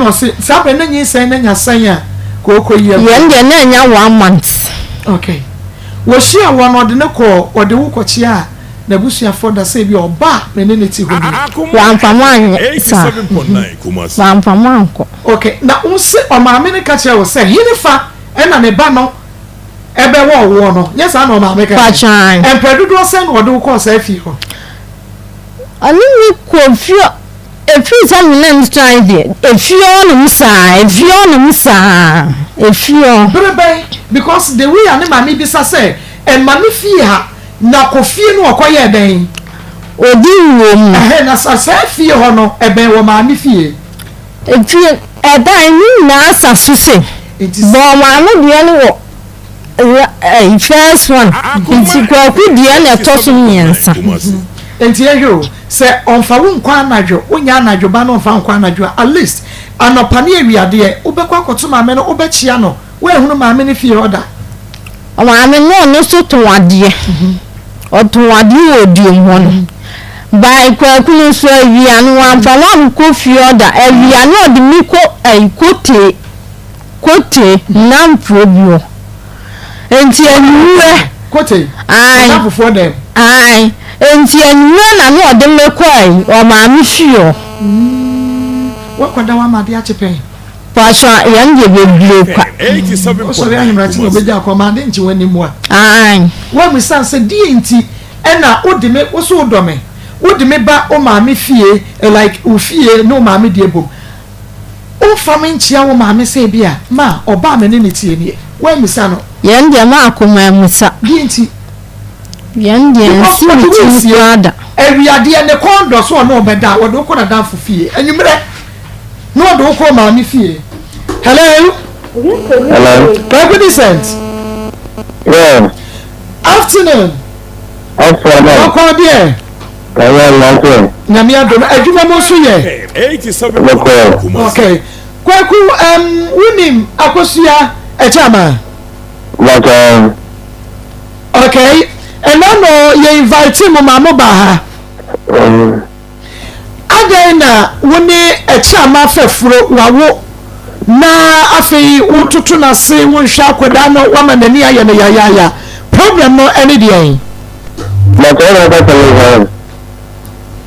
Ɛna ɔse saa berɛ na nyinsɛn no anya sɛn a kooko yi agu. Yɛn deɛ na anya one month. Okay. Wɔhyia woɔ no ɔde no kɔɔ ɔde wo kɔkyeaa n'abusuafoɔ da sɛ ebia ɔba a me ne no te hɔ nie. Wamfa mo anyɛ saa. Wamfa mo ankɔ. Okay. Na wo se ɔmaame no ka kyerɛɛ wo sɛ henefa ɛna ne ba no ɛbɛwɔ woɔ no? Nyɛ saa na ɔmaame ka kyerɛɛ wo? Mprɛ dodoɔ sɛn na ɔde wo kɔɔ saa fie hɔ? Ɔne me kɔɔ fie Ɛfiri sɛ me nam suae deɛ, ɛfie hɔ nom saa, ɛfie hɔ nom saa, ɛfie hɔ. Bere bɛn? Because the way a ne maame bisa sɛ ɛma ne fie ha na kɔ fie no ɔkɔ yɛɛ dɛn? Ɔdi wuo mu. Ɛhɛn na sa saa fie hɔ no ɛbɛn wɔ maame fie? Efie, ɛdan ne nyinaa sa so sei. Nti. Bɔɔ maame deɛ no wɔ. First one nti Kwaku deɛ na ɛtɔ so mmiɛnsa. Nti yɛhwɛ o, sɛ ɔnfa wo nkɔ anadwo, wonyɛ anadwo ba na ɔnfa wo nkɔ anadwo a, at least anɔpa ne awia deɛ wobɛkɔ akɔto maame no, wobɛkyea no, woanhunu maame no fie hɔ da? Maame no ɔno nso tɔn adeɛ, ɔtɔn adeɛ wɔ Oduom hɔ no. By Kwaku no nso awia no wamfa wo ankɔ fie hɔ da, awia no ɔde me kɔ ɛyi Kotee. Kote nnamfoɔ bi hɔ. Enti anwummerɛ. Kote Ae. nnamfofoɔ dɛm. Ae. Enti anwummerɛ na na ɔde me kɔ ayi, ɔmaame fie hɔ. Mm, woakɔda hɔ ama adeɛ akye pɛn? Paatwa, yɛn deɛ bebree kwa. Wosɔre ahemakye na ɔbɛgya akɔ ama ade nkye w'anim a. Ae. Woammisa no sɛ, Deɛn nti na wode me, wo so wodɔ me, wode me ba wo maame fie, like wo fie ne wo maame deɛ bom. Womfa me nkyea wo maame sɛ ebia ma ɔba a me ne no teɛ nie. Woammisa no. Yɛn deɛ maako mammisa. Deɛ nti? Yɛn deɛ Because nsi me ɔde wo tirim resie. koraa da. Awia deɛ ne kɔn dɔ sɛ ɔne wo bɛda a, ɔde wo kɔ n'adamfo fie. Anwummerɛ na ɔde wo kɔ maame fie. Hello? Hello. Kwaku Decent. Yeah. Afternoon. Afternoon. Bɔkɔɔ deɛ. Ɛyɛ nante. Nyame adom adwuma mu nso yɛ. Bɔkɔɔ. Okay. Kwaku um, wonim Akosua Akyama? Bɔkɔɔ. Okay. Ɛna no yɛ invite mo ma mo ba ha. Adɛn na wo ne Akyama fɛfuro wawo na afei wototo n'ase wonhwɛ akwadaa no wama n'ani ayɛ no yayaaya. Problem no ɛne deɛn? But ɔna ɔka sɛ me hwan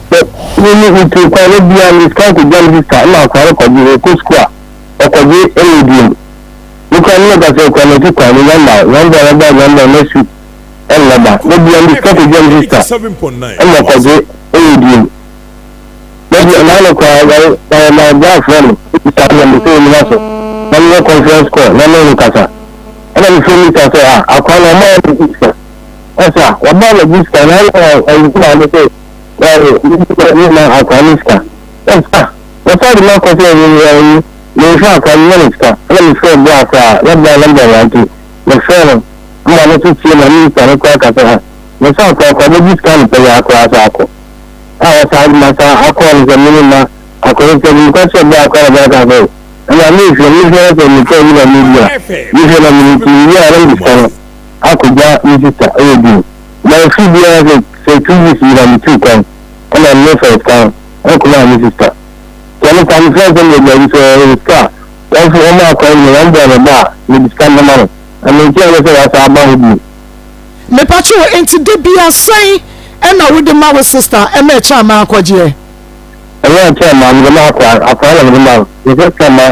sɛ me me metu kwan no bia me sika nkɔgya me sista ɛma akora no kɔgye ɔkɔ sukuu a ɔkɔgye ɛna odie me kora me ka sɛ kora matu kwan me namba namba namba namba next week ɛna ba na bia me sika kɔgya me sista ɛma ɔkɔgye ɛna odie na bia na no kora na na bra frɛ me sista na me sɛ ɔnyina so na meyɛ conference call na me no kasa ɛna me frɛ me sista sɛ ah akora no ɔma ɔmo sika Ɔsa, wɔbɔɔ no gye sika na ɛna ɔyi maame sɛ ɛɛ ne ma akwa ne sika. Ɔsa, wɔsa de ma kɔ sɛ ɛyi mehwɛ akwa no ma ne sika. Ɛna mefrɛ bra koraa na bra namba wa nti mefrɛ no ma no so tie ma ne sika no koraa ka sɛ ha mesa akwa akwa bɛgye sika no pɛ yɛ akora asa akɔ. A ɔsa de ma sa akɔ no sɛ mene ma akɔ no sɛ mekɔ kyerɛ bra koraa na bra ka sɛ ɛna mehwɛ mehwɛ sɛ mekɔ yi na mebi a mehwɛ na mene ti mewie a na mede sika no akɔgya me sista wɔ bio. Na ɛfiri biara sɛ sɛ 2 weeks yi na metuu kwan ɛna me fa sika ɛkɔmaa me sista. Sɛ no kwa mefrɛ sɛ meyɛ baabi sɛ ɔwɔ sika a wɔmfo wɔma akwan mu wɔn boa me ba a mede sika no bɛma no. Na mente aseɛ sɛ wasan aba hɔ bio. Mepakyɛw enti da bia sɛn ɛna wode ma wo sister ɛma ɛkyɛ amaa akɔgyeɛ? Ɛnyɛ ɛkyɛ amaa mede ma akoa akoa na mede ma no mefɛ sika ma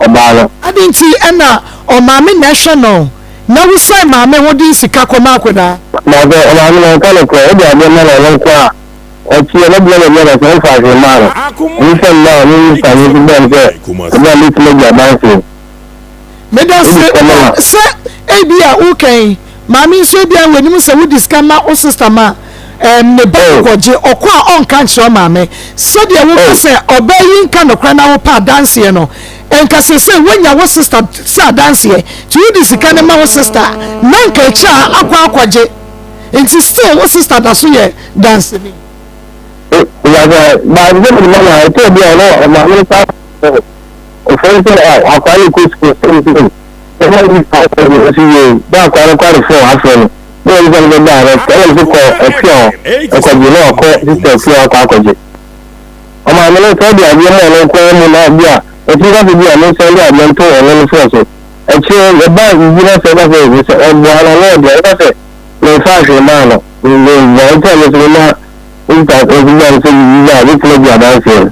ɔbaa no. Adɛn nti ɛna ɔmaame na ɛhwɛ no Na wo sɛe maame ho de sika kɔ ma akwadaa. Na sɛ ɔmaame no ɔnka nokorɛ, wode adeɛ ma no ɔno nko a, ɔkyeɛ na bia na bia na sɛ womfaa hwee mmaa no, ɛno sɛ mma a me nsa me nso bɛn sɛ ɛberɛ a mɛtumi adi adanseɛ. Medase Wode sika ma no a. sɛ ebia woka yi maame nso ebia w'anim sɛ wode sika ma wo sister ma ɛɛm ne ba Oh. kɔgye ɔkɔ a ɔnka nkyerɛ maame sɛdeɛ woka Oh. sɛ ɔbaa yi nka nokorɛ na wopɛ adanseɛ no Nka sesei woanya wo sister sɛ adanseɛ nti wode sika no ma wo sister a na nka akyire a akɔ akɔgye nti still wo sister da so yɛ danseni. Wasa baako sɛ mede ma no a ɛtɔ bi a ɔno ɔmaame no saa ɔfrɛ no sɛ akwaa no kɔ sukuu sɛ sɛ ɛma no saa sɛ ɔsi yie dɛ akwaa no kɔ ade fon afrɛ no na ɔno sɛ no bɛba a ɛna no sɛ kɔ afia hɔ ɛkɔgye na ɔkɔ sista afia hɔ akɔ akɔgye ɔmaame no sɛ ɔde adeɛ ma ɔno nko ara mu na bi a. Ɔtumi ka sɛ bi a mensan de adeɛ nto ɔno no phone so. Akyire no yɛbaa biribi na sɛ ɛba sɛ ɛsɛ sɛ ɔboa no na ɔboa ɛba sɛ memfaa hwee maa no meboa nti a me nso mema nta nso bia no sɛ biribi ba a bɛtumi adi adanseɛ no.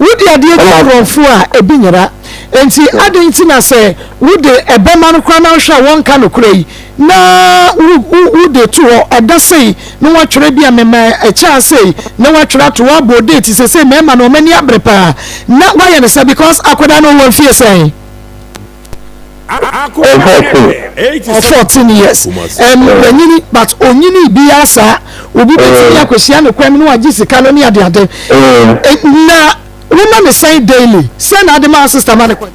Wode adeɛ gu nkurɔfoɔ a ebi nyera. Enti adɛn nti na sɛ wode ɛbɛma no koraa na wohwɛ a wɔnka nokorɛ yi na wode to hɔ ɛda sei na woatwerɛ bi a mema ɛkyɛa sei na woatwerɛ ato hɔ abɔ date sesei mmarima no wɔn ani abere paa na woayɛ no sɛ because akwadaa no ɔwɔ mfie sɛn? Ɔwɔ 14 years wanyini but onyini biara saa obi bɛtumi akɔhyia ne kwan mu na wagye sika no ne adeade na woma ne sɛn daily sɛn na ade ma sister ma ne kwan.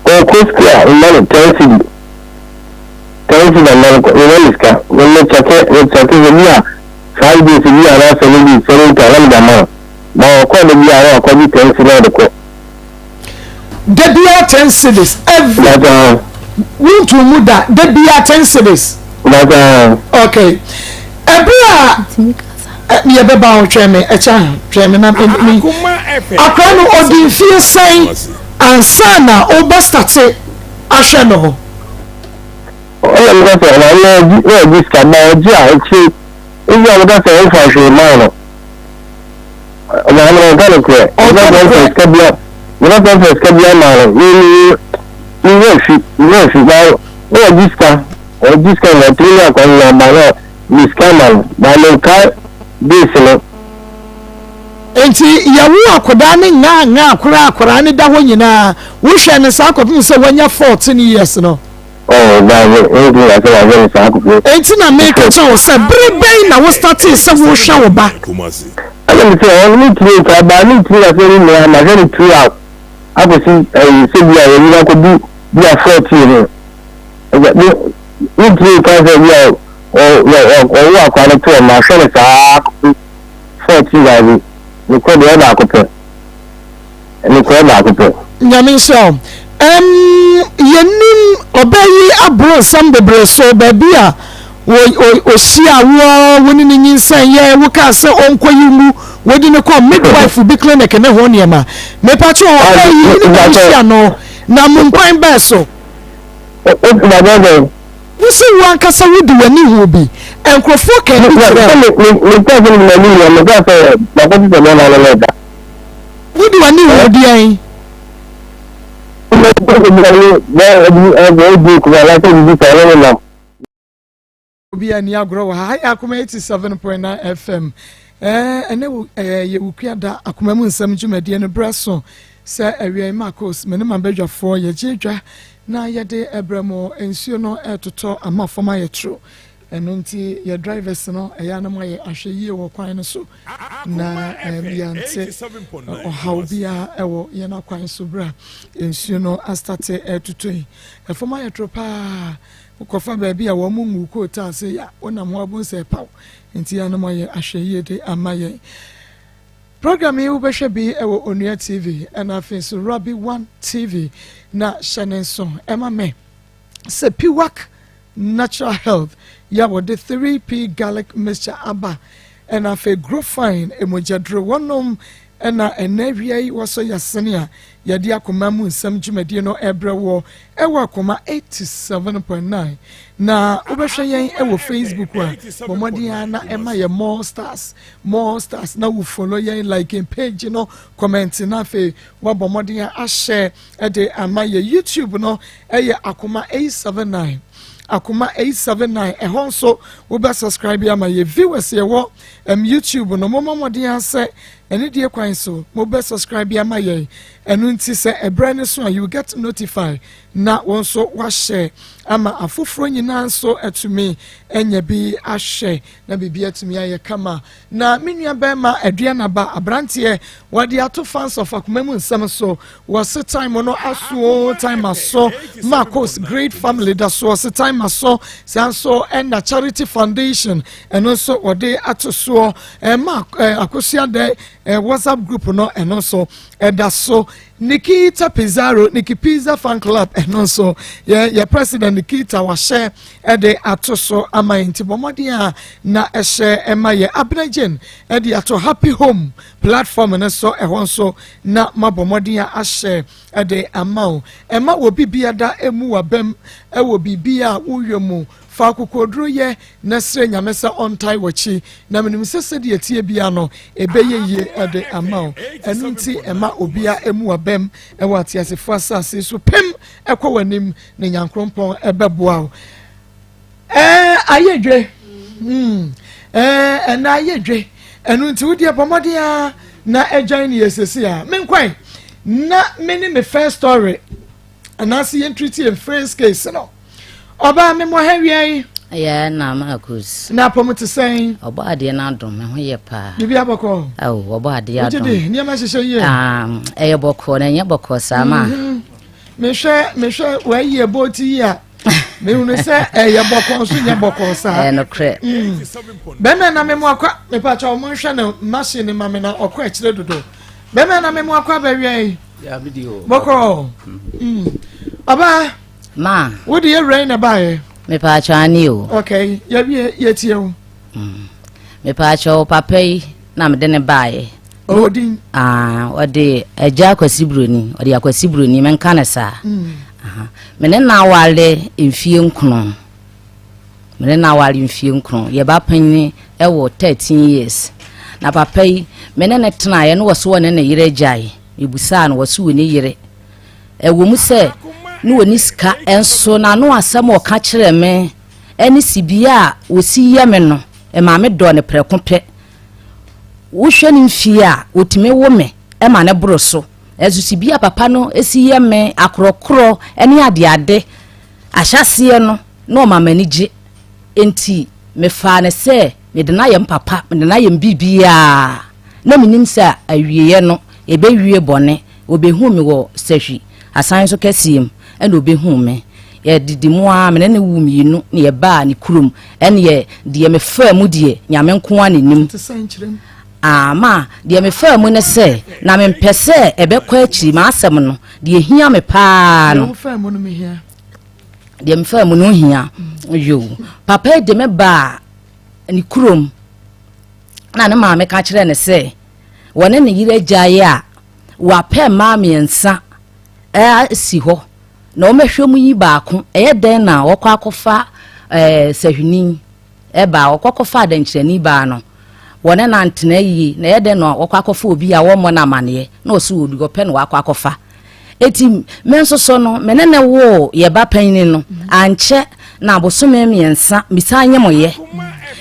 Ɔkɔ sukuu a mma no 10 cedi 10 cedi na mma no kɔ mma no sika me kyɛke me kyɛke sɛ bi a 5 days bi a na 7 days 7 days a na mede ama no ma ɔkɔ da bi a na wakɔgye 10 cedi na ɔde kɔ. Da biara 10 cedis every. Bàtà. Wontu mu da da biara 10 cedis. Bàtà. Okay, ɛbere a yɛ bɛba hɔ, twɛn me ɛkyɛ ha, twɛn me na me akora no ɔdi mfie sɛn ansa na ɔbɛ start ahwɛ no hɔ? Ɔna mi ka sɛ ɔna ɔna ɔgye na ɔgye sika ba ɔgye a akyire ebi a ɔka sɛ ɔnfa hwee maa no. Ɔna ɔna ɔka no korɛ ɔka sɛ ɔnfa sika bia ɔka sɛ ɔnfa sika bia maa no. Mi mi mi wura fi mi wura fi ba na ɔgye sika ɔgye sika na ɔtumi ne akwa nyinaa ba na mi sika ma no ba mi nka base no. Nti yɛwo akwadaa ne ngaa ngaa koraa, akwadaa ne da hɔ nyinaa wohwɛ ne saa kɔpem sɛ wanya 14 years no? Ɔɔ daabi, ɛnti na sɛ wahwɛ no saa kɔpem. Enti na meka kyerɛ wo sɛ bere bɛn na wo startee sɛ wohwɛ wo ba? Ɛna me sɛ ɔno me tumi nka ba me tumi ka sɛ ne nyinaa mahwɛ no throughout akɔsi ɛyi sɛ bi a yɛnyina akɔdu bi a 14 no ɛgya me me tumi nka sɛ bi a ɔ ɔ ɔwo akora no to ɔ mahwɛ no saa akɔsi 14. Daabi, mekɔ deɛ baako pɛ, mekɔ baako pɛ. Nyame nhyira wo. Yɛnim ɔbaa yi aboro nsɛm bebree so baabi a ɔhyia woɔ, wo ne ne nyinsɛn yɛ, wokaa sɛ ɔnkɔyi mu, wode no kɔ midwife bi clinic ne ho nneɛma. Mepatwe ɔbaa yi ne na wohyia no na mo nkwan bɛɛ so? Wo sɛ wo ankasa wode w'ani hu bi, nkurɔfoɔ ka bi kyerɛ wo? Meka sɛ mede m'ani hu, meka sɛ makɔte sɛ bɛma no no da. Wode w'ani hu deɛn? Obi ani agorɔ wɔ ha. Ha yɛ Akoma 87.9 FM. Ɛne wo yɛ wukua da akoma mu nsɛm dwumadie no berɛ so sɛ awia yi. Marcos me ne ma badwafoɔ yɛgye dwa na yɛde ɛbrɛ mo. Nsuo no ɛtotɔ ama fam ayɛ toro, ɛno nti yɛ drivers no ɛyɛ anam ayɛ ahwɛ yie wɔ kwan no so na yɛnte ɔhaw biara ɛwɔ yɛn akwan so. Berɛ a nsuo no astart ɛtotɔ yi, ɛfam ayɛ toro paa. Wokɔfa baabi a wɔn ngu kootaa ase ya wonam ho abom sɛ ɛpaw, nti yɛanom ayɛ ahwɛ yie de ama yɛn. Program yi wobɛhwɛ bi wɔ Onua TV ɛna afei nso Rabi One TV, na hyɛ ne nso ɛma me sɛ Piwak Natural Health yɛ wɔde 3P garlic mixture aba, ɛna afei Grofine emogyaduro wɔnom, ɛna ɛnɛ awia yi wɔsɔ yɛsene a yɛde akoma mu nsɛm dwumadie no ɛbrɛ wɔ ɛwɔ Akoma 87.9. Na wobɛhwɛ yɛn ɛwɔ Facebook a, bɔ mmɔden a na ɛma yɛ more stars, more stars, na wo follow yɛn, like page no, comment, na afei wabɔ mmɔden a ahyɛ ɛde ama yɛ. YouTube no ɛyɛ Akoma 879, Akoma 879. Ɛhɔ nso wobɛ subscribe ama yɛ. Viewers yɛwɔ YouTube no, mommɔ mmɔden asɛ ɛne deɛ kwan so mobɛ subscribe ama yɛn. Ɛno nti sɛ ɛberɛ no so a, you get notify na wɔn nso wahyɛ ama afoforɔ nyinaa nso atumi anya bi ahwɛ na biribi atumi ayɛ kama. Na me nua bɛrima Aduanaba aberanteɛ wɔde ato fans of akoma mu nsɛm so, wɔse time no aso, time aso. Marcos Great Family da so, wɔse time aso saa nso. Ɛna Charity Foundation ɛno nso wɔde ato soɔ ɛma akosua dɛ. WhatsApp group no ɛno nso ɛda so. Nikita Pizarro, Niki Pizza fan club, ɛno nso yɛ yɛ president Nikita wahyɛ ɛde ato so ama yɛn, nti bɔ mmɔden a na ɛhyɛ ɛma yɛ. Abena Jane ɛde ato Happy Home platform no so, ɛhɔ nso na mabɔ mmɔden a ahyɛ ɛde ama wo. Ɛma wɔ biribi da emu wabɛm ɛwɔ biribi a woyɛ mu, fa akokoduro yɛ na srɛ Nyame sɛ ɔntae w'akyi, na menim sɛ sɛdeɛ tie bia no ɛbɛyɛ yie ɛde ama wo. Ɛno nti ɛma obia emu wabɛm ɛwɔ ateasefoɔ asase so, pem ɛkɔ w'anim na Nyankorompɔn ɛbɛboa wo. Ayɛ dwe ɛna ayɛ dwe. Ɛno nti wodeɛ bɔ mmɔden a na ɛgyan ne yɛsesi a menkwan na me ne me first story anaasɛ yɛntriti yɛn first case no. Ɔbaa, me mmɔ ha wia yi. Yɛ na Marcus. Na apɔm te sɛn? Ɔbɔ adeɛ no adom, me ho yɛ paa. Biribi abɔkɔ? Awo, ɔbɔ adeɛ wogye adom. De nneɛma hyehyɛ yie? Ah, ɛyɛ bɔkɔɔ na ɛnyɛ bɔkɔɔ saa ma. Mehwɛ wɔayi ɛbɔ ti yi a, mehunu sɛ ɛyɛ bɔkɔɔ nso nyɛ bɔkɔɔ saa. Ɛyɛ nokorɛ. Bɛrima na memo akɔ, mepakyɛ ɔmo nhwɛ no machine ma me na ɔkɔ akyire dodo. Bɛrima na memo akɔ abɛwia yi bɔkɔɔ. Ɔbaa Ma. Wode yɛ wura yi na baayɛ? Mepaakyɛ ane o. Okay, yɛwie, yɛtie wo. Mepaakyɛ wo, papa yi na mede ne baeɛ. Ɔdin? Ah, ɔde Agya Akwasi Buroni, ɔde Akwasi Buroni, menka ne saa. Aha. Me ne na aware mfie 9. Me ne na aware mfie 9. Yɛba panyin ɛwɔ 13 years. Na papa yi, me ne ne tenaeɛ no, wɔ so wɔ ne ne yere agyae. Mebusaa no, wɔ so wɔ ne yere. Ɛwɔ mu sɛ ne wɔ ne sika nso, n'ano asɛm a ɔka kyerɛ me ɛne sibea a wɔsi yɛ me no, ɛma me dɔ ne prɛko pɛ. Wohwɛ ne mfie a, wɔtumi wo me ɛma ne boro so. Ɛso sibea papa no si yɛ me akorɔkorɔ ne adeade ahyɛseɛ no, na ɔma m'ani gye. Nti mefaa ne sɛ mede no ayɛ m papa, mede no ayɛ m biribiaa, na menim sɛ awieeɛ no ɛbɛwie bɔne. Wɔbɛhuu me wɔ Sahwi asan so kɛseɛ mu, ɛna ɔbɛhuu me. Yɛdidi mu a, me ne ne wo mmienu na yɛbaa ne kurom. Ɛneɛ deɛ mefaa mu deɛ, Nyame nko ara n'anim. Te sɛ nkyerɛ mu. Ama deɛ mefaa mu ne sɛ, na mempɛ sɛ ɛbɛkɔ akyiri m'asɛm no, deɛ hia me paa deɛ no. Wofaa mu no mehia. Deɛ mefaa mu no hia yo. Papa yi de me baa ne kurom na ne maame ka kyerɛ ne sɛ wɔne ne yere agyae a, wapɛ mmaa mmiɛnsa asi hɔ na wɔmɛhwɛ mu yi baako. Ɛyɛ dɛn na wɔkɔ akɔfa sahwini ɛbaa, wɔkɔ akɔfa adɛnkyerɛni baa no, wɔne nantena yie, na ɛyɛ dɛn na wɔkɔ akɔfa obi a wɔmmɔ no amanneɛ na ɔsi wɔ obi ɔpɛ na wakɔ akɔfa? Eti me nso so no, me ne ne woo yɛ ba panyin no, ankyɛ na abosome 3 mesan nye mo yɛ.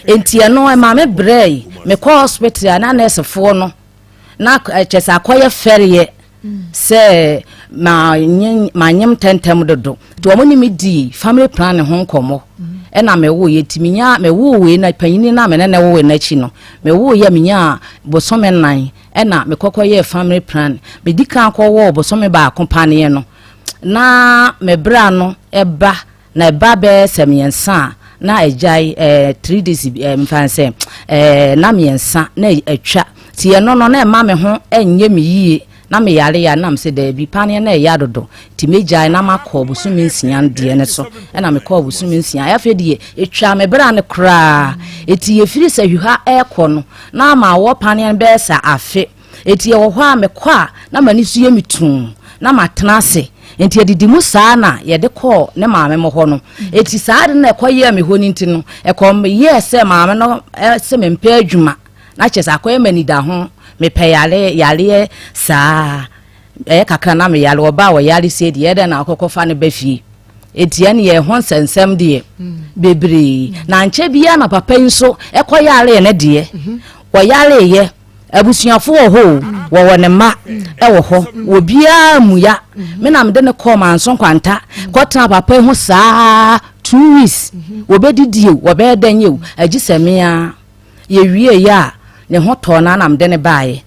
Enti ɛno ɛma me brɛ yi, mekɔ hospital a, na nɛɛsefoɔ no na kyɛ sɛ akɔyɛ fɛreɛ sɛ manyem ntɛntɛm dodo, nti wɔn ne me di family plan ho nkɔmmɔ. Ɛna mewoo yɛ, nti menya mewoo wei na panyin na me ne ne woo n'akyi no, mewoo yɛ, menya bosome 4 ɛna mekɔkɔ yɛ family plan. Medi kan kɔwɔɔ bosome 1 paneɛ no, na me bra no ɛba na ɛba bɛyɛ sɛ 3 a na agyae, 3 days mfa sɛ na 3 na atwa. Nti ɛno no na ɛma me ho ɛnyɛ me yie na meyare ya, nam sɛ daabi, paneɛ na ɛyɛ adodo, nti megyae na makɔ bosome 6 deɛ ne so. Ɛna mekɔɔ bosome 6, afei deɛ ɛtwa me bra no koraa. Ɛti yɛfiri sɛ hwiha ɛrekɔ no na ama awɔ paneɛ no bɛyɛ sɛ afe. Ɛti yɛwɔ hɔ a, mekɔ a, na m'ani so yɛ me tuu na matena ase. Nti adidi mu saa na yɛde kɔɔ ne maame mo hɔ no. Ɛti saa de na ɛkɔyɛɛ me hɔ no, nti no ɛkɔ yɛɛ sɛ maame no sɛ mempɛ adwuma, na kyerɛ sɛ akɔyɛ m'anida ho, mepɛ yare yareɛ saa, ɛyɛ kakra na meyare. Ɔba a ɔyare sie deɛ, ɛdɛn na akɔkɔ fa no ba fie? Eti ɛne yɛ ho nsɛnsɛm deɛ bebree. Na nkyɛ biara na papa yi nso ɛkɔ yareɛ ne deɛ ɔyareɛ, abusuafo wɔ hɔ o, wɔwɔ ne mma ɛwɔ hɔ, obiara mu ya. Me na mede ne kɔɔ Manso Nkwanta kɔtena papa yi ho saa 2 weeks. Wɔbɛdidi o, wɔbɛyɛ dɛn o, agyi sɛ mea. Yɛwie yɛ a, ne ho tɔɔ no, na mede ne baeɛ.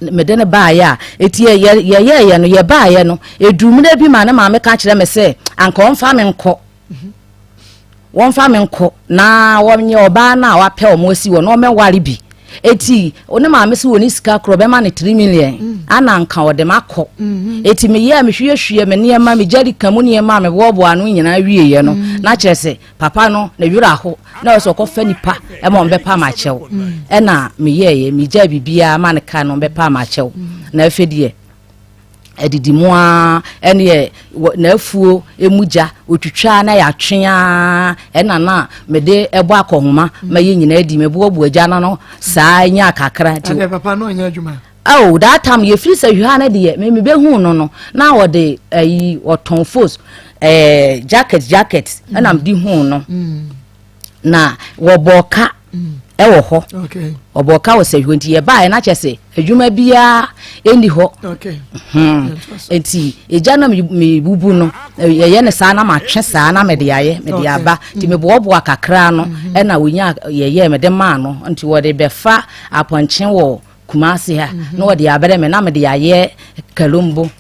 Mede ne baeɛ a, eti yɛyɛɛyɛ no, yɛbaeɛ no, edu mmerɛ bi ma ne maame ka kyerɛ me sɛ anka ɔmfa me nkɔ, wɔmfa me nkɔ na wɔnyɛ ɔbaa no a wapɛ wɔn asi wɔ na ɔmɛware bi. Eti ne maame sɛ wɔne sika korɔ bɛma no 3 million mm. ana nka ɔde ma kɔ mm-hmm. eti meyɛ mehwiehwie me nneɛma me gyari ka mu nneɛma a meboaboa ano nyinaa wieɛ no mm. na kyerɛ sɛ papa no ne werɛ aho na ɔsɛ ɔkɔfa nipa ɛma ɔmbɛpa ama akyɛw mm. ɛna meyɛɛyɛ megyaa biribiara ma ne ka no ɔmbɛpa ama akyɛw na afei deɛ Adidi mu ara ɛneɛ n'afuo mu gya ɔtwitwa na yɛatwe ara ɛna na mede ɛbɔ akɔhoma ma yɛ nyinaa di meboaboa gya no no saa nya kakra nti ɛdeɛ papa no ɔnyɛ adwuma oh that time yɛfiri sɛ hwɛ no deɛ me mebɛhu no no na ɔde ayi ɔtɔn fos ɛɛ jacket jacket ɛna mede hu no mm. na wɔbɔɔ ka ɛwɔ hɔ ɔbɔɔ ka wɔ sɛhwɛ nti yɛbaeɛ na kyɛ sɛ adwuma biara ɛnni hɔ hmm. nti ɛgya na mebubu no yɛyɛ no saa na matwe saa na mede ayɛ mede aba nti meboaboa kakra no mhm. ɛna wɔnya yɛyɛ mede maa no nti wɔde bɛfa apɔnkye wɔ Kumasi ha na wɔde abrɛ me na mede ayɛ kalombo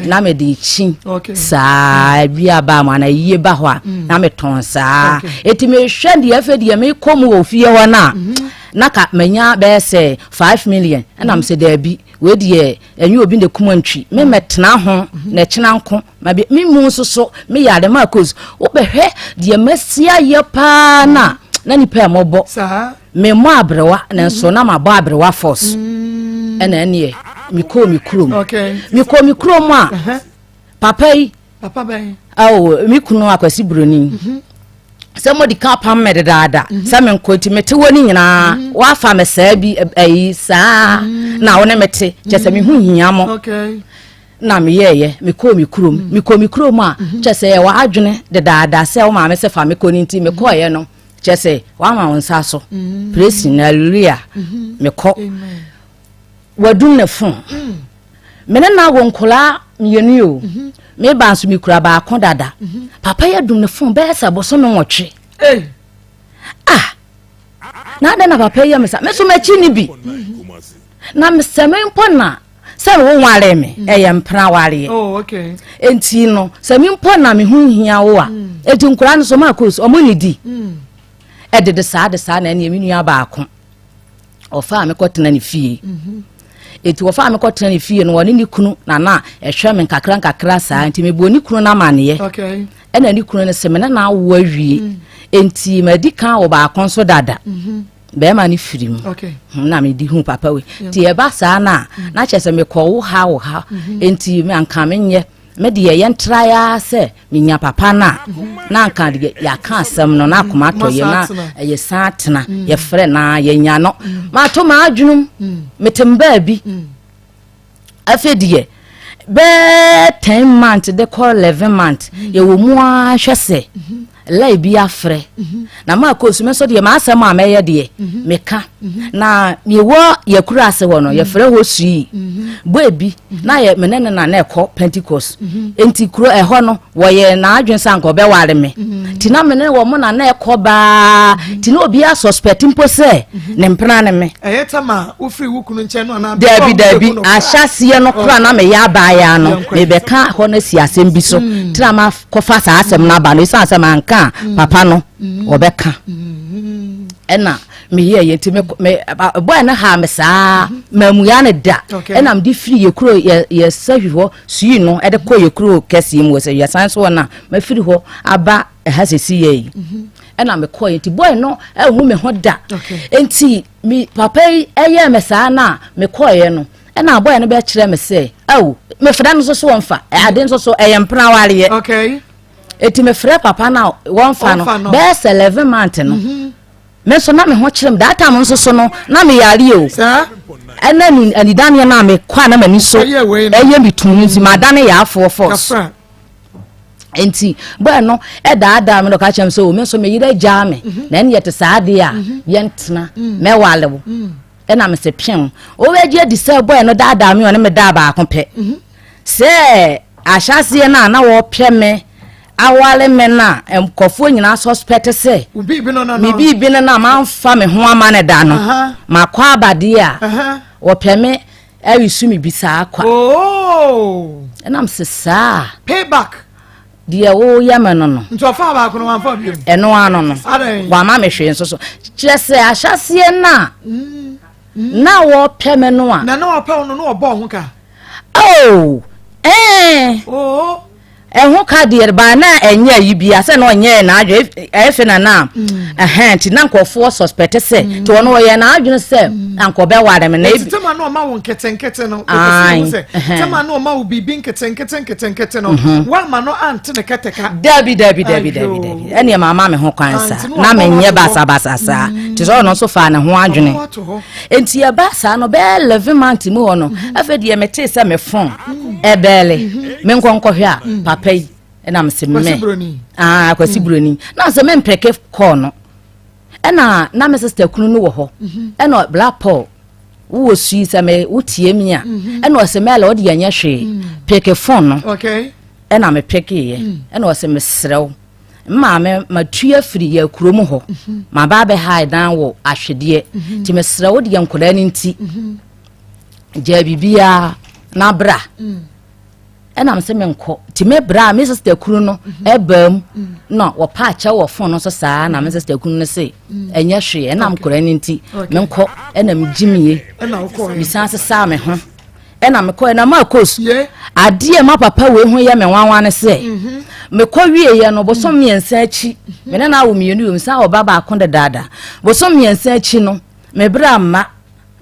na mede kyi saa bi aba mu ana yie ba hɔ a mm. na metɔn saa eti mehwɛ deɛ afei deɛ mekɔ mu wɔ fie hɔ no a mhm. na ka manya bɛyɛ sɛ 5 million ɛna mm. sɛ daabi wei deɛ ɛnyɛ obi na kum antwi me mɛtena ho mhm. na ɛkyena nko ma bi me mu nso so me yare ma kos wobɛhwɛ deɛ masi ayɛ paa na na nipa ɛmɔbɔ Memmɔ aberewa nanso na mabɔ aberewa force mm. ɛna ɛneɛ mekɔɔ me kurom mekɔɔ me kurom a papa yi awo me kunu akwasi buroni mhm. sɛ mode ka pam me dedaada mhm. sɛ menkɔ nti mete wɔ no nyinaa mhm. woafa me saa bi ayi saa na wo ne mete kyɛ sɛ meho hia mo na meyɛɛyɛ mekɔɔ me kurom mekɔɔ me kurom a kyɛ sɛ yɛwɔ adwene dedaada sɛ wo maame sɛ fa mekɔ no nti mekɔɔyɛ no Kyerɛ sɛ wama wo nsa so. Mm. Praise na hallelujah. Mm-hmm. Mekɔ. Wadum ne phone. Mm. Me ne na wo nkola mmienu o. Mm-hmm. Me ba nso mekura baako dada. Mm-hmm. Papa yɛ dum ne phone bɛyɛ sɛ bosome nwɔtwe. Ah! Na adɛn na papa yɛ me sa? Me nso m'akyi ni bi. Na sɛ me mpo na sɛ wo nware me mm. ɛyɛ mpena wareɛ oh, nti no sɛ me mpo na me ho hia wo a mm. eti nkura no so ma kos ɔmo ne di mm. ɛdede saa de saa na ɛneɛ me nua baako ɔfaa me kɔtena ne fie mm-hmm. eti wɔfaa me kɔtena ne fie no wɔne ne kunu na na ɛhwɛ me nkakra nkakra saa nti mebɔ ne kunu no amaneɛ ɛna ne kunu no sɛ me ne na awo awie nti madi kan wɔ baako nso dada mm-hmm. Bɛrima no firi mu hmm, na mede hu papa wei nti ɛba saa no a mm. na kyerɛ sɛ mekɔ wo ha wo ha mm-hmm. nti anka menyɛ me deɛ yɛntra ya sɛ menya papa no a mm-hmm. na anka deɛ yɛaka asɛm no na akoma atɔ yɛ na ɛyɛ san tena mm. yɛfrɛ na yɛnya no mato m'adwenom metem baabi Afei deɛ bɛɛ 10 month de kɔ 11 month mm. yɛwɔ mu ara hwɛ sɛ lɛɛ bi afrɛ mhm. na maa kɔ su me nso deɛ m'asɛm a mɛyɛ deɛ mhm. meka mhm. na mewɔ yɛkura ase hɔ no yɛfrɛ hɔ sui bɔɛ bi na yɛ me ne ne na na ɛkɔ Pentecost nti kuro ɛhɔ no wɔyɛ n'adwene sɛ anka ɔbɛware me nti na me ne wɔn na na ɛkɔ baa nti na obiara suspect mpo sɛ ne mpena ne me. Ɛyɛ tam a wofiri wo kunu nkyɛn no anaa? Dabi dabi ahyɛaseɛ no kora na meyɛ abaayaa no mebɛka hɔ no asi asɛm bi so mm. tena ma kɔfa saa asɛm no aba no ɛsiane sɛ manka a mm. papa no mm. ɔbɛka ɛna meyɛ yɛ nti bɔɛ no haa me saa mamua no da ɛna mede firi yɛ kuro yɛ sahwi hɔ sui no ɛde kɔ yɛ kuro kɛseɛ mu wɔ sɛ yɛsan so hɔ no a mafiri hɔ aba ɛha sɛsi yɛ yi ɛna mekɔɛ nti bɔɛ no ɛhu me ho da nti me papa yi ɛyɛɛ me saa no a mekɔeɛ no ɛna bɔɛ no bɛkyerɛ me sɛ awo mefrɛ no nso so wɔmfa ade nso so ɛyɛ mpena wareɛ ɛti mefrɛ papa no a wɔmfa no bɛyɛ sɛ 11 month no mm-hmm. me nso na me ho kyerɛ me that time nso so no na meyare o ɛna anidaneɛ no a mekɔ a na m'ani so ɛyɛ me tum no nti madane yɛafoɔ force nti bɔɛ no ɛdaadaa me na ɔka kyerɛ me sɛ o me nso me yere agyaa me mhm. na ɛne yɛte saa adeɛ a mhm. yɛntena mm. mɛwale wo mm. ɛna me sɛ pɛn wobɛgye adi sɛ bɔɛ no daadaa me ɔne me daa baako pɛ mhm. sɛ ahyɛaseɛ no a na wɔpɛ me awale me no a nkɔfoɔ nyinaa suspect sɛ me biribi no no a mamfa me ho ama no da no makɔ abadeɛ a wɔpɛ me Ɛresu me bi saa kwa. Oh! Ɛnam sɛ saa. Payback. Deɛ woyɛ me no no. Nti ɔfaa baako no wamfa bio. Ɛno ano no. Adɛn? Wama me hwee nso so. Kyerɛ sɛ ahyɛseɛ no a. Mm. Na wɔpɛ me no a. Na na wɔpɛ wo no na wɔbɔ ho ka. Oh, ɛɛ. Oh. Ɛho ka deɛ baa na ɛnyɛ ayi bia sɛ na ɔnyɛ n'adwene ɛyɛ fɛ na na mm. ɛhɛn nti na nkurɔfoɔ suspect sɛ mm. nti ɔno ɔyɛ n'adwene sɛ mm. anka ɔbɛware me na ebi. Tema na ɔma wo nketenkete no ɛfɛ sɛ tema na ɔma wo biribi nketenkete nketenkete no mhm. wama no ante ne kɛtɛka. Dabi dabi dabi dabi dabi ɛnneɛ maa ma me ho kwan saa na menyɛ basabasa saa nti sɛ ɔno nso faa ne ho adwene. Nti ɛba saa no bɛyɛ 11 month mu hɔ no mhm. afei deɛ metee sɛ me fon ɛbɛɛle mhm. me nkɔnkɔhwɛ a mhm. papa yi ɛna mese me ah kwasi buroni na sɛ mempɛke kɔɔ no ɛna na me sister kunu no wɔ hɔ ɛna black paul wowɔ sui sɛ me wotie mi a ɛna ɔsɛ mɛla ɔde yɛnyɛ hwee peke fon no ɛna mepekeeɛ ɛna ɔsɛ mesrɛ wo Me maame matu afiri yɛ kurom hɔ maba abɛhae dan wɔ ahwedeɛ nti mesrɛ wo deɛ nkwadaa no nti gyaa biribiara na bra ɛnam sɛ menkɔ nti me bra a me sister kunu no ɛbaa mu na wɔpa akyɛ wɔ fon no so saa na me sister kunu no se ɛnyɛ hwee ɛnam nkwadaa no nti menkɔ ɛna megyimie mesan sesaa me ho Ɛna mekɔɛ na maa kos adeɛ ma papa wei ho yɛ me nwanwa ne sɛ mhm. mekɔ wieɛ no bosom mhm. mmiɛnsa akyi me ne no awo mmienu yom san ɔba baako dedaada bosom mmiɛnsa akyi no me berɛ amma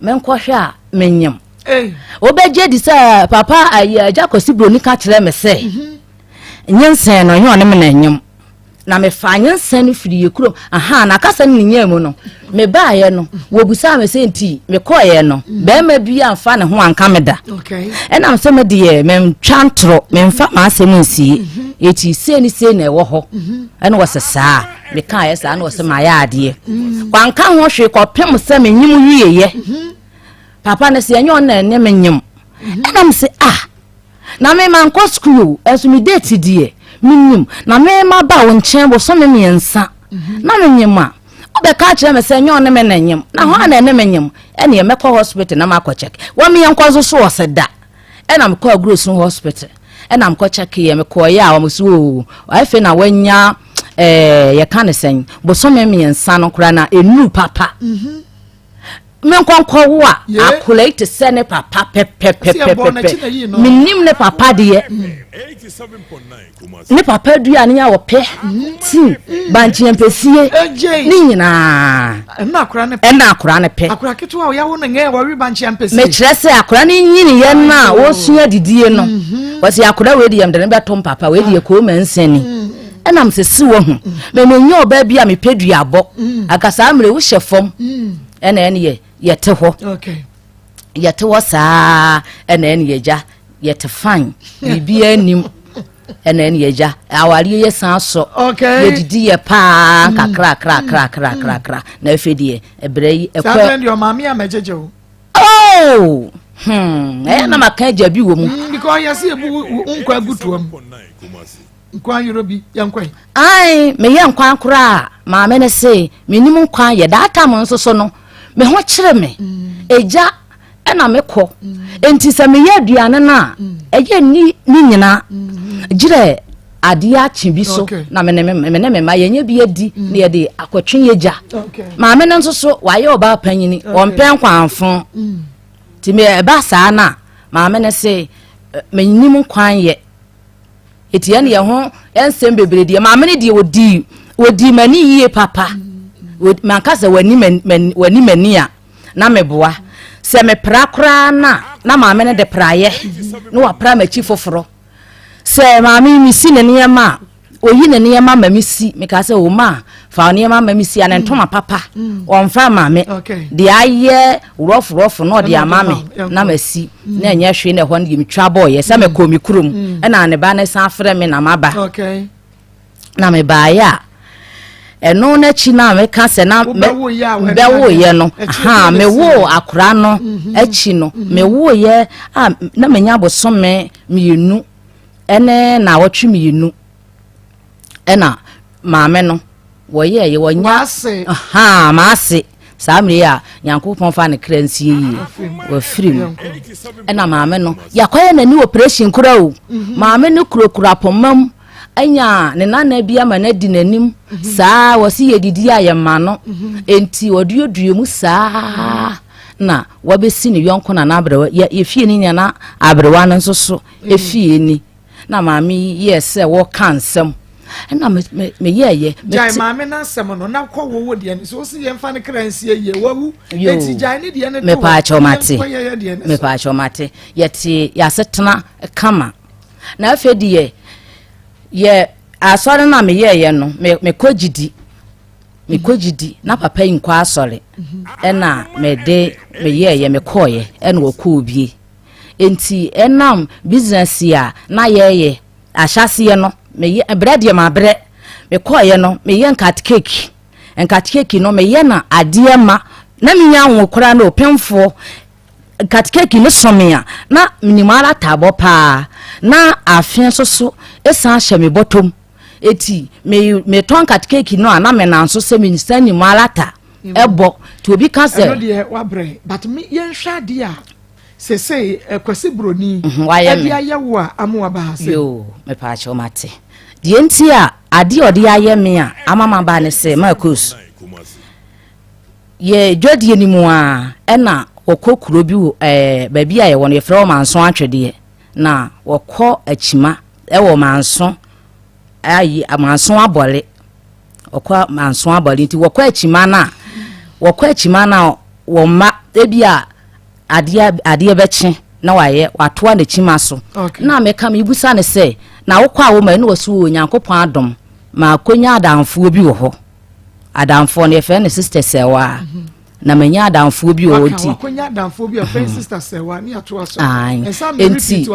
menkɔhwɛ a menyem wobɛgye di sɛ papa ayi agya kwasi buroni ka kyerɛ me sɛ mhm. nyinsɛn no ɛnyɛ ɔne me na ɛnyem Na mefaa nyinsɛn no firii yɛ kurom. Ahaa, na kasa no ne nyaa mu no, mebaeɛ no, wɔbisaa me sɛ nti mekɔeɛ no, barima bi amfa ne ho anka me da. Ɛnam sɛ me deɛ mentwa ntorɔ, memfa m'asɛm nsie. Eti sei ne sei na ɛwɔ hɔ. Ɛna wɔsɛ saa. Mekaeɛ saa na wɔsɛ mayɛ adeɛ. Wanka ho hwee kɔpem sɛ menyim wieeɛ. Papa no sɛ ɛnyɛ ɔno na ɛne me nyem. Ɛna me sɛ ah, Na me mankɔ sukuu o, ɛnso me date deɛ menim. Na me maba wo nkyɛn bosome mmiɛnsa na menyem a, wobɛka akyerɛ me sɛ nyɛ ɔne me na nyem. Na hwan na ɛne me nyem? Ɛneɛ mɛkɔ hospital na makɔ check. Wɔ me yɛnkɔ nso so ɔsɛ da. Ɛna mekɔ Agurosun hospital ɛna mekɔ check yɛ, mekɔɔyɛ a wɔn so oo, afei na wanya ɛɛ yɛka ne sɛn, bosome mmiɛnsa no koraa na ɛnuru papa. Me nkɔnkɔwo a akwadaa yi te sɛ ne papa pɛpɛpɛpɛpɛ menim ne papa deɛ ne papa aduane a ɔpɛ tii bankyeampɛsie ne nyinaa ɛna akwadaa no pɛ mekyerɛ sɛ akwadaa no nyiniyɛ no a wɔsua didie no wɔsɛ akwadaa wei deɛ mede no bɛto mpapa wei deɛ kɔɔ mansani Ɛna mesɛ si wɔ ho mɛ menyɛ ɔbaa bi a mepɛ duabɔ mm. anka saa mmerɛ wohyɛ fam mm. ɛna ɛne yɛ yɛte hɔ yɛte hɔ saa ɛna ɛne yɛgya yɛte fine biribiara nim ɛna ɛne yɛgya awareɛ yɛ san sɔ yɛdidi yɛ paa mm. kakra kra kra kra kra kra na afei deɛ ɛbrɛ yi ɛkɔ. saa deɛ ɔmaame a mɛgyegye o. Oh! Hmm, ɛyɛ na maka agya bi wɔ mu. Because yɛsi ebu nkwa agu toa mu. Nkwan yoro bi, yɛnkɔ yi. Ae, meyɛ nkwan koraa a, maame no se mennim nkwan yɛ. That time nso so no, me ho kyere me. Egya ɛna mekɔ. Enti sɛ meyɛ aduane no a, ɛyɛ nni ne nyinaa. Gyerɛ adeɛ akye bi so na me ne me ne me mma yɛnyɛ bi adi na yɛde akɔtwe yɛ gya. Maame no nso so wayɛ ɔbaa panyini, ɔmpɛ nkwanfo. Nti me ɛba saa no a, maame no se mennim nkwan yɛ. Eti ɛne yɛn ho nsɛm bebree deɛ maame no deɛ ɔdii ɔdii m'ani yie papa manka sɛ wani wani m'ani a na meboa sɛ mepra koraa na na maame no de praeɛ na wapra m'akyi foforɔ sɛ maame mesi ne nneɛma a oyi ne nneɛma ma me si meka sɛ o ma fa nneɛma ma me si a ne ntoma papa ɔmfa ma me deɛ ayɛ rɔfo rɔfo na ɔde ama me na masi na ɛnyɛ hwee na ɛhɔ no deɛ metwa bɔɔyɛ sɛ mekɔ me kurom mm. ɛna ne ba no san frɛ me na maba na mebaeɛ a ɛno n'akyi no a meka sɛ na bɛwoeɛ no ha mewoo akora no mhm. akyi no mhm. mewoeɛ a na manya bosome mmienu ɛne naawɔtwe mmienu ɛna maame no wɔyɛɛyɛ wɔnya haa maase saa mmerɛ yi a nyankopɔn fa ne kra nsie yie wafiri mu ɛna maame no yɛakɔyɛ n'ani operation kora o mhm. maame no kurakura poma mu anya ne nana bi ama no adi n'anim mhm. saa wɔsi yɛ didi a yɛma no mhm. enti wɔduadua mu saa. na wabɛsi ne yɔnko nana aberewa yɛ yɛfie ne nana aberewa no nso so efie ni na maame yi yɛɛ sɛ wɔka nsɛm ɛna meyɛɛyɛ. Gyae maame no asɛm no na kɔ wo wo deɛ no so wosi yɛmfa no kra nsie yie wawu eti gyae ne deɛ no to mepaakyɛw mate mepaakyɛw mate yɛte yɛasetena kama na afei deɛ yɛ asɔre no a meyɛɛyɛ no mekɔ gyidi mekɔ gyidi na papa yi nkɔ asɔre ɛna mede meyɛɛyɛ mekɔɔyɛ ɛna wɔkɔɔ bie Enti ɛnam business a na yɛyɛ ahyɛaseɛ no, meyɛ brɛ deɛ mabrɛ. Mekɔeɛ no, meyɛ nkat cake. Nkat cake no, meyɛ na adeɛ ma. Na menya nwo koraa no, pemfoɔ. Nkat cake no sɔ me a, na menim ara taabɔ paa. Na afe nso so, ɛsan hyɛ me bɔtɔm. Eti me metɔ nkat cake no a, na menam so sɛ mesan nim ara ta ɛbɔ. Nti obi ka sɛ. Ɛno deɛ wabrɛ, but me yɛnhwɛ adeɛ a. Sesei Kwasi Broni de ayɛ wo a ama waba ha sei. Yoo, mepaakyɛw mate. Deɛ nti a adeɛ a ɔde ayɛ me a ama maba ne sɛ Marcus, yɛ dwadie no mu a ɛna wɔkɔ kuro bi wɔ ɛɛ baabi a yɛwɔ no yɛfrɛ wɔ Manso Atwedeɛ na wɔkɔ Akyima ɛwɔ Manso ayi Manso Abɔle wɔkɔ Manso Abɔle nti wɔkɔ Akyima no a wɔkɔ Akyima no a wɔn mma ebi a Adeɛ adeɛ bɛkye na wayɛ watoa n'akyima so. Okay. Na meka mebusa no sɛ na wokɔ a woma ɛna ɔsi wɔ Onyankopɔn adom makonya adamfoɔ bi wɔ hɔ. Adamfoɔ no yɛfrɛ no Sister Sɛwa. Mm -hmm. Na manya adamfoɔ bi wɔ hɔ nti. Wakonya adamfoɔ bi a fɛn mhm. Sister Sɛwa ne atoa so. Nti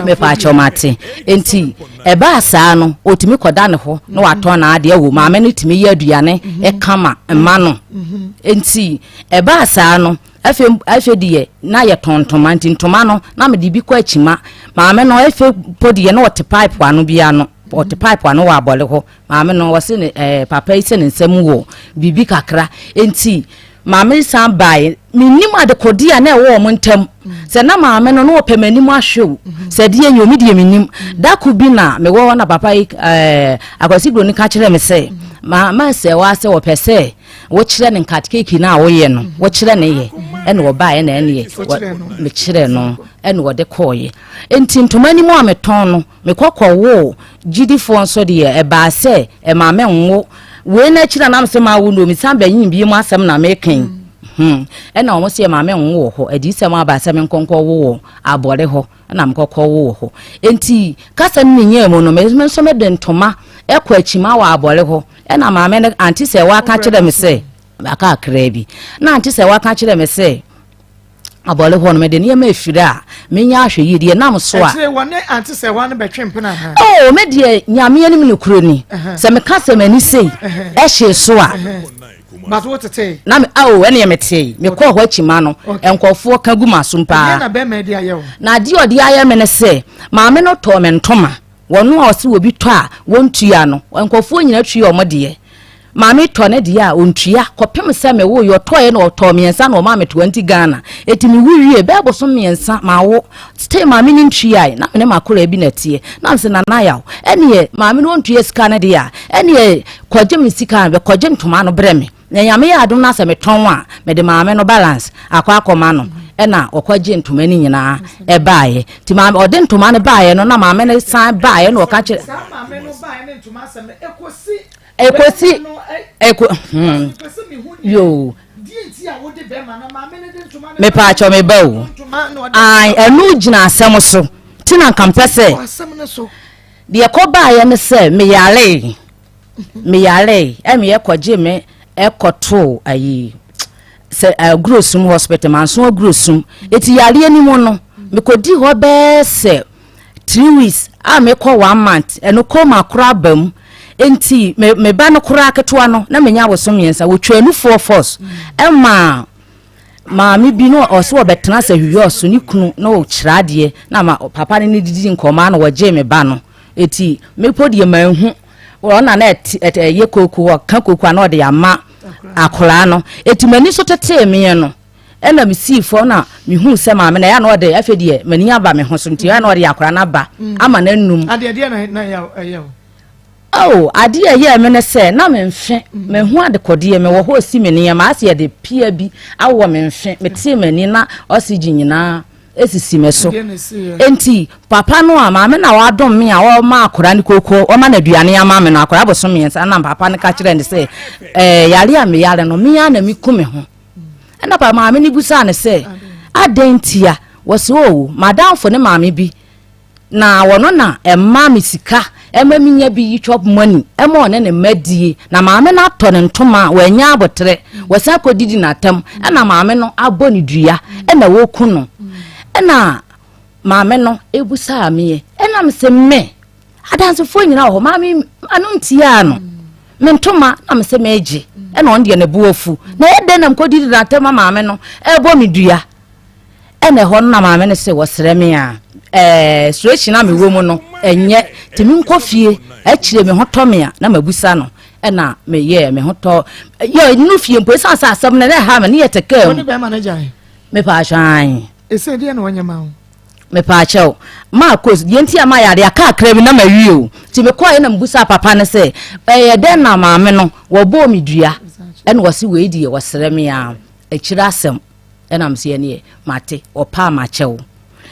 mepaakyɛw mate. Nti ɛbaa saa no otumi kɔda ne hɔ na mhm. watɔn n'adeɛ wɔ maame no tumi yɛ aduane mhm. ɛkama mma no. Nti ɛbaa saa no Afei afei deɛ na yɛtɔn ntoma nti ntoma no na mede bi kɔ akyima. Maame no afei mpo deɛ na ɔte pipe ano bi ano ɔte pipe ano wɔ abɔle hɔ. Maame no ɔse ne ɛɛ eh, papa yi sɛ ne nsam wɔ biribi kakra nti maame san baeɛ. Mennim adekode a na ɛwɔ wɔn ntam. Sɛ na maame no na ɔpɛ m'anim ahwɛ o sɛ deɛ nyɛ omi deɛ mennim. Dako bi na mewɔ hɔ na papa yi ɛɛ eh, Akwasi Buroni ka kyerɛ me sɛ maama sɛ wa sɛ wɔpɛ sɛ Wokyerɛ no nkat keeki no a woyɛ no, wokyerɛ no yɛ, ɛna ɔbaeɛ na ɛneɛ mekyerɛ no ɛna ɔde kɔɔeɛ. Nti ntoma no mu a metɔn no, mekɔ kɔwoo gyidifoɔ nso deɛ ɛbaa sɛ ɛmaa me nwo. Wei no akyi na nam sɛ mawo no, mesan bɛnyin bie mu asɛm na meka yi. Hmm. Ɛna wɔn sɛ ɛmaa me nwo wɔ hɔ, adiyisɛm aba sɛ menkɔnkɔ wo wɔ abɔre hɔ. na mekɔkɔ wo wɔ hɔ. Enti kasa no menyaa mu no, me nso mede ntoma kɔ akyima wɔ abɔre hɔ. Ɛna maame no ante sɛ waka kyerɛ me sɛ aka akraa bi. Na ante sɛ waka kyerɛ me sɛ abɔre hɔ no mede nneɛma efiri a menya ahwɛ yie deɛ nam so a. Akyire wɔne ante sɛ wɔn bɛtwe mpena ha. Oh me deɛ nyame anim no kuro ni. Sɛ meka sɛ m'ani sei ɛhye so a. But wo tetee. Na me ao ɛneɛ metee. Mekɔɔ hɔ akyima no nkurɔfoɔ ka gu m'asom paa. Ɛdeɛn na bɛrima yi de ayɛ wo? Na adeɛ ɔde ayɛ me ne sɛ maame no tɔɔ me ntoma. Wɔn a ɔse obi tɔ a wɔntua no nkurɔfoɔ nyina tua wɔn deɛ. Maame tɔ ne deɛ a ɔntua kɔpem sɛ mewoeɛ ɔtɔeɛ na ɔtɔɔ mmiɛnsa na ɔmaa me 20 Ghana. Eti mewu wie bɛyɛ bosom mmiɛnsa mawo still maame no ntuae na me ne m'akoraa bi na ɛteɛ. Na mese Nana Yaw ɛneɛ maame no ɔntua sika no deɛ a ɛneɛ Kɔgye me sika no, kɔgye ntoma no brɛ me. Na Nyame yɛ adom na sɛ metɔn a, mede maame no balance akɔ akɔma no. Ɛna ɔkɔgye ntoma no nyinaa ɛbaeɛ. Nti maame, ɔde ntoma no baeɛ no, na maame no san baeɛ na ɔka kyerɛ. Saa maame no baeɛ ne ntoma asɛm no, ɛkɔsi. Ɛkɔsi, ɛkɔ, hmm, yoo. Mepaakyɛw me ba o. Ae, ɛno gyina asɛm so. Ti na nka mpɛ sɛ. Deɛ ɛkɔbaeɛ ne sɛ meyaree. Meyaree ɛna yɛkɔgye me ɛkɔtoo ayi sɛ Agurosum hospital manso Agurosum. Eti yareɛ no mu no mekɔdi hɔ bɛɛ sɛ 3 weeks a mekɔ one month ɛno coma koraa ba mu. Nti me me ba no koraa ketewa no na menya abosom 3 wɔtwaa nufoɔ force ɛmaa Maame bi na ɔsɛ ɔbɛtena sɛ hwihwɛ so ne kunu na ɔkyerɛ adeɛ na ma papa no ne didi nkɔmɔ na wɔgyee me ba no eti mepɔ deɛ manhu ɔna na ɛte ɛyɛ kooko ɔka kooko a na ɔde ama akwaraa no eti m'ani so tetee meɛ no ɛna mesii fam na mehu sɛ maame na ɛyɛ na ɔde afei deɛ m'ani aba me ho so nti ɛyɛ na ɔde akwaraa no aba ama no anum. Adeɛ deɛ na ɛyɛ o. Oh, adeɛ a ɛyɛɛ me ne sɛ, na me mfe, mahu adekɔdeɛ, mewɔ hɔ resi me nneɛma, asɛ yɛde pia bi awɔ me mfe, metee m'ani na oxygen nyinaa esisi me so. Enti papa no a maame na wadom me a ɔma akwadaa no koko, ɔma no aduane ama me no, akwadaa bosom mmiɛnsa, na papa no ka kyerɛɛ no sɛ, ɛɛ, yare a meyare no, me ara na meku me ho. Ɛna pa maame no bisaa no sɛ, adɛn ntia? Wɔse, oh, madamfo ne maame bi Na ɔno na ɛma me sika ɛma me nya bi yi chop money ɛma ɔne ne mma die na maame no atɔ ne ntoma a wanya aboterɛ wɔsan kɔ didi n'atam ɛna maame no abɔ ne dua ɛna wɔku no ɛna maame no ebusaa meɛ ɛna me sɛ me adansefoɔ nyinaa wɔ hɔ maame ano ntiaa no me ntoma na me sɛ megye ɛna ɔno deɛ ne bo afu na ɛyɛ dɛn na mekɔ didi n'atam ma maame no ɛbɔ me dua. Ɛna ɛhɔ no na maame no se wɔsrɛ me a ɛɛ situation a mewɔ mu no ɛnyɛ nti menkɔ fie akyire me ho tɔ me a na mabusa no ɛna meyɛɛ me ho tɔ yɛ nnu fie mpo ɛsiane sɛ asɛm no na ɛha me ne yɛ te kaa mu mepaakyɛw ɛsɛ deɛ na wɔnyɛ ma wo mepaakyɛw maa kos deɛ nti a ma yɛ adeɛ kakra bi na ma wie o nti mekɔɛ na mebusa papa no sɛ ɛyɛ dɛn na maame no wɔbɔɔ me dua ɛna wɔse wei deɛ wɔsrɛ me a akyire asɛm Ɛna mese ɛneɛ mate, ɔpɛ a makyɛ wo.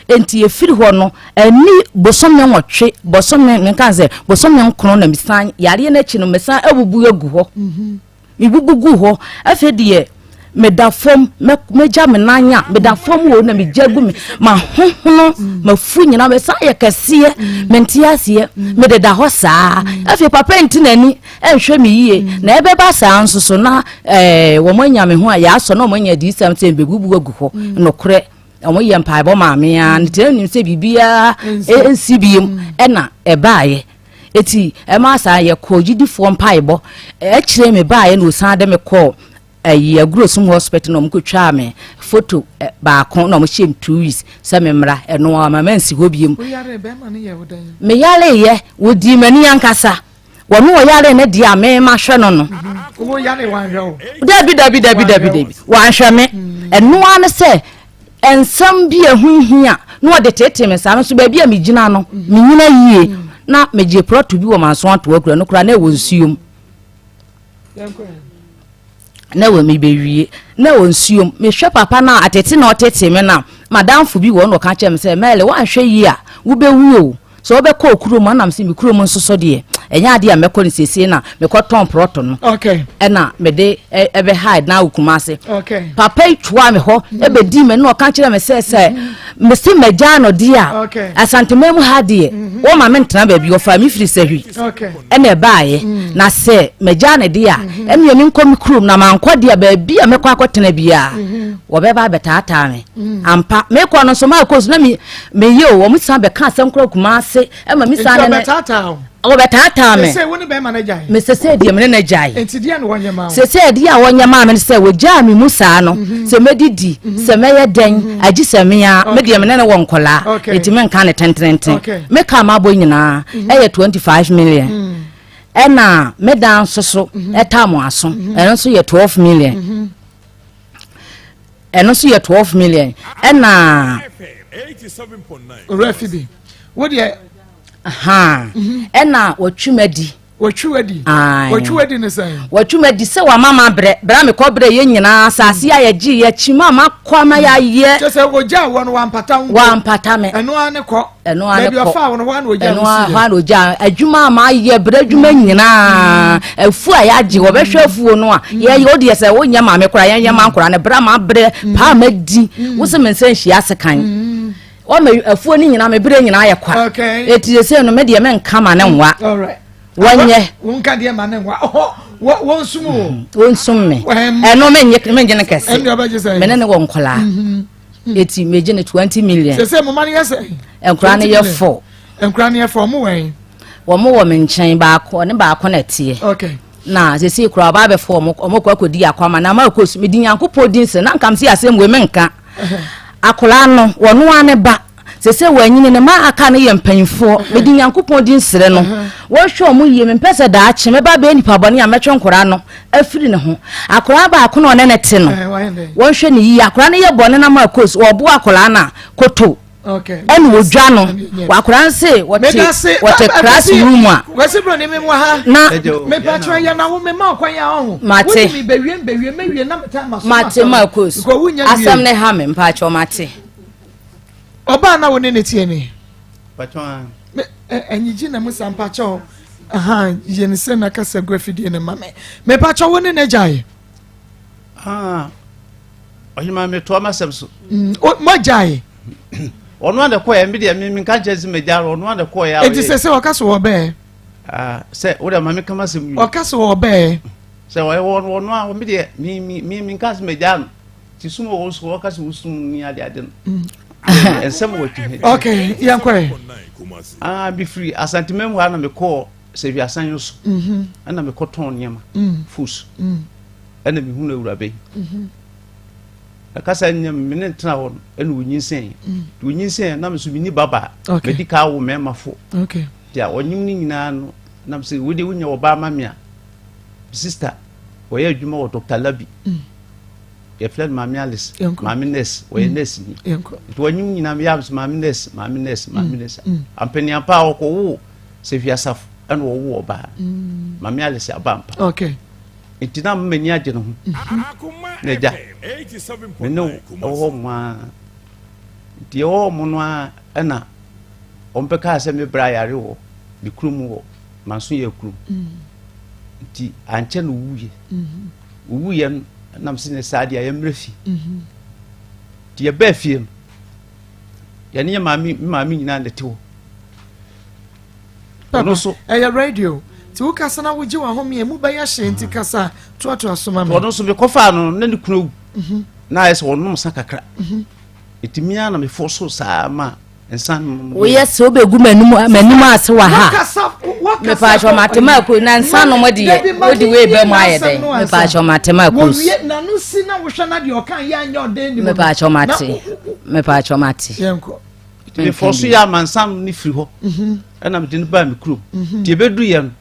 Enti ɛfiri hɔ no, ɛni bosome nwɔtwe, bosome, menka sɛ bosome nkron na mesan, yareɛ no akyi no mesan abubu agu hɔ. Mhm. Mebubu gu hɔ. Afei deɛ meda fam, mɛgya me nan a, meda fam o na megya gu me, mahohono, mm. mafu nyinaa, mesan yɛ kɛseɛ, mm. mente aseɛ, mm. mededa hɔ saa. Afei papa nti n'ani, ɛnhwɛ me yie mm. na ɛbɛba saa nso so na ɛɛ wɔn anya me ho a yɛasɔ na wɔn anya adiyisɛm sɛ mbɛbubu agu hɔ mm. nokorɛ wɔn yɛ mpaebɔ maame a ne tena nim sɛ biribiara nsi biem mm. ɛna ɛbaayɛ eti ɛma saa yɛkɔ gyidifoɔ mpaebɔ ɛkyerɛ me baayɛ na osan de me kɔɔ Ɛyi Agurosum hospital na wɔn twaa me photo baako na wɔn hyɛ me 2 weeks sɛ me mmra ɛno ama mansi hɔ biem. Me yare yɛ wɔdii m'ani ankasa wɔn wɔ yare ne deɛ a me ma hwɛ no no. Dabi dabi dabi dabi dabi wanhwɛ me ɛno ara ne sɛ nsɛm bi a ɛho hia na wɔde tete me saa nso baabi a megyina no menyina yie na megye prɔto bi wɔ manso ato akura no koraa na ɛwɔ nsuom. na wɔ mebɛwie na wɔ nsuom mehwɛ papa no a atete na ɔtete me no a madamfo bi wɔ na ɔka kyerɛ me sɛ mɛle woanhwɛ yie a wobɛwu o sɛ wobɛkɔ okurom anam sɛ me kurom nso so deɛ ɛnyɛ adeɛ a mɛkɔ no siesie na mekɔtɔn prɔto no ɛna mede ɛbɛ hide na awokuma ase papa yi toa me hɔ ɛbɛdi me na ɔka kyerɛ me sɛ sɛ mese magyaa no deɛ a Asantema mu ha deɛ mhm. wɔma me ntena baabi ɔfaa me firi sahwi ɛna ɛbaeɛ mm. na sɛ magyaa no deɛ a mhm. ɛneɛ menkɔ me kurom na mankɔ deɛ a baabi a mɛkɔ akɔtena biara mhm. wɔbɛba abɛtaataa me mm. ampa mekɔ no nso maakɔ so na meyɛ o wɔn san bɛka asɛm korɔ kuma ase ɛma me san ne wɔbɛtaataa me. Sese wo ne bɛrima no agyae. Me sese deɛ me ne no agyae. Nti deɛ na wɔnyɛ maa wo. Sese deɛ a wɔnyɛ maa me no sɛ wɔgyaa me mu saa no mhm. sɛ mɛdidi mhm. sɛ mɛyɛ dɛn mhm. agye sɛ mea me deɛ me ne no wɔ nkɔlaa eti me nka ne tentenenten me ka ma abɔ nyinaa ɛyɛ 25 million mm. ɛna me dan nso so ɛta mo aso ɛno nso yɛ 12 million ɛno nso yɛ 12 million ɛna. Owura Fibi wo deɛ. Ɛna wɔtwi ma di. Wɔtwi wa di. Wɔtwi wa di ne sɛn. Wɔtwi ma di sɛ wɔama ma brɛ brɛ a mekɔ brɛ yɛ nyinaa asase a yɛgye yɛ akyi ma ma kɔ ama yɛayɛ. Kyɛ sɛ wɔgya wɔ no wampata wo. Wampata me. Ɛno ara ne kɔ. Ɛno ara ne kɔ. Baabi ɔfa wo no hɔ ara na ogya wo si yɛ. Ɛno ara na ogya adwuma a mayɛ brɛ adwuma nyinaa afuo a yɛagye wɔbɛhwɛ afuo no a yɛyɛ o deɛ sɛ wonyɛ maame koraa yɛnyɛ ma nkora no brɛ ma brɛ paa ma di wo sɛ me nsa nhyia asekan. Wɔma afuo no nyinaa me berɛ nyinaa yɛ kwa. Eti sese no me deɛ menka ma ne nwa. Wɔnyɛ. Wonka deɛ ma ne nwa. Wɔnsum o. Mm-hmm. Wɔnsum me. Ɛno menye menye ne kɛse. Me ne ne wɔ nkɔlaa. Mm-hmm. Eti megye ne 20 million. Sese mo ma no yɛ sɛ. Nkɔlaa no yɛ fɔ. Nkɔlaa no yɛ fɔ ɔmo wɛn. Wɔn wɔ me nkyɛn baako ɔne baako na ɛteɛ. Okay. Na sese kura ɔba abɛfo ɔmo ɔmo kɔ akɔdi akwama na ama akɔ su medi Nyankopɔn din sɛ na nkam se asɛm wei menka. Akwadaa no, wɔno ara ne ba. Sese wanyini, ne mma aka no yɛ mpanyinfoɔ. Mede Nyankopɔn din srɛ no, wɔnhwɛ wɔn yie. Mempɛ sɛ daakye mɛba abɛyɛ nipa bɔne a mɛtwe nkwadaa no afiri ne ho. Akwadaa baako na ɔne no te no, wɔnhwɛ no yie. Akwadaa no yɛ bɔne na ma kos, wɔboa akwadaa no a, koto. Ɛna wɔdwa no wakora nse wɔte wɔte class room a. Kwasi bro ni mi wɔ ha. Na mepatwa yɛ na wo me ma ɔkwan yɛ ɔho. Mate. Wodi mi bewie bewie mewie na meta ma so. Mate ma kos. Asɛm ne ha me mpatwa mate. Ɔbaa na wo ne ne tie ni. Patwa. Me ɛnyigye na mu sa mpatwa aha yɛ ne sɛ na kasa gu afidie ne ma me. Mepatwa wo ne ne gyae. Ah. Ɔhema metoa m'asɛm so. Mm, mogyae. Ɔno a na ɛkɔɛ, me deɛ me nka nkyɛn sɛ magya no, ɔno a na ɛkɔɛ a. Eti sɛ sɛ ɔka so ɔbɛɛ. Ah, sɛ wo deɛ ma me ka m'asɛm wie. Ɔka so ɔbɛɛ. Sɛ ɔyɛ wɔn ɔno a me deɛ me me me me nka sɛ magya no. Ti sum wɔ so ɔka sɛ wosum ni ade ade no. Mm. Nsɛm wɔ twi. Okay, yɛn kɔɛ. Ah, bi firi Asantemam hɔ a na mekɔɔ sɛ wiasan so. Mhm. Ɛna mekɔtɔn nneɛma. Mm. Foods. Mm. Ɛna mehunu awuraba yi. Ɛkasa nyɛ me ne ntena hɔ no ɛna onyinsɛn. Nti onyinsɛn na me nso menni babaa. Madi ka awo mmarima fo. Nti a ɔnyem no nyinaa no na me sɛ wo deɛ wonya ɔbaa ma me a me sister ɔyɛ adwuma wɔ Dr. Labi. Yɛfrɛ no Maame Alice. Maame nurse ɔyɛ nurse ni. Nti ɔnyem nyinaa meyɛ a me sɛ maame nurse maame nurse maame nurse. Ampaniampa a ɔkɔwoo sɛ hwiasafo ɛna ɔwoo ɔbaa. Maame Alice aba ampa. Okay. Nti na m'ani agye ne ho. Na agya, me ne wo wɔ hɔ mo ara. Nti yɛwɔ hɔ mo no ara ɛna wɔbɛkaa sɛ me bra yare wɔ ne kurom wɔ Manso yɛ kurom. Nti ankyɛ na owuiɛ. Owuiɛ no nam sɛ ne saa deɛ yɛmmerɛ fie. Nti yɛbaa fie no, yɛne yɛ maame me maame nyinaa na ɛte hɔ. Ɔno nso. Ɛyɛ radio nti wo kasa na wogye w'ahome emu bɛyɛ hye nti kasa toatoa so ma me. Ɔno nso mekɔfaa no na ne kunu awu mhm. na ayɛ sɛ ɔnom nsa kakra mhm. ɛti me ara na mefɔ so saa ma nsa nom. Woyɛ sɛ wobɛgu m'anim ase wɔ ha mepaakyɛ mate ma akuro na nsa nom deɛ wode wei bɛ mu ayɛ dɛn mepaakyɛ mate ma akuro mepaakyɛ mate mepaakyɛ mate. Mefɔɔ so yɛ amansan no firi hɔ mhm. ɛna mede no baa me kurom mhm. nti ɛbɛduru yɛ no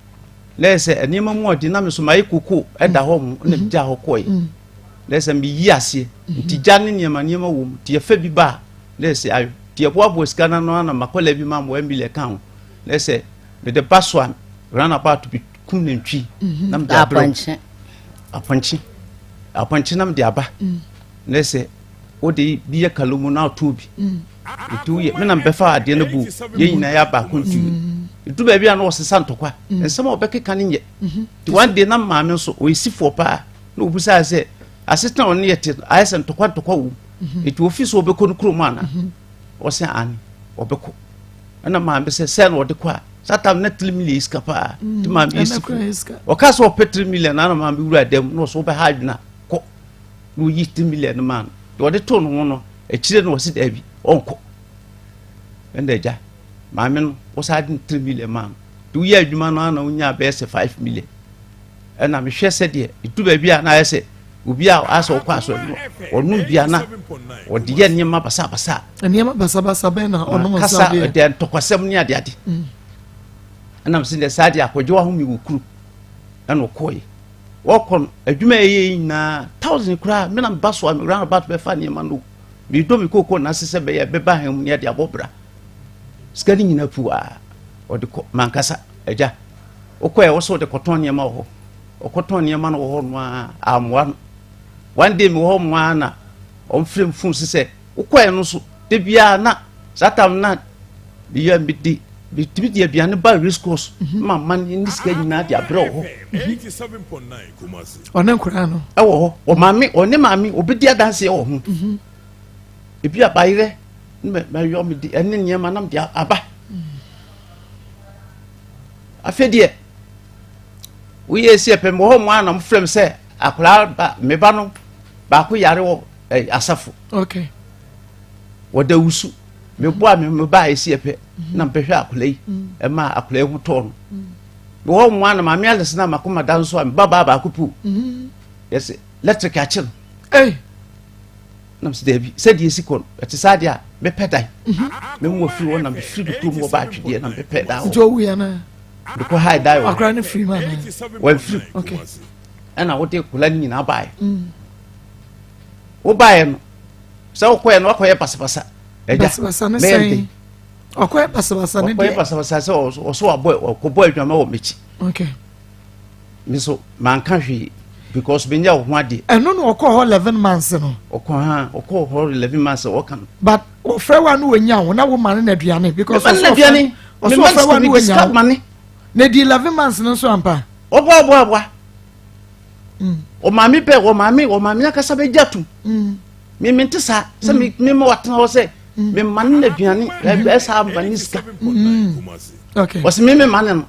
na yɛ sɛ nneɛma mu ɔde na me so mayɛ koko ɛda hɔ mu na megya hɔ kɔɔyɛ mm. na yɛ sɛ meyi aseɛ nti gya ne nneɛma nneɛma wɔ mu nti yɛfa bi ba a na yɛ sɛ ayo nti yɛboaboa sika no ano ana makɔla bi ma mmoa mmili ɛka ho na yɛ sɛ mede ba so a round about bi kum nantwi mhm. na mede abrɛ apɔnkye apɔnkye na mede aba mm. na yɛ sɛ wode bi yɛ kalo mu na ɔtɔn bi mm. nti woyɛ me na mebɛfa adeɛ no bu yɛn nyinaa yɛ abaako nti mm. ɛdu baabi a na ɔsesa ntɔkwa mm. nsɛm a ɔbɛkeka no nyɛ mm-hmm. nti one day na maame nso ɔyɛ sifoɔ paa na ɔbusaa sɛ asetena ɔne yɛ te ayɛ sɛ ntɔkwa ntɔkwa wɔ mu mm-hmm. nti ofi so ɔbɛkɔ no kurom ana mm-hmm. ɔsɛ ane ɔbɛkɔ ɛna maame sɛ sɛ na ɔde kɔ a satan na three million sika paa nti maame yɛ sifoɔ ɔka sɛ ɔpɛ three million na maame wura dɛm na ɔsɛ ɔbɛha adwena kɔ na ɔyi three million no maa no deɛ ɔde too ne ho no akyire no ɔsi daabi ɔnkɔ ɛnna agya maame no wɔsan de three million maa no de woyɛ adwuma no ana wonya bɛyɛ sɛ five million ɛna mehwɛ sɛ deɛ ɛdu baabi a na ayɛ sɛ obi a asɛ ɔkɔ asɔre no ɔnom bi a na ɔde yɛ nneɛma basabasa nneɛma basabasa bɛn na ɔnom kasa ɛdeɛ ntɔkwasɛm ne adeade mm. ɛnam sɛ deɛ saa deɛ akɔgye wahome wɔ kuro ɛna ɔkɔɔyɛ Wɔkɔ no, adwuma a ɛyɛ yi nyinaa, thousand koraa, me na meba so a, me round about bɛfa nneɛma no. Medɔ me kooko na ase sɛ bɛyɛ bɛba ha mu ne ɛde abɔ bra. Sika no nyinaa pu a, ɔde kɔ, mankasa, agya. Wokɔ ɛ, wɔsɛ ɔde kɔtɔn nneɛma wɔ hɔ. Ɔkɔtɔn nneɛma no wɔ hɔ no a, ammoa no. One day mewɔ hɔ mo ara na ɔmfrɛ me phone so sɛ, wokɔɛ no so, da biara na saa tam na meyɛ mede metumi de aduane ba race course mhm. ma ma ne sika nyinaa de abrɛ wɔ hɔ ɔne nkwadaa no ɛwɔ hɔ ɔmaame ɔne maame obɛdi adanseɛ wɔ ho mhm. ebi abayerɛ mɛyɔ mede ɛne nneɛma nam de aba mhm. afei deɛ woyɛ esi ɛpɛ mewɔ hɔ mo a na mofrɛ m sɛ akwadaa ba me ba no baako yare wɔ asafo okay wɔda wusu meboa me me baa esi ɛpɛ na mpɛhwɛ akwadaa yi ɛma akwadaa yi ho tɔɔ no mewɔ mu a na maame alɛsɛ na makoma da nso a meba baa baako po yɛsɛ lɛtrik akye no na mesɛ daabi sɛdeɛ ɛsi kɔ no ɛte saa deɛ a mepɛ dan memu afiri hɔ na mefiri me kurom hɔ ba atwedeɛ na mepɛ dan hɔ mekɔ hae dan wɔ wɔamfiri ɛna wode akwadaa no nyinaa baeɛ wobaeɛ no sɛ wokɔɛ no wakɔyɛ basabasa. Ɛgya Basabasa ne mɛyɛ sɛn? den. Ɔkɔyɛ basabasa ne Ɔkɔyɛ deɛ. basabasa sɛ ɔso wabɔ ɔkɔbɔ adwama wɔ m'akyi. Okay. Me so manka hwee because menyɛ wo ho adeɛ. Ɛno na ɔkɔɔ hɔ 11 months no. Ɔkɔ ha ɔkɔɔ hɔ 11 months ɔka no. But ɔfrɛ wa no wɔnya wo na wo ma no n'aduane because Mema no n'aduane. ɔso Mema ɔfrɛ wa no no sika wɔnya wo. ma ne. Na di 11 months no nso ampa. Ɔboa ɔboa ɔboa. Ɔmaame bɛ ɔmaame ɔmaame akasa bɛgye atum. Me mente saa sɛ me me ma watena hɔ sɛ me ma no n'aduane ɛsɛ ama ne sika. Wɔsi me me ma ne no.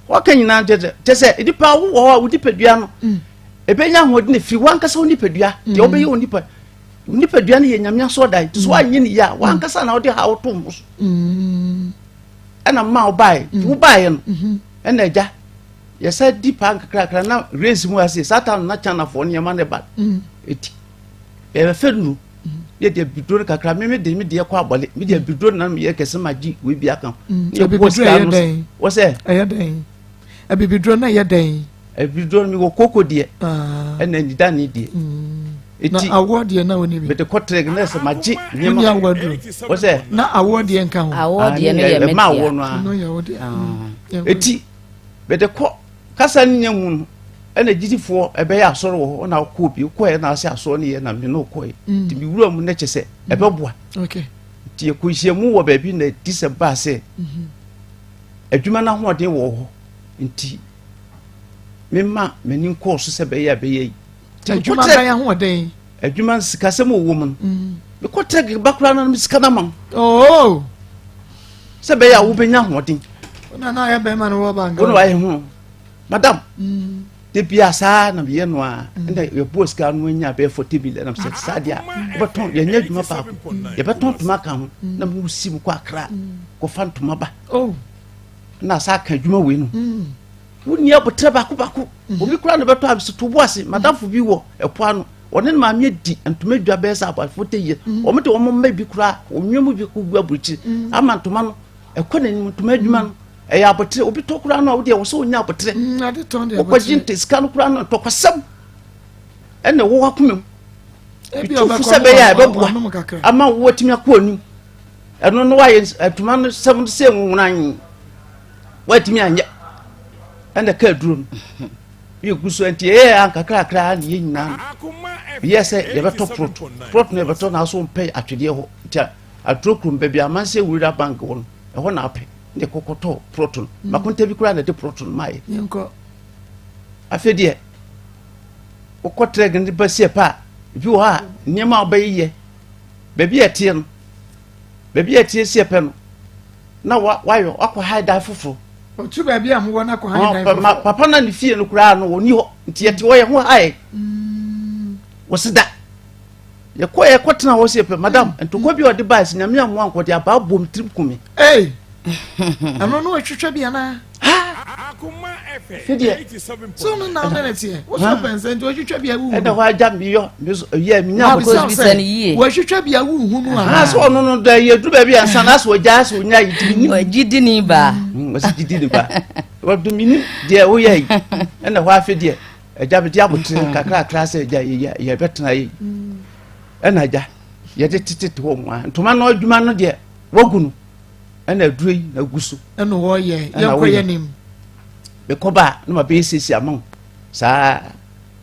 Wɔka nyinaa kyɛ kyɛ sɛ nipa wowɔ hɔ a wo nipadua no ebenya ahoɔden efiri wankasa wo nipadua deɛ wobɛyɛ wo nipa nipadua no yɛ nyame asɔɔdan nti so wanyɛ ne yie a wankasa na wode ha woto ho so ɛna mma wobaeɛ nti wobaeɛ no ɛna agya yɛsɛ di paa nkakrakra na race mu ase saa time na chinafoɔ nneɛma ne ba eti yɛbɛfɛ nuru yɛ de abiduro no kakra me me de me deɛ kɔ abɔle me de abiduro no na meyɛ kɛse ma gye wei bi aka ho ne yɛ bɔ sika no wɔ sɛ ɛyɛ dɛn abibiduro no ɛyɛ dɛn abibiduro no mewɔ koko deɛ ɛna anida ne deɛ eti na awoɔ deɛ na wɔni bi mede kɔ trek na ɛsɛ ma gye nneɛma woni awoɔ duro wɔ sɛ na awoɔ deɛ nka ho awoɔ deɛ no yɛ me ɛma awoɔ no a eti mede kɔ kasa no nya mu no ɛna gyidifoɔ ɛbɛyɛ asɔre wɔ hɔ na ɔkɔɔ bi wokɔɛ na ase asɔre no yɛ na me ne wokɔɛ mm. nti mewura mu no kyɛ sɛ mm. ɛbɛboa nti yɛkɔ nhyiamu wɔ baabi na di sɛ baa sɛ mm-hmm. adwuma no ahoɔden wɔ hɔ nti mema m'ani nkɔɔ so sɛ bɛyɛ a bɛyɛ yi adwuma bɛn ahoɔden adwuma sikasɛm wɔ mu no mm. mekɔ trɛk ba koraa no sika no ama wo oh. sɛ bɛyɛ a wobɛnya ahoɔden wona na ayɛ bɛrima no wɔ banka wona wayɛ ho madam mm. de bia saa na meyɛ no a mm. ɛna yɛboɔ sika no anya bɛyɛ 40 million nam sɛ saa deɛ a wobɛtɔn yɛnyɛ adwuma baako yɛbɛtɔn ntoma ka ho na mewusi mu kɔ akra kɔfa ntoma ba oh. na saa ka adwuma wei no Wonni aboterɛ baako baako. Mhm. Obi koraa na bɛtɔ abisi to bo ase. Madamfo bi wɔ ɛpo ano. Ɔne ne maame adi ntoma dwa bɛyɛ sɛ abafo te yie. Mhm. Wɔn de wɔn mma bi koraa onwia mu bi kɔ gu aburukyiri mhm. ama ntoma no ɛkɔ n'anim ntoma adwuma no ɛyɛ aboterɛ obi tɔ koraa no a wodeɛ wɔ sɛ onya aboterɛ. Wokɔgye nte sika no koraa no ntɔkwasɛm ɛna ɛwɔ wakoma mu. Etu fo sɛ bɛyɛ a ɛbɛboa ama wɔatumi akɔ anim. Ɛno no wayɛ ntoma no sɛm no sɛ nwunan. Woantumi anyɛ ɛna ka aduro no yɛ gu so nti ɛyɛ ankakrakra ne yɛ nyinaa no yɛ sɛ yɛbɛtɔ prot prot no yɛbɛtɔ na so mpɛ atwedeɛ hɔ nti aduro kurom baabi amanseɛ wura bank wɔ no ɛhɔ na apɛ ne kɔkɔtɔ prot no mm. makonta bi koraa na ɛde prot no maayɛ afei deɛ wokɔ trɛg no ba sie pa a ebi wɔ hɔ a nneɛma a wobɛyeyɛ baabi a ɛteɛ no baabi a ɛteɛ sie pɛ no na wayɔ wakɔ ha dan foforɔ. Ɔtu baabi a mowɔ no akɔ ha dan foforɔ. Papa na ne fie no koraa no wɔni hɔ nti yɛte hɔ yɛ ho ha yɛ. Mm. Wɔsi da yɛkɔ yɛkɔ tena hɔ sɛ pɛ madam mm. ntokwa bi a ɔde baa sɛ nyame amoa nkɔde abaa bom tirim kumi. Ee ɛno no ɔtwitwa bi anaa. Fideɛ. So no na ɔne ne teɛ. Wosɔ pɛnsɛn nti wɔtwitwa bi a wuhu. Ɛna hɔ agya mi yɔ mi so yɛ mi nya abotire. Bisa ne yie. Wɔtwitwa bi a wuhu no ana. Sɛ ɔno no dɛ yɛ duru baabi ansa na asɛ ɔgya asɛ ɔnya yi ti mi nim. Gyidi ni ba. Ɔsi gyidi ni ba. Wɔdu mi nim deɛ woyɛ yi. Ɛna hɔ afe deɛ ɛgya mi di abotire kakrakra sɛ ɛgya yɛ yɛ bɛtena yi. Ɛna agya yɛde tete hɔ mu a ntoma no adwuma no deɛ wagu no. ɛna aduro yi na gu so. ɛna wɔyɛ yɛnkɔ yɛ nim. mekɔba a na mabɛyɛ siesie ama wo saa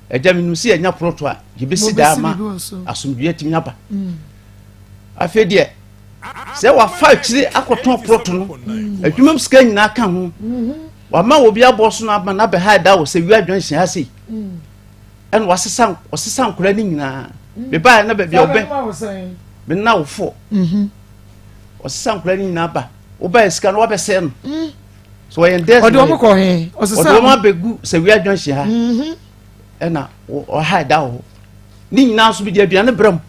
agya menim sɛ yɛnya porɔto a yɛbɛsi daa ma asomdwoeɛ atumi aba mm. afei deɛ sɛ wafa akyire akɔtɔn porɔto no mm. adwuma mu sika nyinaa ka ho mm-hmm. wama obi abɔ so no ama no abɛha da wɔ sɛ wia adwan hyia sei mm. ɛna wasesa ɔsesa nkora no nyinaa mebaeɛ na baabi a ɔbɛn mena wofoɔ mm-hmm. ɔsesa nkwadaa no nyinaa ba wobaɛ sika no wabɛsɛe no mm. so ɔyɛ ndɛ ɔde wɔn kɔ he ɔsesa ɔde wɔn abɛgu sɛwia junction ha mhm. ɛna ɔha ɛda wɔ hɔ ne nyinaa nso bi de aduane brɛ mu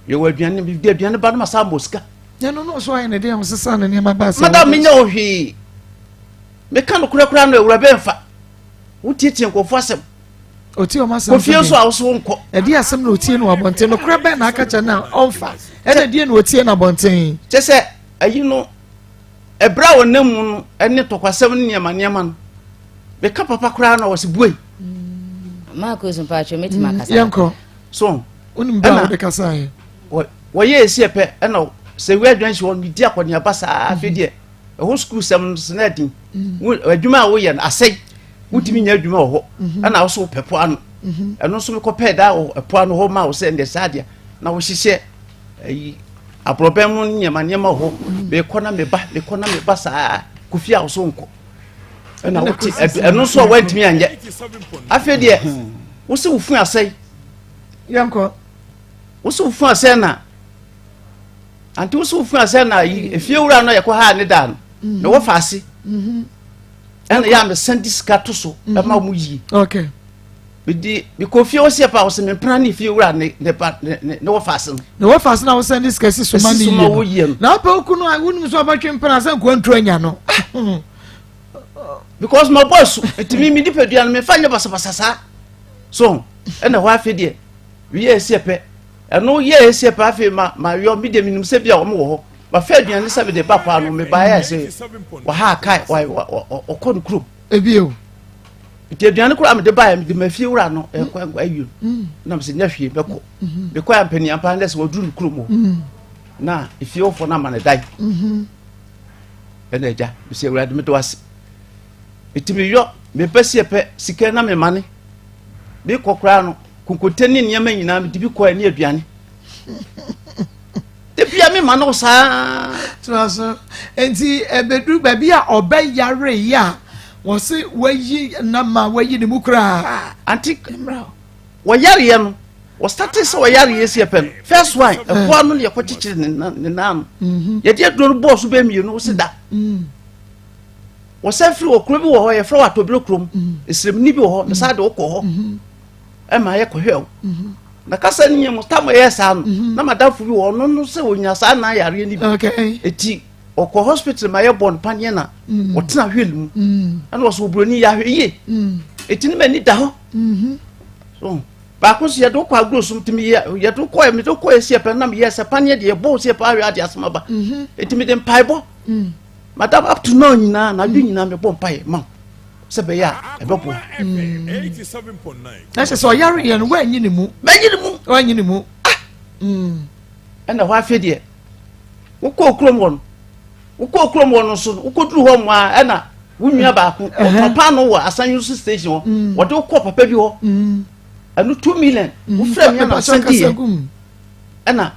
yɛwɔ aduane bi de aduane ba no ma saa mbɔ sika. yɛn no so ayɛ ne deɛ ɔsesa ne nneɛma ba sɛ. madam mi nyɛ wɔ hwee meka no korakora no awura bɛn fa wotietie nkurɔfoɔ asɛm. Otie wɔn asɛm sɛ deɛ. nso a woso nkɔ. Ɛde asɛm na otie no abɔnten nokorɛ bɛn na aka kyerɛ no a ɔmfa ɛna deɛ na otie no abɔnten. Kyɛ sɛ ayi no ɛberɛ a ɔnam mu no ɛne tɔkwasɛm ne nneɛma nneɛma no meka papa koraa na ɔsɛ buei. Marcus mpaatwa mɛtumi akasa. Yɛnkɔ. So wonim bɛ a wode kasaeɛ. Wɔyɛ esi ɛpɛ ɛna Sɛ wia adwan si hɔ no medi akɔneaba saa. Afei deɛ ɛhɔ sukuu sɛm no so na ɛden. Adwuma a woyɛ no asɛe, wotumi nya adwuma wɔ hɔ, ɛna wo so wopɛ po ano. Ɛno nso mekɔpɛɛ daa wɔ ɛpo ano hɔ ma wo sɛ ɛndeɛ saa deɛ na wohyehyɛ ayi aborɔbɛn mu nneɛma nneɛma wɔ hɔ. Mekɔ na meba, mekɔ na meba saa, kofi a wo so nkɔ ɛna wote ɛno nso a woantumi anyɛ. Afei deɛ wo sɛ wo fun asɛe, yɛnkɔ wo sɛ wo fun asɛe na ante wo sɛ wo fun asɛe na yi efie wura no yɛkɔ ha ne da no na wɔfa ase ɛna yɛ a mesan de sika to so ɛma wɔn yie. Okay. Mede mekɔ fie hɔ seɛ pa wɔsɛ mempena ne fie wura ne ne ba ne ne ne wɔfa ase no. Na wɔfa ase na wɔsɛn de sika si so ma ne yie no. Na apɛ okunu a wonim so abɛtwe mpena sɛ nkoa ntu anya no. Because ma bɔ asu nti mi mi nipadua no mefa nyɛ basabasa saa so ɛna hɔ. Afei deɛ wiyɛ ɛsiɛ pɛ, ɛno yɛ ɛsiɛ pɛ. Afei ma ma yɔ mi deɛ menim sɛ bi a wɔn wɔ hɔ mafa aduane sɛ mede ba paa no, mebaeɛ sɛ wɔha akae ɔkɔ no kurom. Ebi o. Nti aduane koraa mede baeɛ, mede ma fie wura no ɛkɔ awie no na mesɛ nya hwee mɛkɔ. Mekɔ yɛ mpaniampa ne sɛ wɔduru no kurom hɔ na efie hɔfoɔ no ama no dan. Ɛna agya mesɛ awurade mede wase nti meyɔ meba sie pɛ sika na memane mekɔ koraa no konkonte ne nneɛma nyinaa mede bi kɔɛ ne aduane da bia mema no saa. Tena so nti ɛbɛduru baabi a ɔbɛyare yi a wɔse wayi nama wayi ne mu koraa. Ante wɔyareɛ no wɔstate sɛ wɔyareɛ si ɛpɛ no first one ɛboa no ne yɛkɔkyekyere ne nan no. Yɛde aduro no bɔɔ so bɛɛ mmienu wo se da. Wɔsan firi wɔ kuro bi wɔ hɔ yɛfrɛ wɔ atɔbire kurom, esremni bi wɔ hɔ mesan de wokɔ hɔ ɛma yɛkɔhwɛ wo na kasa no nyɛ mu tam ɛyɛ saa no. Na madamfo bi wɔ ɔno no sɛ ɔnya saa nan yareɛ no bi ɛti ɔkɔ hospital ma yɛbɔ no paneɛ na ɔtena wheel mu ɛna ɔsɛ oburoni yɛ ahwɛ yie ɛti ne m'ani da hɔ. So baako so yɛde wokɔ agorɔ sum tumi yɛ yɛde wokɔ mede wokɔ ɛsi ɛpɛ nam yɛ sɛ paneɛ deɛ yɛbɔ si ɛpɛ ahwɛ ade asɛm aba ɛti mede mpaebɔ madam up to now nyinaa na adwo nyinaa mebɔ mpaeɛ ma wo sɛ bɛyɛ a ɛbɛboa. Na kyerɛ sɛ ɔyare yɛ no woanyi ne mu. Mɛnyi ne mu. Woanyi ne mu. Ah ɛna hɔ afei deɛ wokɔɔ kurom hɔ no, wokɔɔ kurom hɔ no nso no wokɔduru hɔ mu a ɛna wo nua baako ɔtɔn paano wɔ Asan station hɔ, wɔde wokɔɔ papa bi hɔ ɛno 2 million wofrɛ mi ana sɛn diiɛ ɛna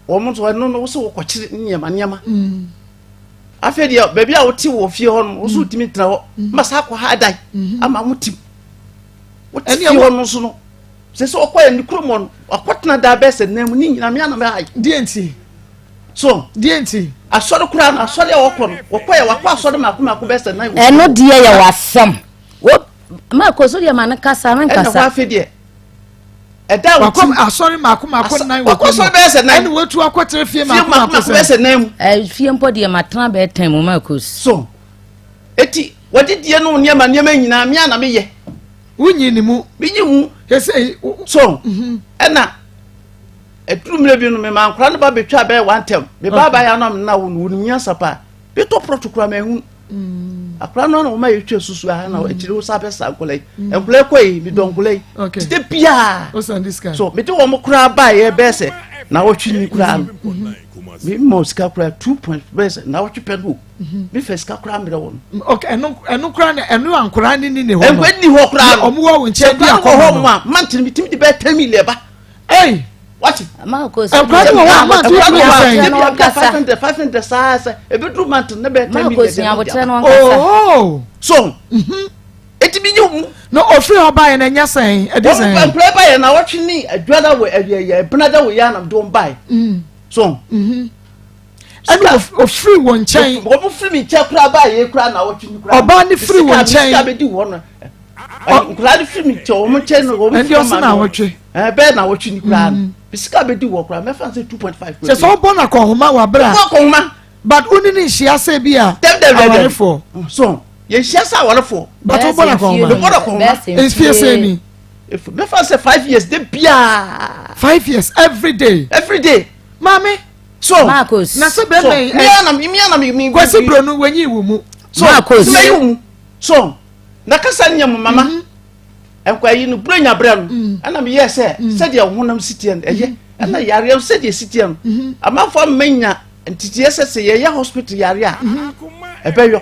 wɔn nso ɛno no wosɛ wokɔkyere nneɛma nneɛma. Afei deɛ baabi a wote wɔ fie hɔ no wo so wotumi tena hɔ ma saa kɔ ha dan ama mo tim wote fie hɔ no nso no sɛ sɛ ɔkɔ yɛ ne kurom hɔ no wakɔtena daa bɛɛ sɛ nan mu ne nyina mea na mɛha. Deɛ nti so deɛ nti asɔre koraa no asɔre a wɔkɔ no wɔkɔ yɛ wakɔ asɔre mako mako bɛɛ sɛ nan. Ɛno deɛ yɛ w'asɛm wo mako so deɛ ma no kasa me nkasa. Ɛna hɔ afei deɛ ɛda a wakɔ asɔre mako mako nan wɔ wakɔ asɔre bɛyɛ sɛ nan ɛna watu akɔtena fie mako mako bɛyɛ sɛ nan mu. Ɛ fie mpo deɛ ma tena bɛyɛ tɛn mu mako. So eti wɔde die no nneɛma nneɛma nyinaa mmea na meyɛ. Wonyi ne mu. Menyi mu. Ɛsɛ so ɛna ɛduru mmerɛ bi no mema nkora no ba bɛtwa bɛyɛ one term meba ba yɛ anam na wo no wɔnim nyansa paa bitɔ prɔto kora ma ɛhu akora no na wɔma yɛtwa susu aha na akyire wo sa bɛsa nkɔla yi nkɔla yi kɔ yi medɔ nkɔla yi tete biaa so mede wɔn koraa baeɛ bɛyɛ sɛ na wɔtwe ni koraa no mema sika koraa 2 point bɛyɛ sɛ na wɔtwe pɛ no mefɛ sika koraa mmerɛ wɔ no ɛno koraa na ɛno ankoraa ne ni ne hɔ no nkwa ni hɔ koraa no ɔmo wɔ wo nkyɛn di akɔmɔ hɔ mu a mantene metumi de bɛyɛ 10 million ba. Ei wati. Nkwa ni wɔ hɔ a mantene tumi yɛ sɛn? 500 500 saa sɛ ebeduru mantene ne bɛyɛ 10 million. Oh. So eti bi nye mu. Na ofiri hɔ baayɛ na ɛnyɛ sɛn ɛde sɛn? Wɔn nkura baayɛ na wɔtwe ne adwada wɔ ɛyɛ ɛbenada wɔ yɛ anam de wɔn baayɛ so. Ɛna ofiri wɔn nkyɛn. Wɔn firi mi nkyɛn koraa baayɛ koraa na wɔtwe ne koraa. Ɔbaa ne firi wɔn nkyɛn. Sika bɛ di wɔn no nkura ne firi mi nkyɛn wɔn nkyɛn no wɔn firi wɔn maame hɔ. Ɛɛ bɛyɛ na wɔtwe ne koraa no sika bɛ di wɔ koraa mɛfa sɛ 2.5. Kyɛ sɛ ɔbɔ na kɔnhoma wɔ abira. Ɔbɔ kɔnhoma. But woni ne nhyia sɛ bi a awarefoɔ. So yɛnhyia sɛ awarefoɔ. But wobɔ na kɔnhoma. Mebɔ na kɔnhoma. Nfie sɛ ni. Mɛfa sɛ 5 years de biaa. 5 years every day. Every day. Maame. So Marcus. Na sɛ bɛrɛ yi. Mia na mia na mi. Kwasi Bronu wɔnyi wo mu. So Marcus. Mɛyi wo mu. So na kasa nyɛ mu mama. Nkwa yi no buro nya brɛ no ɛna meyɛ sɛ sɛdeɛ honam si teɛ no ɛyɛ ɛna yareɛ sɛdeɛ si teɛ no amanfoɔ mmɛnya. Nti yɛ sɛ sɛ yɛyɛ hospital yare a ɛbɛyɔ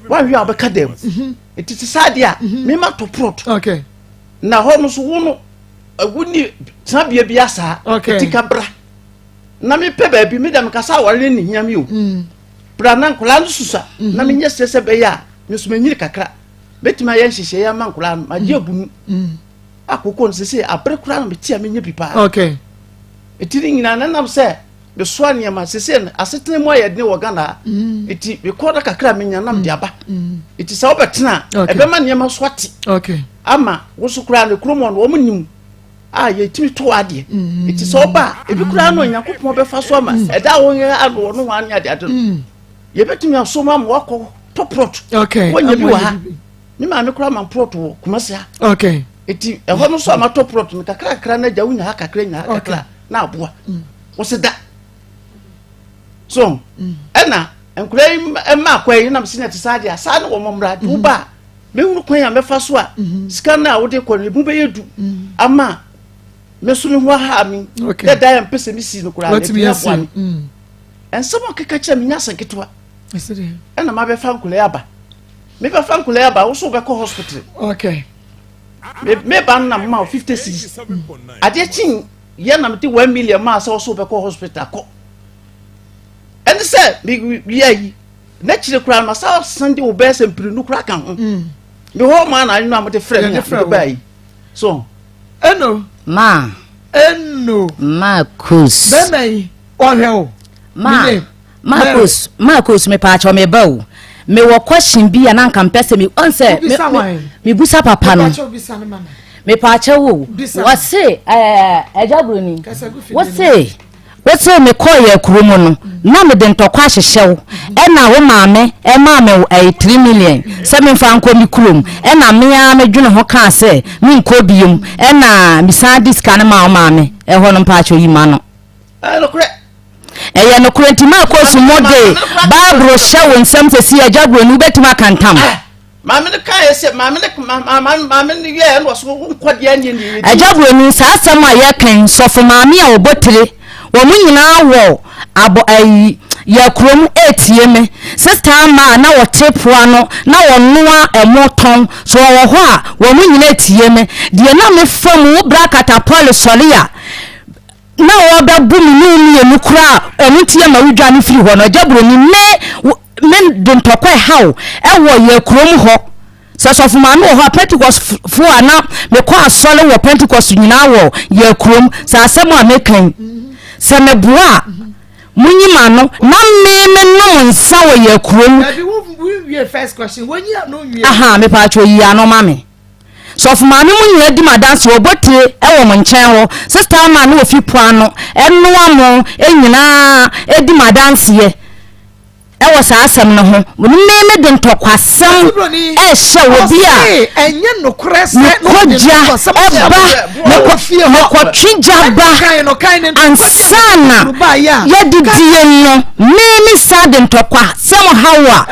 woahwɛ a wobɛka dam mhm. nti te saa deɛ a mhm. mema tɔ prot na hɔ no so wo no wonni tenabea bi asaa ɛti ka bra na mepɛ baabi meda mekasa aware ne ne hia me o mm. bra na nkwadaa no susa na mhm. menyɛ sɛ sɛ bɛyɛ a me nso menyini kakra mɛtumi ayɛ nhyehyɛeɛ ama nkwadaa no magye abunu akokɔ no sɛ sɛ abere koraa na mete a menyɛ bi paa ɛti ne nyinaa nanam sɛ mesoa nneɛma sese no asetena mu ayɛ den wɔ Ghana ha mm. nti mekɔ na kakra menya nam de aba mm. nti sɛ wobɛtena a ɛbɛma nneɛma so ate ama wo so koraa no kurom hɔ no wɔn nim a yɛtumi to adeɛ mm. nti sɛ ɔba a ebi koraa no Onyankopɔn bɛfa so ama ɛda a wɔn yɛ ano wɔn ho ane ade ade no yɛbɛtumi asom ama wakɔ tɔ prɔt wɔnyɛ bi wɔ ha me maame koraa ma prɔt wɔ Kumasi ha nti ɛhɔ no so a matɔ prɔt no kakra kakra na agya wonya ha kakra nya ha kakra na aboa wɔsi da so ɛna nkura yi mma akwa yi nam si na ɛte saa deɛ saa ne wɔn mmra de wo ba a mehunu kwan a mɛfa so a sika no a wode kɔ no ebu bɛyɛ du ama me so me ho aha mi dɛ dan a mpɛ sɛ mesi no koraa na ɛtumi aboa me nsɛm a ɔkeka kyerɛ me nyɛ asɛm ketewa ɛna mabɛfa nkura yi aba mebɛfa nkura yi aba wo so wobɛkɔ hospital meba no na mema wo 50 cedis adeɛ kyen yɛ na mede 1 million maa sɛ ɔso wobɛkɔ hospital kɔ ɛne sɛ mewia yi n'akyire koraa no masa san de wo bɛyɛ sɛ mprenu koraa ka ho mm. mehɔ maa na anwene a mode frɛ me a mede baa yi so ɛno ma ɛno ma kus bɛma yi ɔhwɛ o ma Marcos Marcos mepaakyɛw me ba o mewɔ question bi a na nka mpɛ sɛ me ɔn sɛ mebusa papa no mepaakyɛw o wɔse ɛɛ ɛgya buroni wɔse wɔse mekɔɔ yɛ kuro mu no na mede ntɔkwa ahyehyɛ wo ɛna wo maame ɛmaa me ɛyɛ 3 million sɛ memfa nkɔ me kurom ɛna mea medwene ho kaa sɛ menkɔ biom ɛna mesan de sika no maa wo maame ɛhɔ no mpaakyɛw yi ma no. Ɛyɛ nokorɛ. Ɛyɛ nokorɛ nti ma kɔ su mo de Bible hyɛ wo nsam sɛ si agya buroni wobɛtumi aka ntam. Ah, maame no kaeɛ sɛ maame no maame maame no yɛɛ ɛna ɔso nkɔ deɛ ɛnyɛ ne yɛ. Agya buroni saa asɛm a yɛka yi sɔfo maame a ɔbɔ tire wɔn nyinaa wɔ abɔ ayi yɛ kurom etie me sista ama a na wɔte poa no na wɔnoa ɛmo tɔn so wɔwɔ hɔ a wɔn nyinaa etie me deɛ na mefa mu wo bra katapɔle sɔre a na wɔbɛbo me ne wo mmienu koraa a, ɛno nti yɛma wodwane firi hɔ no, Agya Buroni, me, me de ntɔkwa ɛhaw ɛwɔ yɛ kurom hɔ. Sɛ sɔfo maame wɔ hɔ a, Pentecost fo a na mekɔ asɔre wɔ Pentecost nyinaa wɔ yɛ kurom. Sɛ asɛm a meka yi, sɛ meboa a, monyi m'ano na me menom nsa wɔ yɛ kurom. Aha, mepatwo yi ano ma me. Sɔfo maame mo nyinaa di m'adanse wɔ botire wɔ mo nkyɛn hɔ sista ama ne ofi po ano ɛnoa mo nyinaa di m'adanseɛ ɛwɔ saa asɛm no ho me me de ntɔkwasɛm ɛhyɛ obi a mekɔgya ɛba mekɔtwe gya ba ansa na yɛdidie no me me saa de ntɔkwasɛm haw a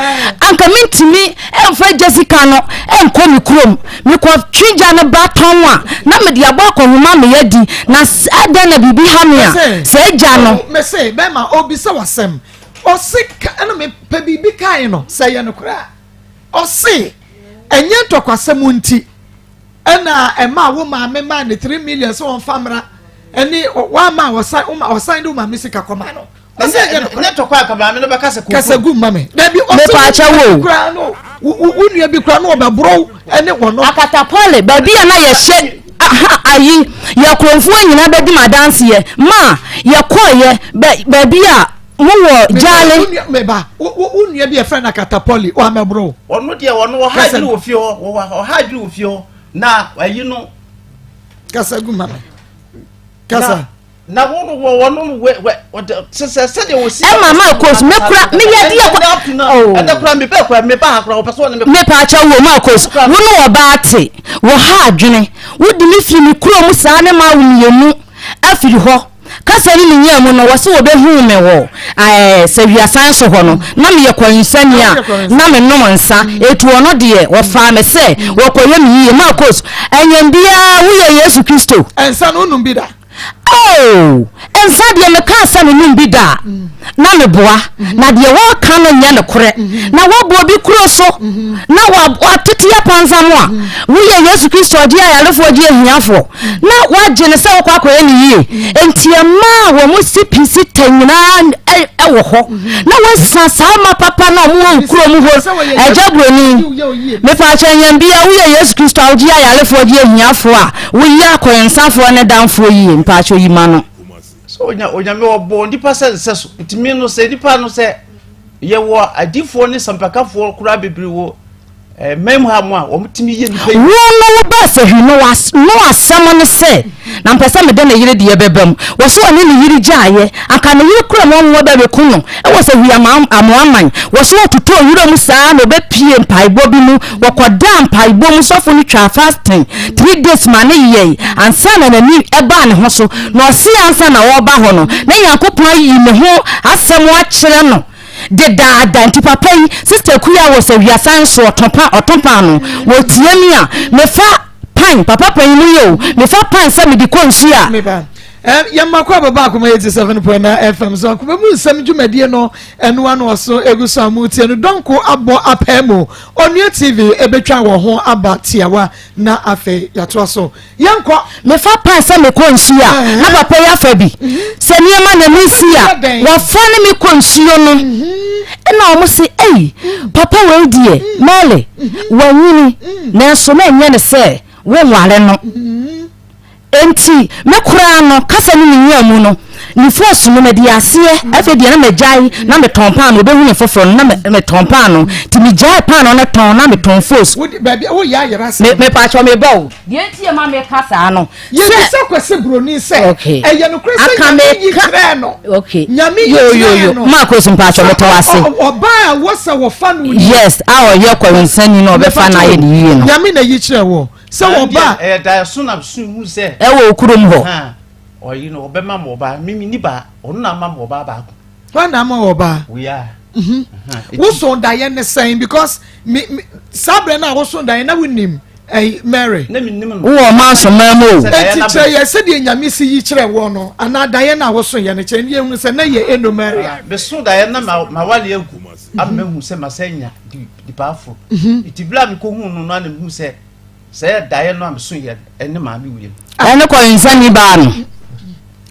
anka mentumi Ɛmfa gya sika no nkɔ me kurom. Mekɔtwe gya no ba tɔn a, na mede abɔ akɔnhoma me adi. Na adɛn na biribi ha me a, saa gya no. Mese, bɛma ɔbisa w'asɛm. Ɔse, ɛna mepɛ biribi kae no, sɛ ɛyɛ nokorɛ a. Ɔse, ɛnyɛ ntɔkwasɛm nti ɛna ɛmaa wo maame maa ne 3 million sɛ ɔmfa mmra, ɛne wama ɔsan, ɔsan de wo maame sika kɔma no. Ɔsɛ ɛnyɛ nokorɛ. Ne tɔkwa anka maame no bɛka sɛ koko. Kasa gu mma me. Dabi ɔsɛ Mepaakyɛ wo. Kura no wo nua bi kura no ɔbɛborɔw ɛne wɔn no. Akatapɔle baabi a na yɛhyɛ aha ayi yɛ kuromfoɔ nyinaa bɛdi ma adanseɛ ma yɛkɔɔyɛ baabi a mowɔ gyaale. Meba wo nua bi yɛfrɛ no akatapɔle ɔamɛborɔw. Ɔno deɛ ɔno ɔha adwene wɔ fie hɔ ɔha adwene wɔ fie hɔ na ayi no. Kasa gu ma me. Kasa. Na wɔn wɔ wɔn no wɛ wɛ wɔde sɛ sɛdeɛ wɔsi. Ɛma ma kos me kura me yɛ deɛ kɔ. Oh. Ɛdɛ kura mi bɛɛ kura mi ba ha kura wɔpɛ sɛ wɔne mi. Me pa akyɛ wo ma kos wo ne ɔbaa te wɔ ha adwene wo de me firi me kuro mu saa ne ma wo mmienu afiri hɔ kasa ne me nyaa mu no wɔse wɔbɛhuu me wɔ ɛɛ sɛ wiasan so hɔ no na meyɛ kɔnsani a na me nom nsa etu ɔno deɛ wɔfaa me sɛ wɔkɔyɛ me yie ma kos ɛnyɛn biara woyɛ Yesu Kristo. Nsa no wonom bi da. Oh! Nsa deɛ mekaa sɛ menom bi da a, na meboa. Na deɛ wɔreka no nyɛ nokorɛ. Na woabɔ obi kuro so na watete apansam a, woyɛ Yesu Kristo ɔgye ayarefoɔ gye ahiafoɔ na woagye no sɛ wokɔ akɔyɛ no yie. Enti mmaa a wɔn si pi si ta nyinaa wɔ hɔ na woasa saa mma papa no a wɔwɔ wo kurom hɔ. Agya Buroni, mepaakyɛ nyɛ bia woyɛ Yesu Kristo a wogye ayarefoɔ gye ahiafoɔ a Woyi akɔnsafoɔ ne damfoɔ yie mpakyɛ yi ma no. Sɛ onya onyame ɔbɔ nipa sɛ nsɛ so nti mi no sɛ nipa no sɛ yɛwɔ adifoɔ ne sampakafoɔ koraa bebree wɔ eh, mman mu ha mu a wɔn tumi yɛ nipa yi. Wo no wo ba sahwi no no asɛm ne sɛ na mpɛ sɛ mede ne yere deɛ bɛba mu wɔ so ɔne ne yere gyaeɛ anka ne yere kura mu ɔmo bɛbɛku no wɔ sahwi ama amoaman wɔ so ɔtotɔ wura mu saa na ɔbɛpie mpaebɔ bi mu Wɔkɔdaa mpaebɔ mu, sɔfo no twaa fasting 3 days ma no yɛe ansa na n'ani baa ne ho so. Na ɔse ansa na ɔreba hɔ no, na Nyankopɔn ayi ne ho asɛm akyerɛ no dedaada. Nti papa yi, Sister Akua wɔ sɛ wiasan so ɔtõ pa ɔtõ paano. Wɔtie me a, mefa pan, papa panyin mu yɛ o, mefa pan sɛ mede kɔ nsuo a. Meba. Yɛn mma kɔ ababa akoma 87.9 FM so akoma mu nsɛm dwumadie no ɛno ano ɔso egu so a mo tie no dɔnko abɔ apaa mu Onua TV ebetwa wɔ ho aba tiawa na afei yɛatoa so yɛnkɔ. Mefa pan sɛ mekɔ nsuo a na papa yi afa bi sɛ nneɛma na mesi a wafa ne me kɔ nsuo no ɛna wɔn se ei papa wei deɛ Mary wanyini nanso na ɛnyɛ ne sɛ wonware no. Enti me koraa no, kasa no minyaa mu no, ne fos no mede aseɛ. Afei deɛ na magyae na metɔn paano, obehu me foforɔ no na metɔn paano. Nti megyae paano no tɔn na metɔn fos. Me mepaakyɛw meba o. Deɛ nti ɛma meka saa no. Yɛbisa Kwasi Broni sɛ ɛyɛ nokorɛ sɛ Nyame yi kyerɛɛ no. Nyame yi kyerɛɛ no. Marcos mpaakyɛw metɔ ase. Ɔbaa a wɔsɛ wɔfa no. Yes, a ɔyɛ kɔwensani na ɔbɛfa no ayɛ ne yie no. Nyame na yi kyerɛ wɔ. Sɛ wɔba a. Ɛyɛ daeɛso na so hu sɛ. Ɛwɔ wo kurom hɔ. Ɔyi no ɔbɛma mo ɔbaa mimi ni baa ɔno na ama mo ɔbaa baako. Wɔn na ama wɔ ɔbaa. Wia. Mhm. Woso daeɛ ne sɛn because mi mi saa berɛ no a woso daeɛ na wonim ɛyi Mary. Na mi nim no. Wowɔ ɔman somaa mu o. Eti kyerɛ yɛ sɛdeɛ nyame si yi kyerɛ wɔ no anaa daeɛ no a woso yɛ no kyerɛ ne yɛhunu sɛ na yɛ eno Mary a. Meso daeɛ na ma ma wale agu ama mehu sɛ masɛ nya nipa aforo. Eti bere a mekɔhu no no ana mehu sɛ Sɛ daeɛ no a mesoeɛ ne maame wuiɛ no. Ɛne kɔwensani baa no.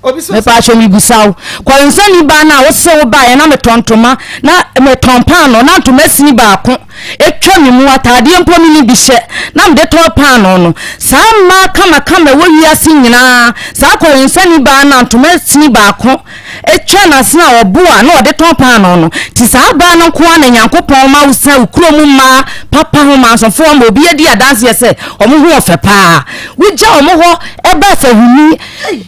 Mepaakyɛ mebisa wo. Kɔwensani baa no a wose wo baeɛ na metɔ ntoma na metɔn paano na ntoma sini baako atwa me mu ataadeɛ mpo menni bi hyɛ na mede tɔn paano no. Saa mmaa kamakama ɛwɔ wiase nyinaa saa kɔwensani baa no a ntoma sini baako Etwa n'ase a ɔbo a na ɔde tɔn paanoo no. Nti saa baa no nko ara na Nyankopɔn ma wosan wo kurom mmaa papa ho mansɔfoɔ ma obi adi adanseɛ sɛ wɔn ho ɔfɛ paa. Wogya wɔn hɔ ba sahuni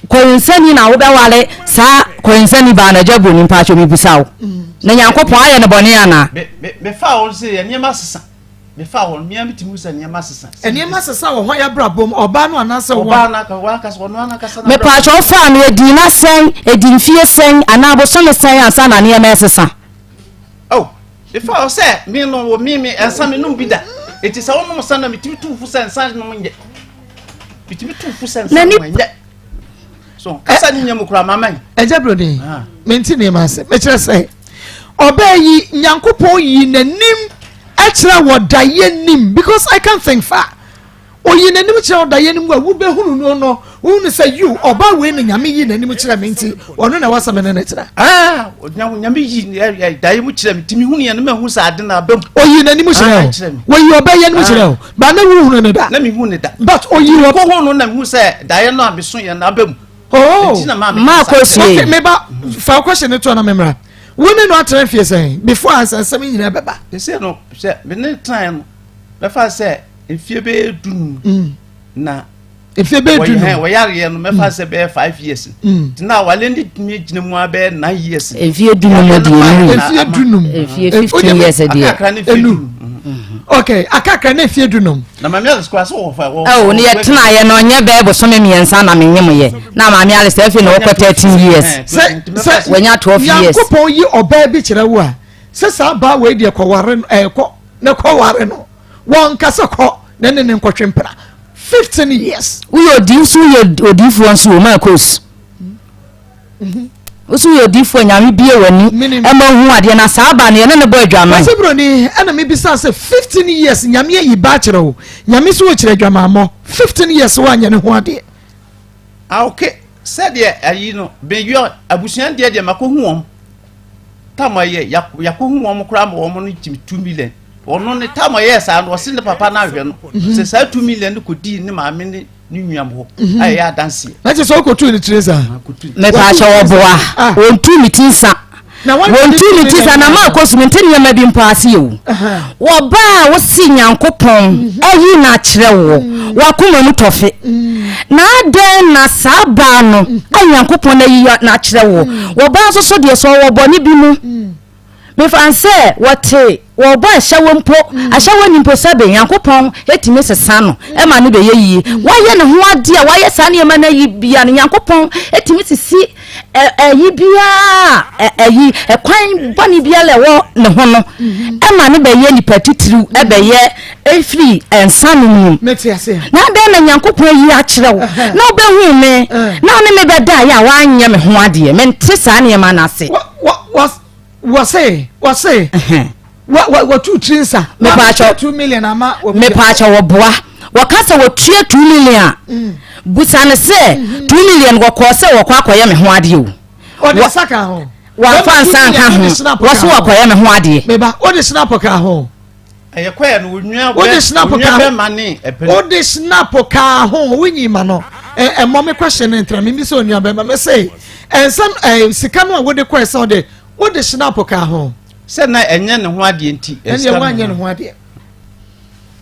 kɔwensani na wobɛware saa kɔwensani baa no agya buroni mpakyɛw mebisa wo. Na Nyankopɔn ayɛ no bɔne anaa? Me, me, mefaa wɔn sɛ yɛ nneɛma sesa. Mefaa wɔn, mmea metumi hu sɛ nneɛma sesa. Nneɛma sesa wɔ hwan abrabɔ mu? Ɔbaa no anaasɛ wɔn? Ɔbaa no aka, wɔn ankasa, ɔno ankasa n'abrabɔ. Mepaakyɛw faa no edi nna sɛn, edi mfie sɛn, anaa bosome sɛn ansa na nneɛma ɛsesa? Oh, mefaa hɔ sɛ me no wɔ me me nsa me nom bi da. Eti sɛ wonom nsa na metumi tu fo sɛ nsa nom nyɛ. Metumi tu fo sɛ nsa nom nyɛ. So kasa ne nya mu koraa mama yi. Ɛgya broni, mente nneɛma ase. Mekyerɛ sɛ ɔbaa yi Nyankopɔn yi n'anim kyerɛ wɔ daeɛ nim because I can't think far. Oyi n'anim kyerɛ wɔ daeɛ nim a wobɛhunu no no wohunu sɛ you ɔbaa wei na Nyame yi n'anim kyerɛ me nti ɔno na ɛwɔ sɛ me ne no tena. Ah, Nyame yi daeɛ mu kyerɛ me nti mehunu yɛ no mahu sɛ ade no aba mu. Oyi n'anim kyerɛ wo. Wɔyi ɔbaa yi anim kyerɛ wo. Ba na wohunu no da. Na mehu no da. But oyi wɔ. Kɔhu no na mehu sɛ daeɛ no a meso yɛ no aba mu. Oh. Maa kɔ sue. Okay, meba fa question no to na memra. Wo ne no atena mfie sɛn before ansa nsɛm nyinaa bɛba? Ɛsɛ no sɛ me ne tenaeɛ no bɛfa sɛ mfie bɛyɛ dunum mm. na mfie bɛyɛ dunum wɔyareɛ no mɛfa mm. sɛ bɛyɛ five years mm. nti na awale ne tumi gyina mu abɛyɛ nine years mfie dunum deɛ enu mfie dunum mfie 15 years deɛ akakra ne mfie dunum okay akakra ne mfie dunum na maame Alice kura so wɔ fa wɔ. ɛwɔ ne yɛ tena yɛ no ɔnyɛ bɛɛ bosome mmiɛnsa na menye mo yɛ na maame Alice afei na wɔkɔ 13 years sɛ sɛ wɔnya 12 years Nyankopɔn yi ɔbaa bi kyerɛ wo a sɛ saa baa wei deɛ kɔware no ɛkɔ na kɔware no wɔn kasa kɔ na ne ne nkɔtwe mpena 15 years. Woyɛ odi nso woyɛ odiifoɔ nso o Marcos. Woso yɛ odiifoɔ Nyame bie w'ani ɛma hu adeɛ na saa baa no yɛne no bɔ adwaman. Kwasi Broni ɛna me bisa sɛ 15 years Nyame ayi ba akyerɛ wo Nyame so ɔkyerɛ adwamammɔ 15 years woanyɛ ne ho adeɛ. Ah ok sɛdeɛ ayi no meyɔ abusua deɛ deɛ makɔhu wɔn tam ayɛ yakɔhu wɔn koraa ma wɔn no gyimi 2 million ɔno ne tam ɔyɛɛ saa no ɔse ne papa no ahwɛ no sɛ saa 2 million no kɔdii ne maame ne ne nua hɔ mhm. a ɛyɛ adanseɛ. Na kyerɛ sɛ wokɔtuu ne tiri nsa? Mepaakyɛ wɔboa ah. wɔntu me ti nsa wɔntu me ti nsa na maakɔ so mente nneɛma bi mpo ase o wɔbaa a wose nyankopɔn mhm. ayi no akyerɛ woɔ mhm. wakoma mu tɔfe na adɛn na saa baa no a nyankopɔn ayi no akyerɛ woɔ wɔbaa nso so deɛ sɛ ɔwɔ bɔne bi mu Mefa no sɛ wɔte wɔbɔ ahyɛwɔ mpo, ahyɛwɔ ni mpo sɛbe Nyankopɔn tumi sesa no ma no bɛyɛ yie. Wayɛ ne ho adeɛ a wayɛ saa nneɛma no ayi bia no Nyankopɔn tumi sisi ɛyi biara ɛyi ɛkwan bɔne biara ɛwɔ ne ho no ɛma no bɛyɛ nipa titiriw ɛbɛyɛ ɛfiri nsa nom mu. Na adɛn na Nyankopɔn ayi akyerɛ wo na wobɛhu me na wo ne me bɛda yɛ a woanyɛ me ho adeɛ mente saa nneɛma no ase. Wɔse wɔse wɔtu tiri nsa. Mepaakyɛw 2 million ama. Mepaakyɛw wɔboa wɔka sɛ wɔtua 2 million a mm. busa no sɛ 2 million wɔkɔɔ sɛ wɔkɔ akɔyɛ me ho adeɛ o. Ɔde nsa ka ho. Wɔmfa nsa nka ho wɔso wɔkɔyɛ me ho adeɛ. Meba wode snap ka ho. Ɛyɛ kɔɛ no onua bɛ wode snap onua ka bɛ ma ne ɛpɛ. Wode snap ka ho wonyi ma no ɛmɔ me question ne ntra me mi sɛ onua bɛ ma me sɛ ɛnsɛm ɛ sika no a wode kɔɛ sɛ ɔde wode snap ka ho. Sɛ na ɛnyɛ ne ho adeɛ nti. Ɛnneɛ wanyɛ ne ho adeɛ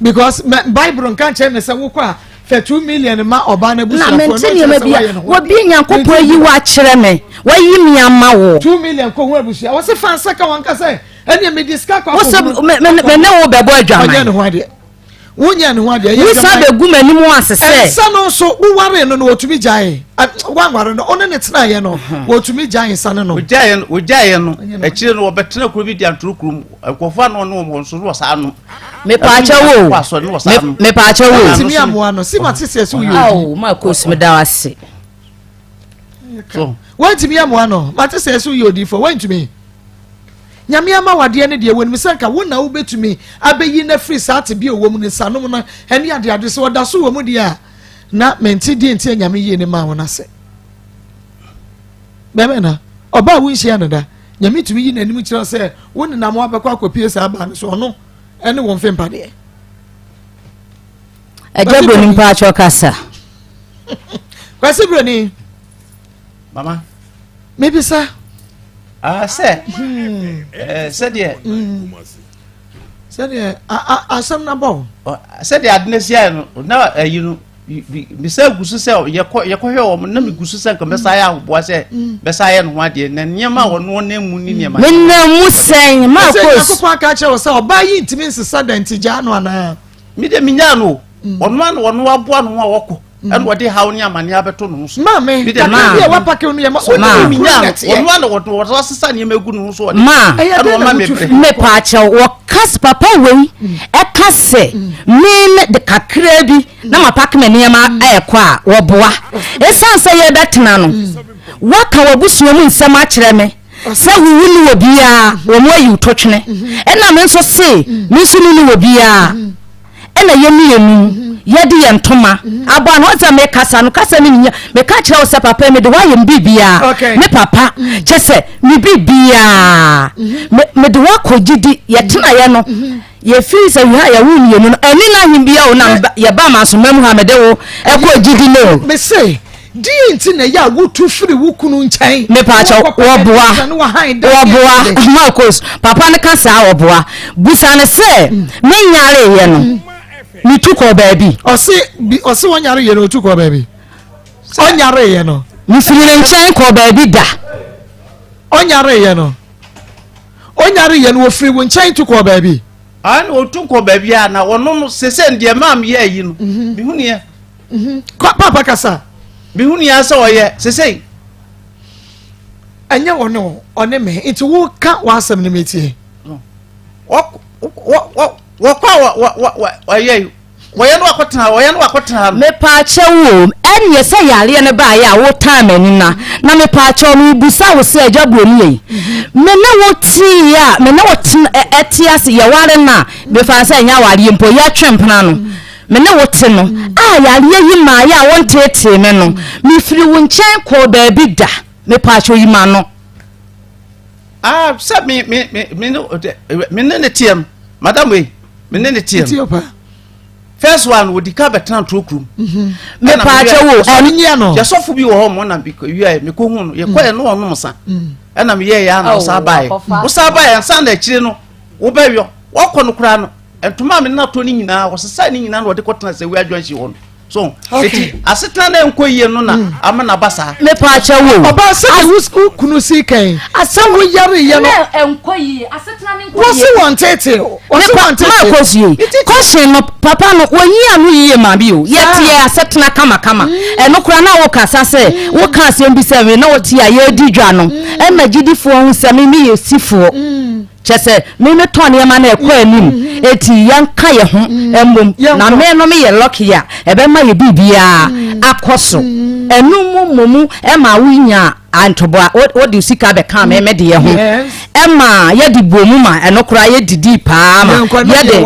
because Bible nka nkyɛn ne sɛ wokɔ a fɛ 2 million ma ɔbaa no na mente nneɛma bi a wɔbi Nyankopɔn ayi wo akyerɛ me wayi me ama wo. 2 million kɔ ho abusua wɔsi fa nsa ka wɔn kasa ɛnneɛ mede sika kɔ akɔhunu. Wosɛ me ne wo bɛbɔ adwaman. Ɔnyɛ ne ho adeɛ. Wonyɛ ne ho adeɛ. Wosa bɛgu m'anim ase sɛ. Nsa no nso wowaree no no wɔtumi gyae. Woanware no ɔne ne tenaeɛ no mhm. wɔtumi gyae nsa no no. Wogyaeɛ no wogyaeɛ no akyire no wɔbɛtena kuro bi di antoro kurom nkurɔfoɔ ano ne wɔn nso no wɔ saa no. Mepaakyɛ wo mepaakyɛ wo. Ntumi amoa no si ma te sɛ sɛ woyɛ obi. Awo ma kos meda wo ase. Wɔntumi amoa no ma te sɛ sɛ woyɛ odiifoɔ wɔntumi. Nyame ama wo adeɛ no deɛ wɔnim sɛ nka wo na wobɛtumi abɛyi no afiri saa tebea ɔwɔ mu no nsanom no ɛne adeade sɛ ɔda so wɔ mu deɛ a na mente deɛ nti a Nyame yii no maa wo no ase. Bɛmɛ na ɔbaa wonhyia no da Nyame tumi yi n'anim kyerɛ sɛ wo nenam wabɛkɔ akɔpie saa baa no so ɔno ɛne wo mfe mpadeɛ. Agya Broni mpakyɛ kasa. Kwasi Broni. Mama. Mebisa. Ah, sɛ. Hmm. Eh, sɛdeɛ. Hmm. Sɛdeɛ asɛm na bɔ. Sɛdeɛ ade no si ayɛ no na ayi no bisa gu so sɛ yɛkɔ yɛkɔhwɛ wɔn na megu so sɛ nka mɛsa ayɛ ahoboa sɛ hmm. mɛsa ayɛ no ho adeɛ na nneɛma a wɔn wɔn mu ne nneɛma. Menam mu sɛn Marcos. Ɛsɛ Nyankopɔn aka akyerɛ wɔ sɛ ɔbaa yi ntumi nsesa dɛn nti gyaa no anaa. Mi de mi nyaa no ɔno ano ɔno aboa no ho a wɔkɔ. ɛna ɔde haw ne amaneɛ abɛto ne ho so. Maame, kakra bi a wapake no yɛ ma wo ne wo kunu na ɛteɛ. Ɔno ana ɔde ɔde asesa nneɛma egu ne ho so ɔde. Ma, ɛyɛ dɛn na wotu fi mepaakyɛw wɔka papa wei ɛka sɛ me ne de kakra bi na mapake me nneɛma ɛkɔ a wɔboa. Ɛsiane sɛ yɛbɛtena no, waka w'abusua mu nsɛm akyerɛ me sɛ wowu ne wɔ biara wɔn ayi wo totwene ɛna me nso se me nso ne ne wɔ biara. Ɛna yɛn mmienu yɛde yɛn ntoma abɔ ano. Ɔsɛ mekasa no kasa no nyɛ meka kyerɛ wo sɛ papa mede woayɛ me biribiara me papa mm. kyɛ sɛ me biribiara mm-hmm. mede woakɔ gyidi yɛtenaeɛ no mm-hmm. yɛfiri sɛ wiha yɛwo mmienu no ɛne no ahem bia wo na yɛba amasoma mu ha mede wo ɛkɔ gyidi no. Mese Deɛn nti na ɛyɛ a wotu firi wo kunu nkyɛn? Mepaakyɛw, wɔboa, wɔboa, Marcos, papa no ka saa wɔboa. Busa no sɛ, me nyareeɛ no, metu kɔɔ baabi? Ɔse, bi, ɔse ɔnyareeɛ no, ɔtu kɔɔ baabi. Ɔnyareeɛ no. Mefiri ne nkyɛn kɔɔ baabi da. Ɔnyareeɛ no, ɔnyareeɛ no, ɔfiri wo nkyɛn tu kɔɔ baabi. Ah, na ɔtu kɔ baabi a na ɔno no sese deɛ maa meyɛ ayi no, mehunuiɛ. Mhm. Kɔ papa kasa. Mehu nea sɛ ɔyɛ sesei. Ɛnyɛ ɔne o, ɔne me. Nti wo ka w'asɛm no metie. Wɔkɔ a wɔyɛ yi. Wɔyɛ no wakɔtena ha, wɔyɛ no wakɔtena ha no. Mepaakyɛw o, ɛneɛ sɛ yareɛ no baeɛ a wotaa m'ani na, na mepaakyɛw mebusa wo sɛ agya buroni ei, me ne wo teeɛ a, me ne wo tena, ɛte ase, yɛware no a, mefa no sɛ ɛnyɛ awareɛ mpo, yɛtwe mpena no, me ne wo te no, a yareɛ yi maeɛ a wonteetee me no, mefiri wo nkyɛn kɔɔ baabi da, mepaakyɛw yi m'ano. Ah, sɛ me me me me ne me ne ne teɛ no, madam wei, me ne ne teɛ no. First one, wɔdi ka bɛtena ntoro kurom. Mhm. Mepaakyɛ wo, ɛnyɛ no. Yɛsɔfo bi wɔ hɔ mo na wia mekɔ hu no, yɛkɔɛ no ɔnom sa. Mm. Ɛna meyɛ yɛ ana ɔsa baeɛ. Ɔsa baeɛ ansa na akyire no, wobɛyɔ. Wɔkɔ no koraa no, ntoma a me nna tɔ no nyinaa, wɔsesa ne nyinaa na wɔde kɔtena sɛ wia adwanhyi hɔ no. So eti asetena na nkɔ yie no na mm. ama na ba saa. Mepa akyɛ wo. Ɔbaa sɛ de wo kunu si kɛn. Asɛ wo yare yɛ no. Nkɔ yie asetena ne nkɔ yie. Wɔsi wɔn tete o. Wɔsi wɔn tete. Maa kɔ sie. Kɔhyɛn no papa no wɔyi ano yie maa bi o. Yɛ teɛ asetena kamakama. Mm. Ɛno kora na wo kasa sɛ mm. wo ka asɛm bi sɛ na wɔte a yɛredi dwa no. Ɛma gyidifoɔ ho sɛ me meyɛ sifoɔ. Kyerɛ sɛ, me metɔn nneɛma na ɛkɔ anim, enti yɛnka yɛn ho mmom. Na me no meyɛ lucky a, ɛbɛma yɛ biribiara akɔ so. Ɛno mu mmom ma wonya ntoboa, wode sika bɛka me me deɛ ho, ɛma yɛde bɔ mu ma ɛno koraa yɛdidii paa ma yɛde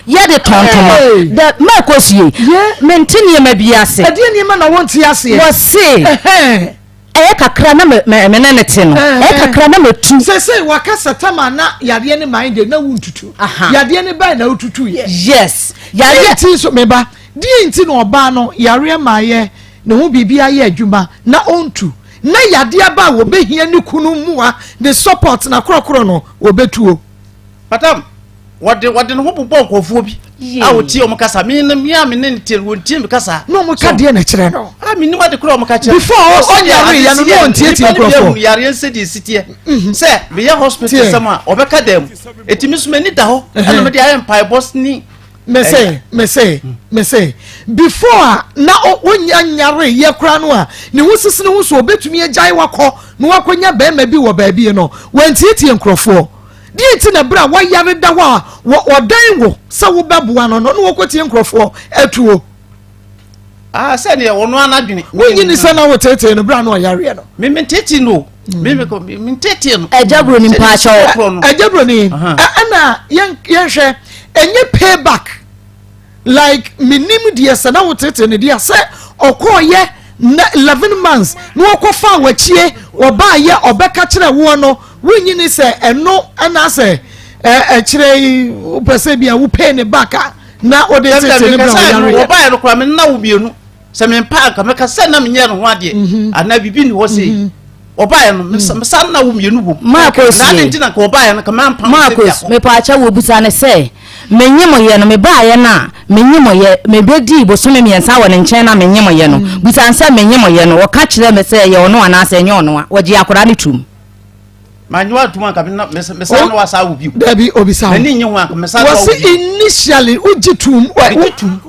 yɛde tɔn ntoma. Dɛ mɛkɔ sie, mente nneɛma bi ase. Ɛdeɛ nneɛma na wonte aseɛ? Wɔse. Ɛyɛ kakra na me me ne ne te no. Ɛyɛ kakra na matu. Sɛsɛi waka sɛ tam a na yadeɛ ne man deɛ na wontutu. Yadeɛ ne bae na wotutu yɛ. Yes. Yadeɛ ti nso me ba. Deɛ nti na ɔbaa no yareɛ maayɛ ne ho biribi ayɛ adwuma na ɔntu. Na yadeɛ ba a wɔbɛhia ne kunu mmoa ne support na korɔkorɔ no wɔbɛtuo. Madam, wɔde wɔde ne ho bobɔ nkurɔfoɔ bi a wɔtie wɔn kasa me ne me a me ne ne tie no wɔntie me kasa. Na wɔn ka deɛ na kyerɛ no. A me nim ade korɔ wɔn ka kyerɛ. Before ɔnyare yɛ no na ɔntietie nkurɔfoɔ. Yareɛ nsɛ deɛ esi teɛ mhm. sɛ meyɛ hospital sɛm a ɔbɛka dan mu eti mi so m'ani da hɔ ɛna mede ayɛ mpaebɔ ni. Mese mese mese before a na wonya nyare yɛ koraa no a ne ho sisi ne ho so obetumi agyae wakɔ na wakɔnya bɛrima bi wɔ baabi no wɔntietie nkurɔfoɔ. Deɛn nti na berɛ a woayare da hɔ a wɔdan wo sɛ wobɛboa no no na wɔkɔtie nkurɔfoɔ atuo? Ah, sɛ deɛ ɔno ara n'adwene. Wonyi ni sɛ na wotetee no berɛ a na ɔyareɛ no. Me me tetee no. Mm. Me me me tetee no. Ɛgya buroni mpaakyɛw. Ɛgya buroni. Ɛna yɛn yɛnhwɛ ɛnyɛ payback. Like menim deɛ sɛ na wotetee no deɛ sɛ ɔkɔɔyɛ na 11 months na wɔkɔfaa wakyie ɔbaayɛ ɔbɛka kyerɛ woɔ no wonyi ne sɛ ɛno ɛna sɛ ɛkyerɛ yi wopɛ sɛ bi a wo pay ne back a na wode tete ne brɛ ɔyareɛ. Wɔbaeɛ no koraa me nna wo mmienu sɛ mempa anka mɛka sɛ na menyɛ ne ho adeɛ mhm. anaa biribi nni hɔ sei mhm. ɔbaeɛ no mesa nna wo mmienu wom Marcus na ade nti na nka ɔbaeɛ no ka mampa Marcus mepaakyɛ wɔ busa ne sɛ menyemoyɛ no mebaeɛ no a menyemoyɛ mebɛdii bosome mmiɛnsa wɔ ne nkyɛn na menyemoyɛ no mm. busa ne sɛ menyemoyɛ no wɔka kyerɛ me sɛ ɛyɛ ɔno anaasɛ ɛnyɛ ɔno a wɔgye akwadaa no tum ma nye w'atum anka me mesa na wasa awo bio. Dabi obisa wo. M'ani nye ho anka mesa na wawo bio. Wɔsi initially wogye tum. Megye tum.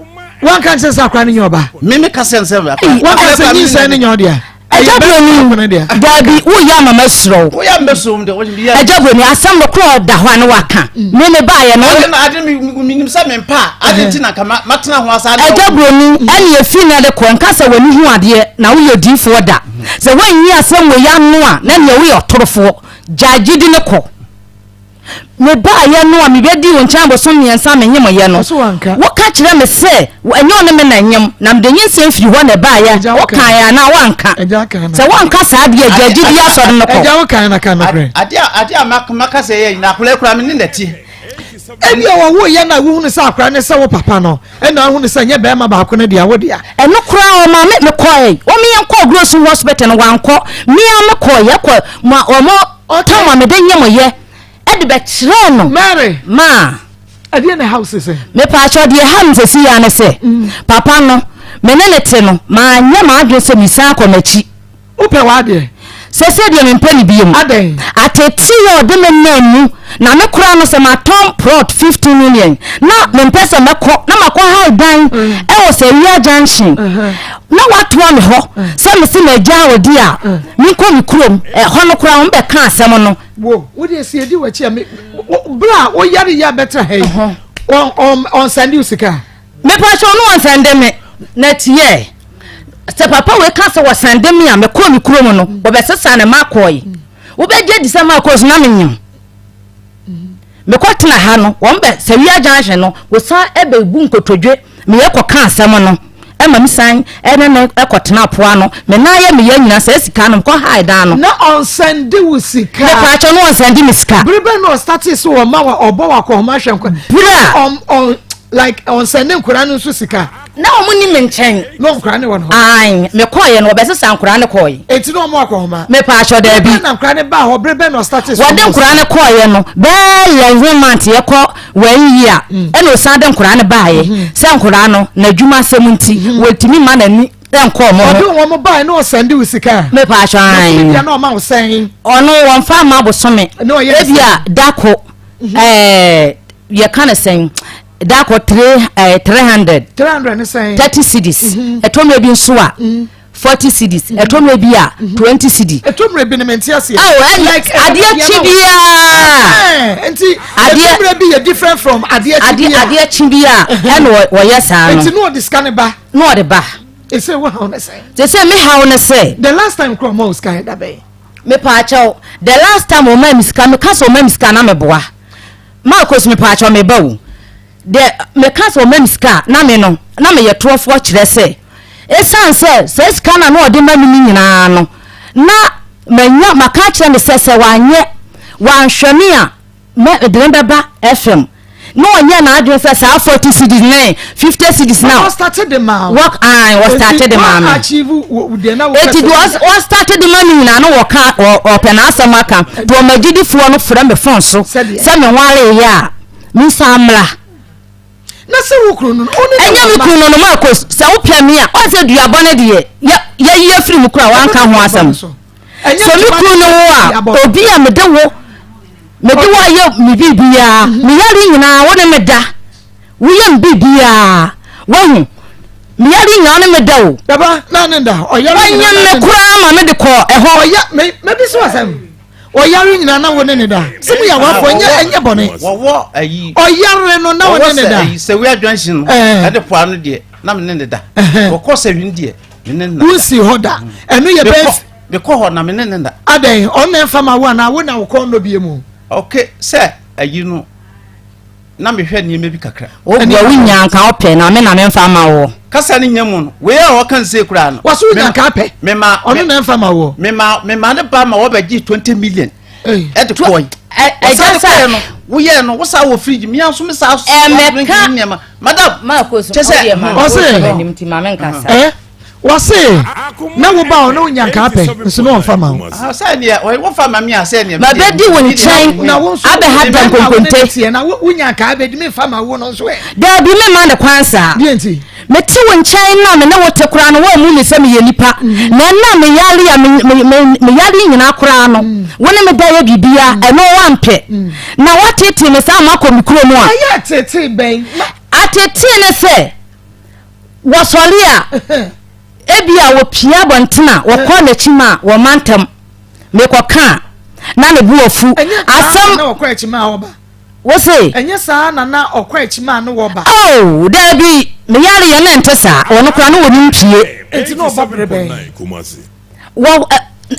Wanka nkyɛn sɛ akora no nyɛ ɔba. Me me ka sɛ nsɛm akora. Wanka sɛ nyinsɛn no nyɛ ɔdea. Ɛgya buroni dabi woyɛ ama ma srɛ wo. Woyɛ ama srɛ wo de. Ɛgya buroni asɛm no korɔ da hɔ a ne waka. Mm. Me me baayɛ no. Ade na ade mi mi nim sɛ me mpa ade nti na nka ma tena ho asa. Ɛgya buroni ɛne efi na de kɔ nka sɛ w'ani hu adeɛ na woyɛ diifoɔ da. Sɛ woanyi asɛm wei ano a, na neɛ woyɛ ɔtorofoɔ. Gyae gyidi no kɔ. Mebaeɛ no a mebɛdii wo nkyɛn abosom mmiɛnsa a menyemoeɛ no, woka kyerɛ me sɛ ɛnyɛ wo ne me na nyem, na mede nyinsɛn firi hɔ na ɛbaeɛ. Wokaeɛ anaa woanka? Sɛ woanka saa deɛ a, gyae gyidi asɔre no kɔ. Adeɛ a maka sɛ ɛyɛ nyinaa, akwadaa yi koraa me ne na ɛteɛ. Ebia wɔwoeɛ na wohunu sɛ akwadaa no sɛ wo papa no, ɛna ahunu sɛ nyɛ bɛrima baako no dea, wo dea. Ɛno koraa ɔma me mekɔɛ wɔn yɛn kɔɔ Grosu hospital no wankɔ me ara mekɔɔ yɛ kɔ ma wɔn tam a mede nyɛ mo yɛ ɛde bɛkyerɛɛ no. Mary. Maa. Ɛdeɛ na ɛha wo sese? Mepaakyɛw deɛ ɛha me sese yi ara ne sɛ papa no me ne ne te no manyɛ m'adwene sɛ mesan akɔ n'akyi. Wopɛ w'adeɛ? Seesei deɛ mempɛ no bio. Adɛn? Ateetee a ɔde me nam mu, na me koraa no sɛ matɔn plot 15 million na mempɛ sɛ mɛkɔ na makɔ hae dan ɛwɔ Sawia junction na watoa me hɔ sɛ mese magyaa ɔdi a menkɔ me kurom ɛhɔ no koraa wɔn bɛka asɛm no. Wo, wo deɛ si edi w'akyi a me, berɛ a woyare yɛ a bɛtra ha yi, ɔnsɛnde wo sika? Mepakyɛw no wɔnsɛnde me na tiɛ sɛ papa wei ka sɛ wɔsɛnde me a mekɔɔ me kurom no wɔbɛsesa ne ma kɔe wobɛgye di sɛ ma kɔɔ so na menyim mekɔtena ha no wɔn bɛ sɛ wia junction no wɔsan ɛbɛbu nkotodwe meyɛ kɔka asɛm no ɛma me san ɛne no ɛkɔtena apoa no me nan yɛ meyɛ nyina saa sika no mekɔ hae dan no Na ɔnsɛnde wo sika. Mepaakyɛw no wɔnsɛnde me sika. Bere bɛn na ɔstartee sɛ ɔma wa ɔbɔ wa kɔhoma hwɛ nkwa. Bere a. Ɔn ɔn like ɔnsɛnde nkwadaa no nso sika. Na wɔn ni me nkyɛn. Na nkwadaa no wɔ ne hɔ. Ae mekɔɔyɛ no wɔbɛsesa nkwadaa no kɔɔe. Eti na wɔn akɔhoma. Mepaakyɛw daabi. Bere bɛn na nkwadaa no baa hɔ bere bɛn na ɔstartee sɛ Wɔde ɔma wo nkwadaa no sika. kɔɔyɛ no bɛɛ 11 months yɛkɔ wɔn yi a ɛna ɔsan de nkwadaa no baeɛ sɛ nkwadaa no n'adwuma asɛm nti wɔntumi mma n'ani nkɔ wɔn ho. Ɔde wɔn baeɛ na ɔsɛnde wo sika. Mepaakyɛw ae. Bosome bia na ɔma wo sɛn. Ɔno wɔmfa mma bosome. Na ɔyɛ ne Ebi a sɛn. dako ɛɛ yɛka ne sɛn dako three ɛɛ 300. 300 ne sɛn. 30 cedis. Ɛtɔ mmerɛ bi nso a 40 cedis. Ɛtɔ mmerɛ bi a 20 cedi. Ɛtɔ mmerɛ bi no mente aseɛ. Awo ɛna Like, ɛtɔ adeɛ mmerɛ kye bi biara. Ɛɛ, nti Adeɛ- ɛtɔ mmerɛ bi yɛ different from adeɛ kye Adeɛ biara. adeɛ kye biara ɛna wɔ- wɔyɛ saa no Nti na ɔde sika ne ba. na ɔde ba. Ɛsɛ wo haw ne sɛn. Te sɛ me haw ne sɛ. The last time kura ɔma wo sika yɛ da bɛn. Mepaakyɛw, the last time ɔmaa me sika, meka sɛ ɔma me sika na meboa. Marcus mepaakyɛw meba o. The meka sɛ ɔma me sika na me no, na meyɛ torɔfoɔ kyerɛ sɛ, ɛsiane sɛ saa sika no a na ɔde ma me no nyinaa no, na manya, maka akyerɛ no sɛ sɛ wanyɛ, wanhwɛ me a, mɛ mede no bɛba FM. Na ɔnyɛ n'adwene sɛ saa 40 cedis ne 50 cedis na ɔstate de maa wo. Wɔk ae wɔstate de maa me. Eti Eti deɛ ɔstate de ma me nyinaa no wɔka ɔpɛ n'asɛm aka. Nti wɔn agyidifoɔ no frɛ me fon so sɛ me nwareyɛ a me nsan mmra. Na sɛ wo kunu no no Ɛnyɛ me kunu no no Marcos sɛ wopɛ me a ɔn sɛ duabɔ no deɛ yɛ yɛyi afiri mu koraa wanka ho asɛm. Sɛ me kunu ne wo a, obi a mede wo mede wo ayɛ me biribiara, mhm. me yare nyinaa wo ne me da, woyɛ me biribiara, wahu me yare nyinaa wo ne me da o. Baba na ne da ɔyare nyinaa wɔnyɛ me koraa ma me de kɔ ɛhɔ. Ɔya me mɛbi so asɛm ɔyare nyinaa na wo ne ne da sɛ mo yɛ awafo ɛnyɛ ɛnyɛ bɔne. Wɔwɔ ayi. Ɔyare no na wo ne ne da. Wɔwɔ sɛ ayi sɛ wia junction no ɛde poa no deɛ na me ne ne da. Wɔkɔ sɛ win deɛ. Wonsi hɔ da. Ɛno yɛ bɛyɛ. Mekɔ hɔ na me ne ne da. Adɛn, ɔno na ɛmfa ma wo anaa wo na wo kɔn nnɔ bie mu? Ok, sɛ ayi no, na mehwɛ nneɛma bi kakra. Wo deɛ wo nya nka wopɛ na me na memfa ma woɔ. Kasa no nya mu no, wei a ɔka no sei koraa no. Wɔso wo nya nka apɛ. Mema. Ɔno na ɛmfa ma woɔ. Mema mema ne ba ma wɔbɛgye 20 million. Ɛde kɔe. Ɛgya sɛ. No, woyɛɛ no, wosaa wɔ fridge, mea nso me saa. Ɛmɛka. Nneɛma. Madam. Kyɛ sɛ. Ɔse. Ɛ wɔse na wo ba ɔne wo nya nka apɛ nso na ɔmfa ma wo. Sɛ neɛ wɔfa ma me a sɛ neɛ. Mabɛdi wo nkyɛn abɛha da nkonkonte. Na wo nya nka abɛdi me nfa ma wo no nso ɛ. Daabi me ma ne kwan saa. Deɛ nti. Mete wo nkyɛn na me ne wo te koraa no woammu me sɛ meyɛ nipa mm. na ɛna me yare a me yare nyinaa koraa no mm. wo ne me da yɛ biribiara mm. ɛno woampɛ na woatetee me saa makɔ me kuro mu a. Ɛyɛ atetee bɛn. Atetee ne sɛ wɔsɔre a ebi a wɔpie abɔnten a wɔkɔ n'akyi ma a wɔma ntɛm mekɔka a na ne bo afu asɛm. Wo se. Ɛnyɛ saa na na ɔkɔ akyi maa no wɔ ba. Oh, daabi, me yare yɛ na ɛnte saa, ɔno koraa na ɔnim pie. Enti na ɔba bere bɛn? Wɔ,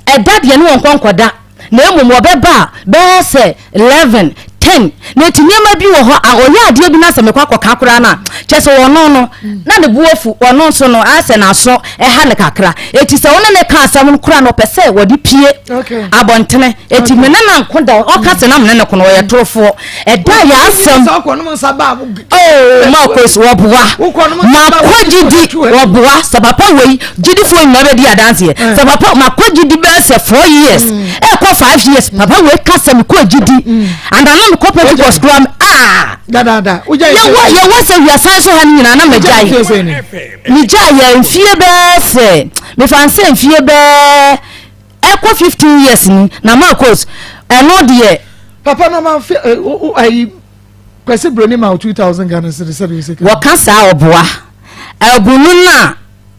ɛda deɛ ne wɔnkɔ nkɔda, na mmom wɔbɛba a bɛyɛ sɛ 11, 10, na enti nneɛma bi wɔ hɔ a ɔyɛ adeɛ bi na sɛ mekɔ akɔka koraa no a, kyerɛ sɛ ɔno no, na ne bo afu, ɔno nso no, ayɛ sɛ n'aso ɛha no kakra, enti sɛ wo ne no ka asɛm no koraa no, ɔpɛ sɛ wɔde pie abɔntene. Eti me ne no anko da. Ɔka sɛ na me ne no ko no, ɔyɛ torofoɔ. Ɛda yɛ asɛm. Oh, Marcus, wɔboa. Makɔ gyidi, wɔboa. Sɛ papa wei, gyidifoɔ nyinaa bɛdi adanseɛ. Eh. Sɛ papa, makɔ gyidi bɛyɛ sɛ 4 years. Ɛkɔ 5 years. Mm. Papa wei ka sɛ mekɔ gyidi. Mm. Ana na mekɔ Pentecost koraa. Ah! Yɛwɔ yɛwɔ sɛ wiasan so ha no nyinaa na magyae. Megyae yɛ mfie bɛyɛ sɛ, mefa nsɛ mfie bɛyɛ Ɛkɔ 15 years ni na Marcos ɛno deɛ. Papa no ma fi ayi Kwasi Broni ma 2000 Ghana cedis sɛde ɔsɛ. Wɔka saa ɔboa ɛbunu no a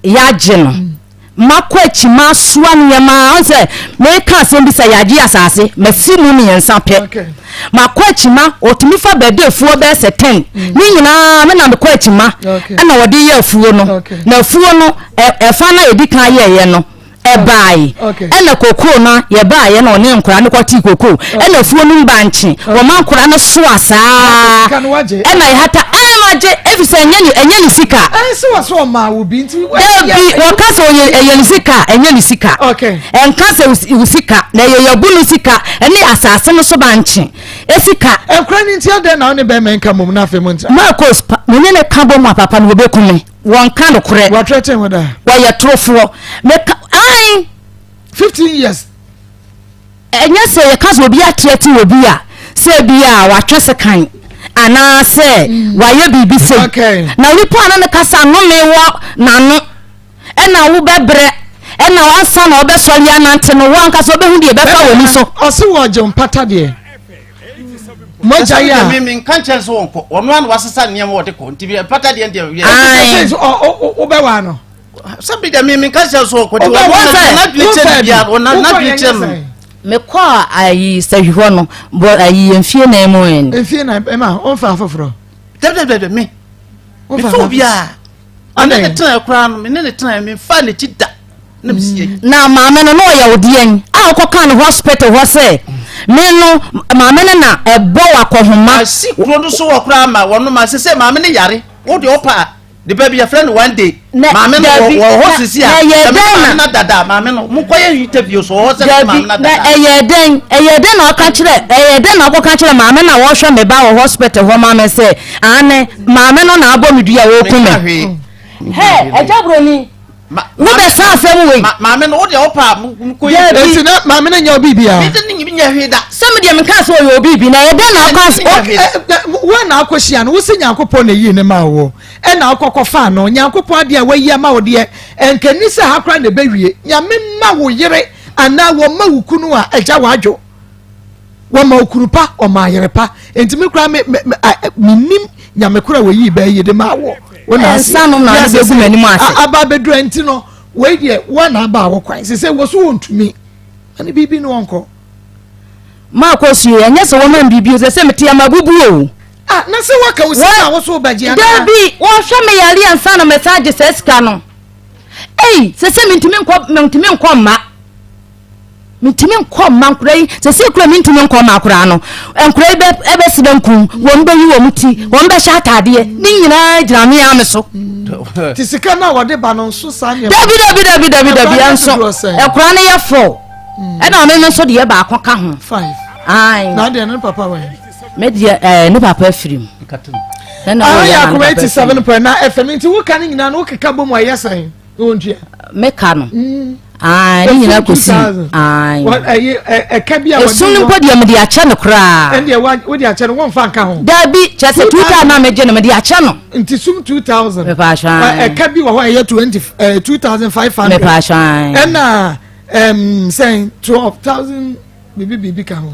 yɛagye no mm. Makɔ akyi masoa nneɛma a ɔn sɛ meka asɛm bi sɛ yɛagye asase masi mu mmiɛnsa pɛ. Makɔ akyi ma ɔtumi fa bɛde afuo bɛyɛ sɛ ten mm. Ne nyinaa me na mekɔ akyi ma ɛna wɔde yɛ afuo no na afuo no ɛfa no a yɛdi kan yɛɛyɛ no ɛbaae ɛna kokoo no yɛbaeɛ na ɔne nkora no kɔtee kokoo ɛna afuo no mbankye wɔma nkora no soa saa ɛna yɛhata ɛmagye ɛfiri sɛ ɛnyɛ ne ɛnyɛ ne sika. Ɛnso wɔ so ɔmaa wo bi nti. Dabi wɔka sɛ ɔyɛ ɛyɛ ne sika ɛnyɛ ne sika ɛnka sɛ wo sika na ɛyɛ yɛbu no sika ɛne asase no so bankye esika. Nkora no nti adɛn na wo ne bɛrima nka mmom na afei mo ntra. Marcos pa me ne ne ka bɔ mu a papa no wɔbɛku me. Wɔnka nokorɛ. Wɔatrɛtɛn wo daa. Wɔyɛ torofoɔ. Meka ae. 15 years. Ɛnyɛ sɛ yɛka sɛ obi atrɛte obi a sɛ bi a watwe sekan anaasɛ mm. wayɛ biribi sei. Okay. Na onipa a ne ne kasa nnome wɔ n'ano ɛna wobɛbrɛ ɛna ansa na ɔbɛsɔre anante no wo ankasa wobɛhu deɛ ɛbɛfa w'ani so. Ɔse wɔ gye mpata deɛ. Mogya yi a. Mi mi nka nkyɛn so wɔn kɔ ɔno ano wasesa nneɛma wɔde kɔ nti mpata deɛ deɛ yɛ. Ayi. Wobɛwa no. Sɛbi deɛ mi mi nka nkyɛn so wɔn kɔ nti wɔn na n'adwene kyɛ ne bia wɔn na n'adwene kyɛ no. Mekɔ ayi sɛhwi hɔ no bɔ ayi mfie nan mu ɛn. Mfie nan ɛma ɔnfa afoforɔ. Dɛbi dɛbi dɛbi mi. Mi fɛ obiara. Ɔne ne tena koraa no me ne ne tena me nfa n'akyi da. Na me si mm. Na maame no na ɔyɛ wo deɛn a wokɔka no hospital hɔ sɛ me no maame no na ɛbɔ wakɔhoma. Asi kuro no so wɔ koraa ma wɔn ma sɛ sɛ maame no yare wo deɛ ɔpa a de ba bi yɛfrɛ no one day maame no wɔ hɔ sisi a sɛ me maame no dada maame no mo kɔ yɛ interview so wɔ hɔ sɛ me maame no dada. Na ɛyɛ dɛn ɛyɛ dɛn na ɔka kyerɛ ɛyɛ dɛn na ɔkɔka kyerɛ maame na wɔhwɛ me ba wɔ hospital hɔ maame sɛ aane Maame no na abɔ me dua wɔku me. Hɛ, agya buroni, wobɛsa asɛm wei. Maame no, wo deɛ wopa kɔ yi. Eti na maame no nyɛ obi bia. Me de ne nyɛ hwee da. Sɛ me deɛ menka sɛ ɔyɛ obi bi na ɛyɛ dɛn na akɔ. Wo na akɔhyia no, wo se Nyankopɔn na eyii ne maa wo. Ɛna wokɔkɔ faa no. Nyankopɔn adeɛ a wayi ama wo deɛ, ɛnka ni sɛ ha koraa na ɛbɛwie. Nyame ma wo yere anaa wɔma wo kunu a, agya w'adwo. Wɔma okunu pa, ɔma ayere pa. Enti me koraa me me me menim nyame koro a wɔyii bɛɛ yi de maa wɔ. Wo na ase. Nsa nom na ade bɛgu m'anim ase. Aba abɛduru nti no, wei deɛ wo na aba a wo kwan. Sɛ sɛ wɔ so wɔntumi. Ɛne biribi no wɔnkɔ. Maakɔ sue, ɛnyɛ sɛ wɔma me biribi o, sɛ sɛ mete ama bubu o. Ah, na sɛ wɔka wo sika a wo so wobɛgye anaa? Dabi, wɔhwɛ me yare ansa na mɛsan agye saa sika no. Ei, sɛ sɛ mentumi nkɔ, mentumi nkɔ mma. Mentumi nkɔ mma nkora yi sɛsɛ kura mentumi nkɔ mma koraa no nkora yi bɛsi bɛnkum wɔn bɛyi wɔn ti wɔn bɛhyɛ ataadeɛ ne nyinaa gyina me ara me so. Ti sika no a wɔde ba no nso saa nneɛma. Dabi dabi dabi dabi dabi ɛnso nkora no yɛ fɔ ɛna ɔno no nso deɛ baako ka ho. Five. Ayi. Na deɛ ne papa wɔ yɛ. Me deɛ ɛɛ ne papa afiri mu. Ɛna wɔyɛ na ne papa afiri mu. 87.9 FM nti woka ne nyinaa no wokeka bɔ mu a ɛyɛ sɛn. Wontua. Meka no. Mm. Ah, ne nyinaa kɔsi. Ɛka bi a wɔde. Esu no mpo deɛ mede akyɛ no koraa. Ɛndeɛ wode akyɛ no wɔmfa nka ho. Dabi kyɛ sɛ 2000 na megye no mede akyɛ no. Nti sum 2000. Mepa ahwan. Ɛka bi wɔ hɔ a ɛyɛ 20 2500. Mepa ahwan. Ɛna ɛm sɛn 12000 biribi biribi ka ho.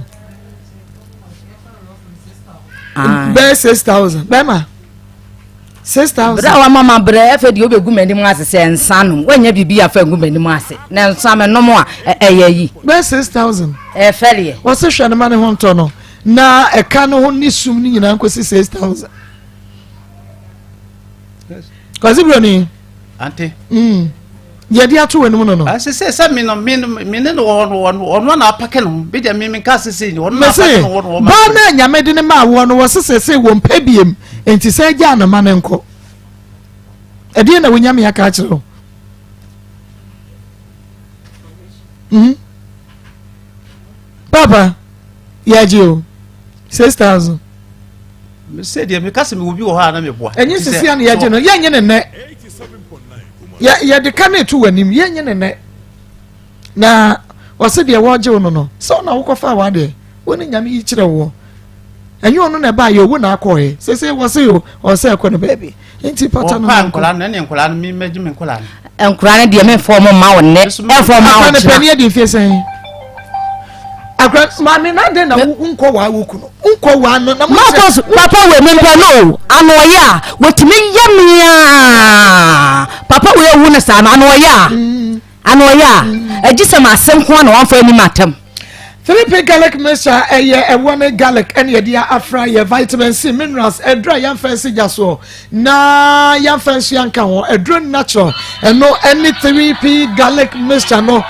Bɛyɛ 6000 bɛma. 6000. Berɛ a wama ma berɛ afei deɛ wobɛgu m'anim ase sɛ nsa nom woanya biribi afa ngu m'anim ase na nsa menom a ɛyɛ yi. Bɛyɛ 6000. Ɛfɛreɛ. Wɔse hwɛ no ma ne ho ntɔ no na ɛka no ho ne sum no nyinaa nkɔsi 6000. Kwasi Broni. Ante. Mm. Yɛde ato w'anim no no. Sɛ sɛ sɛ me no me no me ne no wɔ hɔ no ɔno ɔno na apake ne ho bi deɛ me me nka sese ni ɔno na apake ne ho no wɔ ma. Baa na nyame de ne maa woɔ no wɔ sese sese wɔn pɛ biem nti sɛ agya no ma ne nkɔ. Ɛdeɛ na wo nyame aka akyerɛ wo. Mm. Papa, yɛagye o. 6,000. Sɛ deɛ meka sɛ mewɔ bi wɔ hɔ a na meboa. Ɛnyɛ sisi a na yɛgye no yɛnyɛ ne nnɛ. Yɛde ka no etu w'anim yɛnyɛ ne nnɛ. Na ɔsɛ deɛ wɔregye wo no no sɛ ɔna wokɔfa w'adeɛ wo ne nyame yi kyerɛ woɔ. Ɛnyɛ ɔno na ɛbaa yɛ owu na akɔɛ sese wɔse o ɔsɛ ɛkɔ no baabi nti pata no. Wɔpa nkɔla no ɛne nkɔla no mi mɛgye me nkɔla no. Nkɔla no deɛ memfa ɔmo mma wo nnɛ ɛmfa ɔmo ma wo kyena. Akora no pɛ ne adi mfie sɛn. Akora maame na adɛn na nkɔ waa wo kunu nkɔ waa no na mo sɛ. Marcus papa wei mempɛ no o ano ɔyɛ a wɔtumi yɛ me a papa wei awu no saa no ano ɔyɛ a. Ana ɔyɛ a, agye sɛ m'ase nko ara na wamfa anni m'atam. 3P garlic mixture ɛyɛ ɛwoɔ ne garlic ɛne yɛde afra yɛ vitamin C minerals ɛduro a yɛmfa nsi gya soɔ na yɛmfa nsuo anka ho ɛduro natural ɛno ɛne 3P garlic mixture no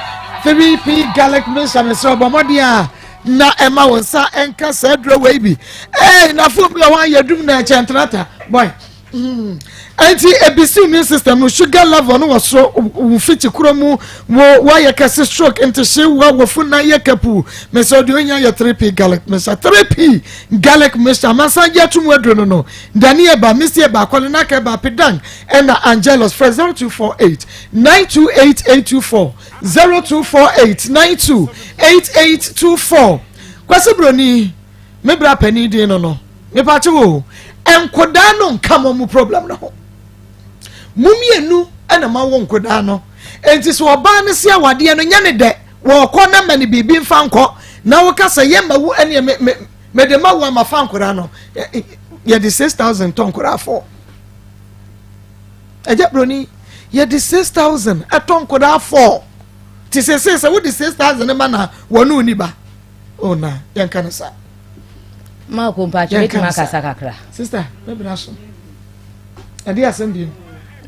3P garlic mixture mesrɛ bɔ mmɔden a na ɛma wo nsa ɛnka saa aduro wei bi ɛɛ nafo bi wɔ hɔ a yɛdum na ɛkyɛ ntrata boy Enti ebisi immune system no sugar level no wɔ soro wo mfikyi koro mu wo wayɛ kɛse stroke ntehye wa wafu nan yɛ kapu mesɛ ɔde onya yɛ 3p garlic mixture 3p garlic mixture amansan gye atum aduro no no dani eba misi eba akɔle naka eba pedang ɛna angelus frɛ 0248 928 824 0248 92 8824 kwasi broni Me bra panin din no no. Mepakye wo nkodaa no nka mo mu problem no ho. Mo mmienu na ma wo nkodaa no. Enti sɛ ɔbaa no se awadeɛ no nyɛ ne dɛ wɔkɔ na ma ne biribi mfa nkɔ na woka sɛ yɛ ma wo ɛneɛ me me mede ma wo ama fa nkodaa no yɛde 6000 tɔ nkodaa fɔ. Ɛgya broni yɛde 6000 ɛtɔ nkodaa fɔ. Te sɛ sɛ wode 6000 ma na wɔne oni ba. Oh na yɛnka no saa. Maako mpakyɛ bɛtumi akasa kakra. Sister, mɛbena so. Ɛde asɛm bi.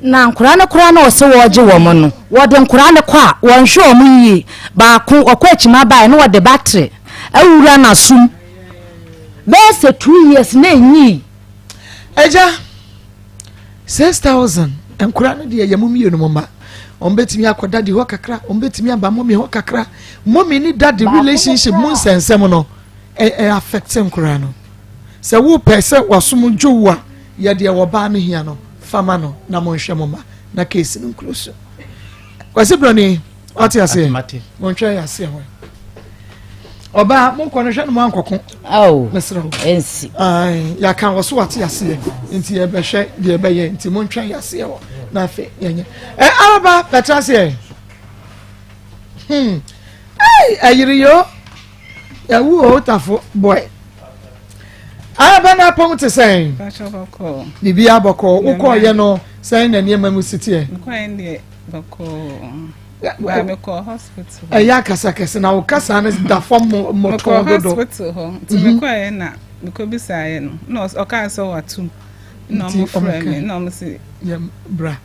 Na nkwadaa no koraa na ɔsɛ wɔregye wɔn no, wɔde nkwadaa no kɔ a wɔnhwɛ wɔn yie. Baako ɔkɔ akyima baeɛ na wɔde battery awura n'asom bɛyɛ sɛ 2 years na ɛnyii. Agya, 6,000 nkwadaa no deɛ yɛ mo mmienu mo mma. Wɔn bɛtumi akɔ daddy hɔ kakra, wɔn bɛtumi aba mommy hɔ kakra. Mommy ne daddy relationship mu nsɛnsɛm no, ɛ ɛ affect nkwadaa no. Sɛ wopɛ sɛ wasom dwo wo a, yɛ deɛ wɔbaa no hia no, fa ma no na monhwɛ mo mma na case no nkuro so. Kwasi Broni, wate aseɛ? Monhwɛ yɛ aseɛ hɔ. Ɔbaa, monkɔ no hwɛ no mo ankɔko. Mesrɛ wo. Ɛnsi. Yɛaka wɔ so wate aseɛ nti yɛbɛhwɛ deɛ ɛbɛyɛ nti montwɛn yɛ aseɛ hɔ na afei yɛnyɛ. Ɛ araba bɛtra aseɛ. Hmm. Ei, ɛyere yo. Yɛwu o tafo boy. Araba no apɔn te sɛn? Biribi abɔkɔ. Wokɔɔyɛ no sɛn na nneɛma mu si teɛ? Ɛyɛ akasa kɛse na wo kasa no da fam mmɔtɔn dodo. Mekɔɔ hospital hɔ nti mhm. mekɔɛ na mekɔbisaeɛ no na ɔkaa sɛ watom na ɔmo frɛ me na ɔmo se yɛ bra.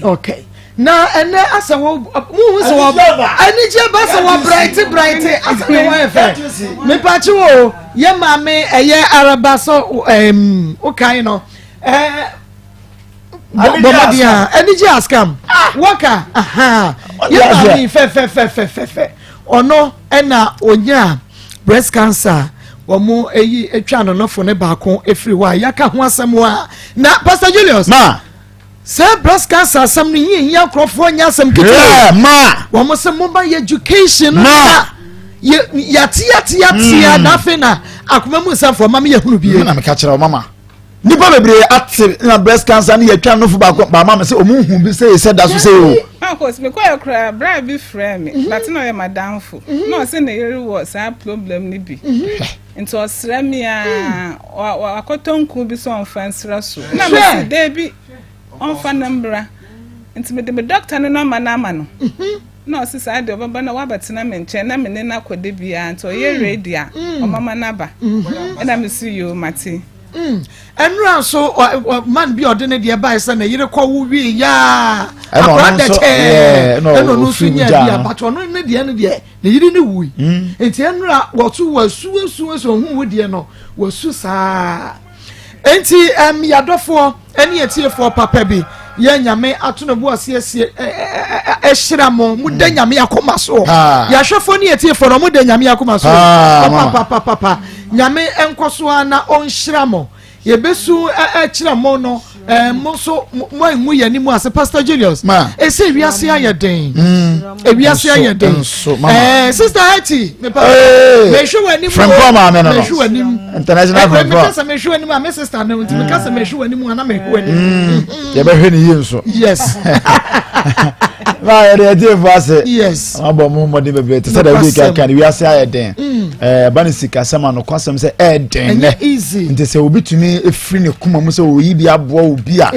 Okay. Na ɛnɛ asɛ wɔ muhu sɛ wɔ anigye ba sɛ wɔ bright bright asɛ ne wɔyɛ fɛ. Mepakye wo yɛ maame ɛyɛ araba sɛ ɛɛm wokae no ɛɛ. Bɔ mmɔden a anigye askam wɔka aha yɛ maame fɛfɛfɛfɛfɛ ɔno ɛna onya breast cancer wɔn eyi atwa no nofo ne baako efiri hɔ a yɛaka ho asɛm a na Pastor Julius ma sɛ breast cancer asɛm no yie hia nkurɔfoɔ nyɛ asɛm ketewa ma wɔn sɛ mo ba yɛ education no na yɛ yate yate yate na afei na akoma mu nsɛmfoɔ ma mi yɛ hunu bie. na meka kyerɛ wo mama Nipa bebree ate na breast cancer ne yɛtwa nofo baako baama me sɛ ɔmo nhu bi sɛ sɛ da so sɛ o. Marcus, mekɔɛ koraa bra bi frɛɛ me mhm. but na ɔyɛ madamfo mhm. na ɔsɛ ne yere wɔ saa problem no bi mhm. nti ɔsrɛ me a mm. wakɔtɔ nku bi sɛ ɔmfa nsra so na mese daabi ɔmfa no mbra nti mede me dɔkta no nɔma no ama no na ɔse saa deɛ ɔbɛba na wabɛtena me nkyɛn na me ne no akɔ da biara nti ɔyɛ ready a ɔmama no aba ɛna mese yoo mate. Ɛnura nso man bi ɔde ne deɛ bae sɛ ne yere kɔ wo wie yaa akora dɛkyɛɛ ɛna ɔno nso nya bi abato ɔno ne deɛ ne deɛ ne yere ne wui nti ɛnura wɔto wɔsu esu esu ohun wo deɛ no wɔsu saa. Enti ɛm yadɔfoɔ ɛne atiefoɔ papa bi yɛ nyame ato ne bo ase asie ɛhyira mo mo da mm. nyame akoma so yɛahwɛfoɔ ne atiefoɔ no mo da nyame akoma so papapapapa nyame nkɔ so a na ɔnhyira mo yɛbɛsu ɛkyerɛ mo no mo nso mo angu yɛn anim ase Pastor Julius ɛsɛ wiase ayɛ den mm. ewiase ayɛ den ɛɛ sister Hetty mepa mehwɛ wɔ anim mehwɛ wɔ anim international friend meka sɛ mehwɛ wɔ anim a me sister no nti meka sɛ mehwɛ wɔ anim a na mehwɛ wɔ anim mm. yɛbɛhwɛ ne yie nso yes na yɛde ɛtiefo ase yes abɔ mo mmɔden bebree te sɛ dɛ wodi kankan wiase ayɛ den mm. Ɛba ne sikasɛm a nokwasɛm sɛ ɛɛden nɛ. Nti sɛ obi tumi firi ne kuma mu sɛ oyi bi aboa obi a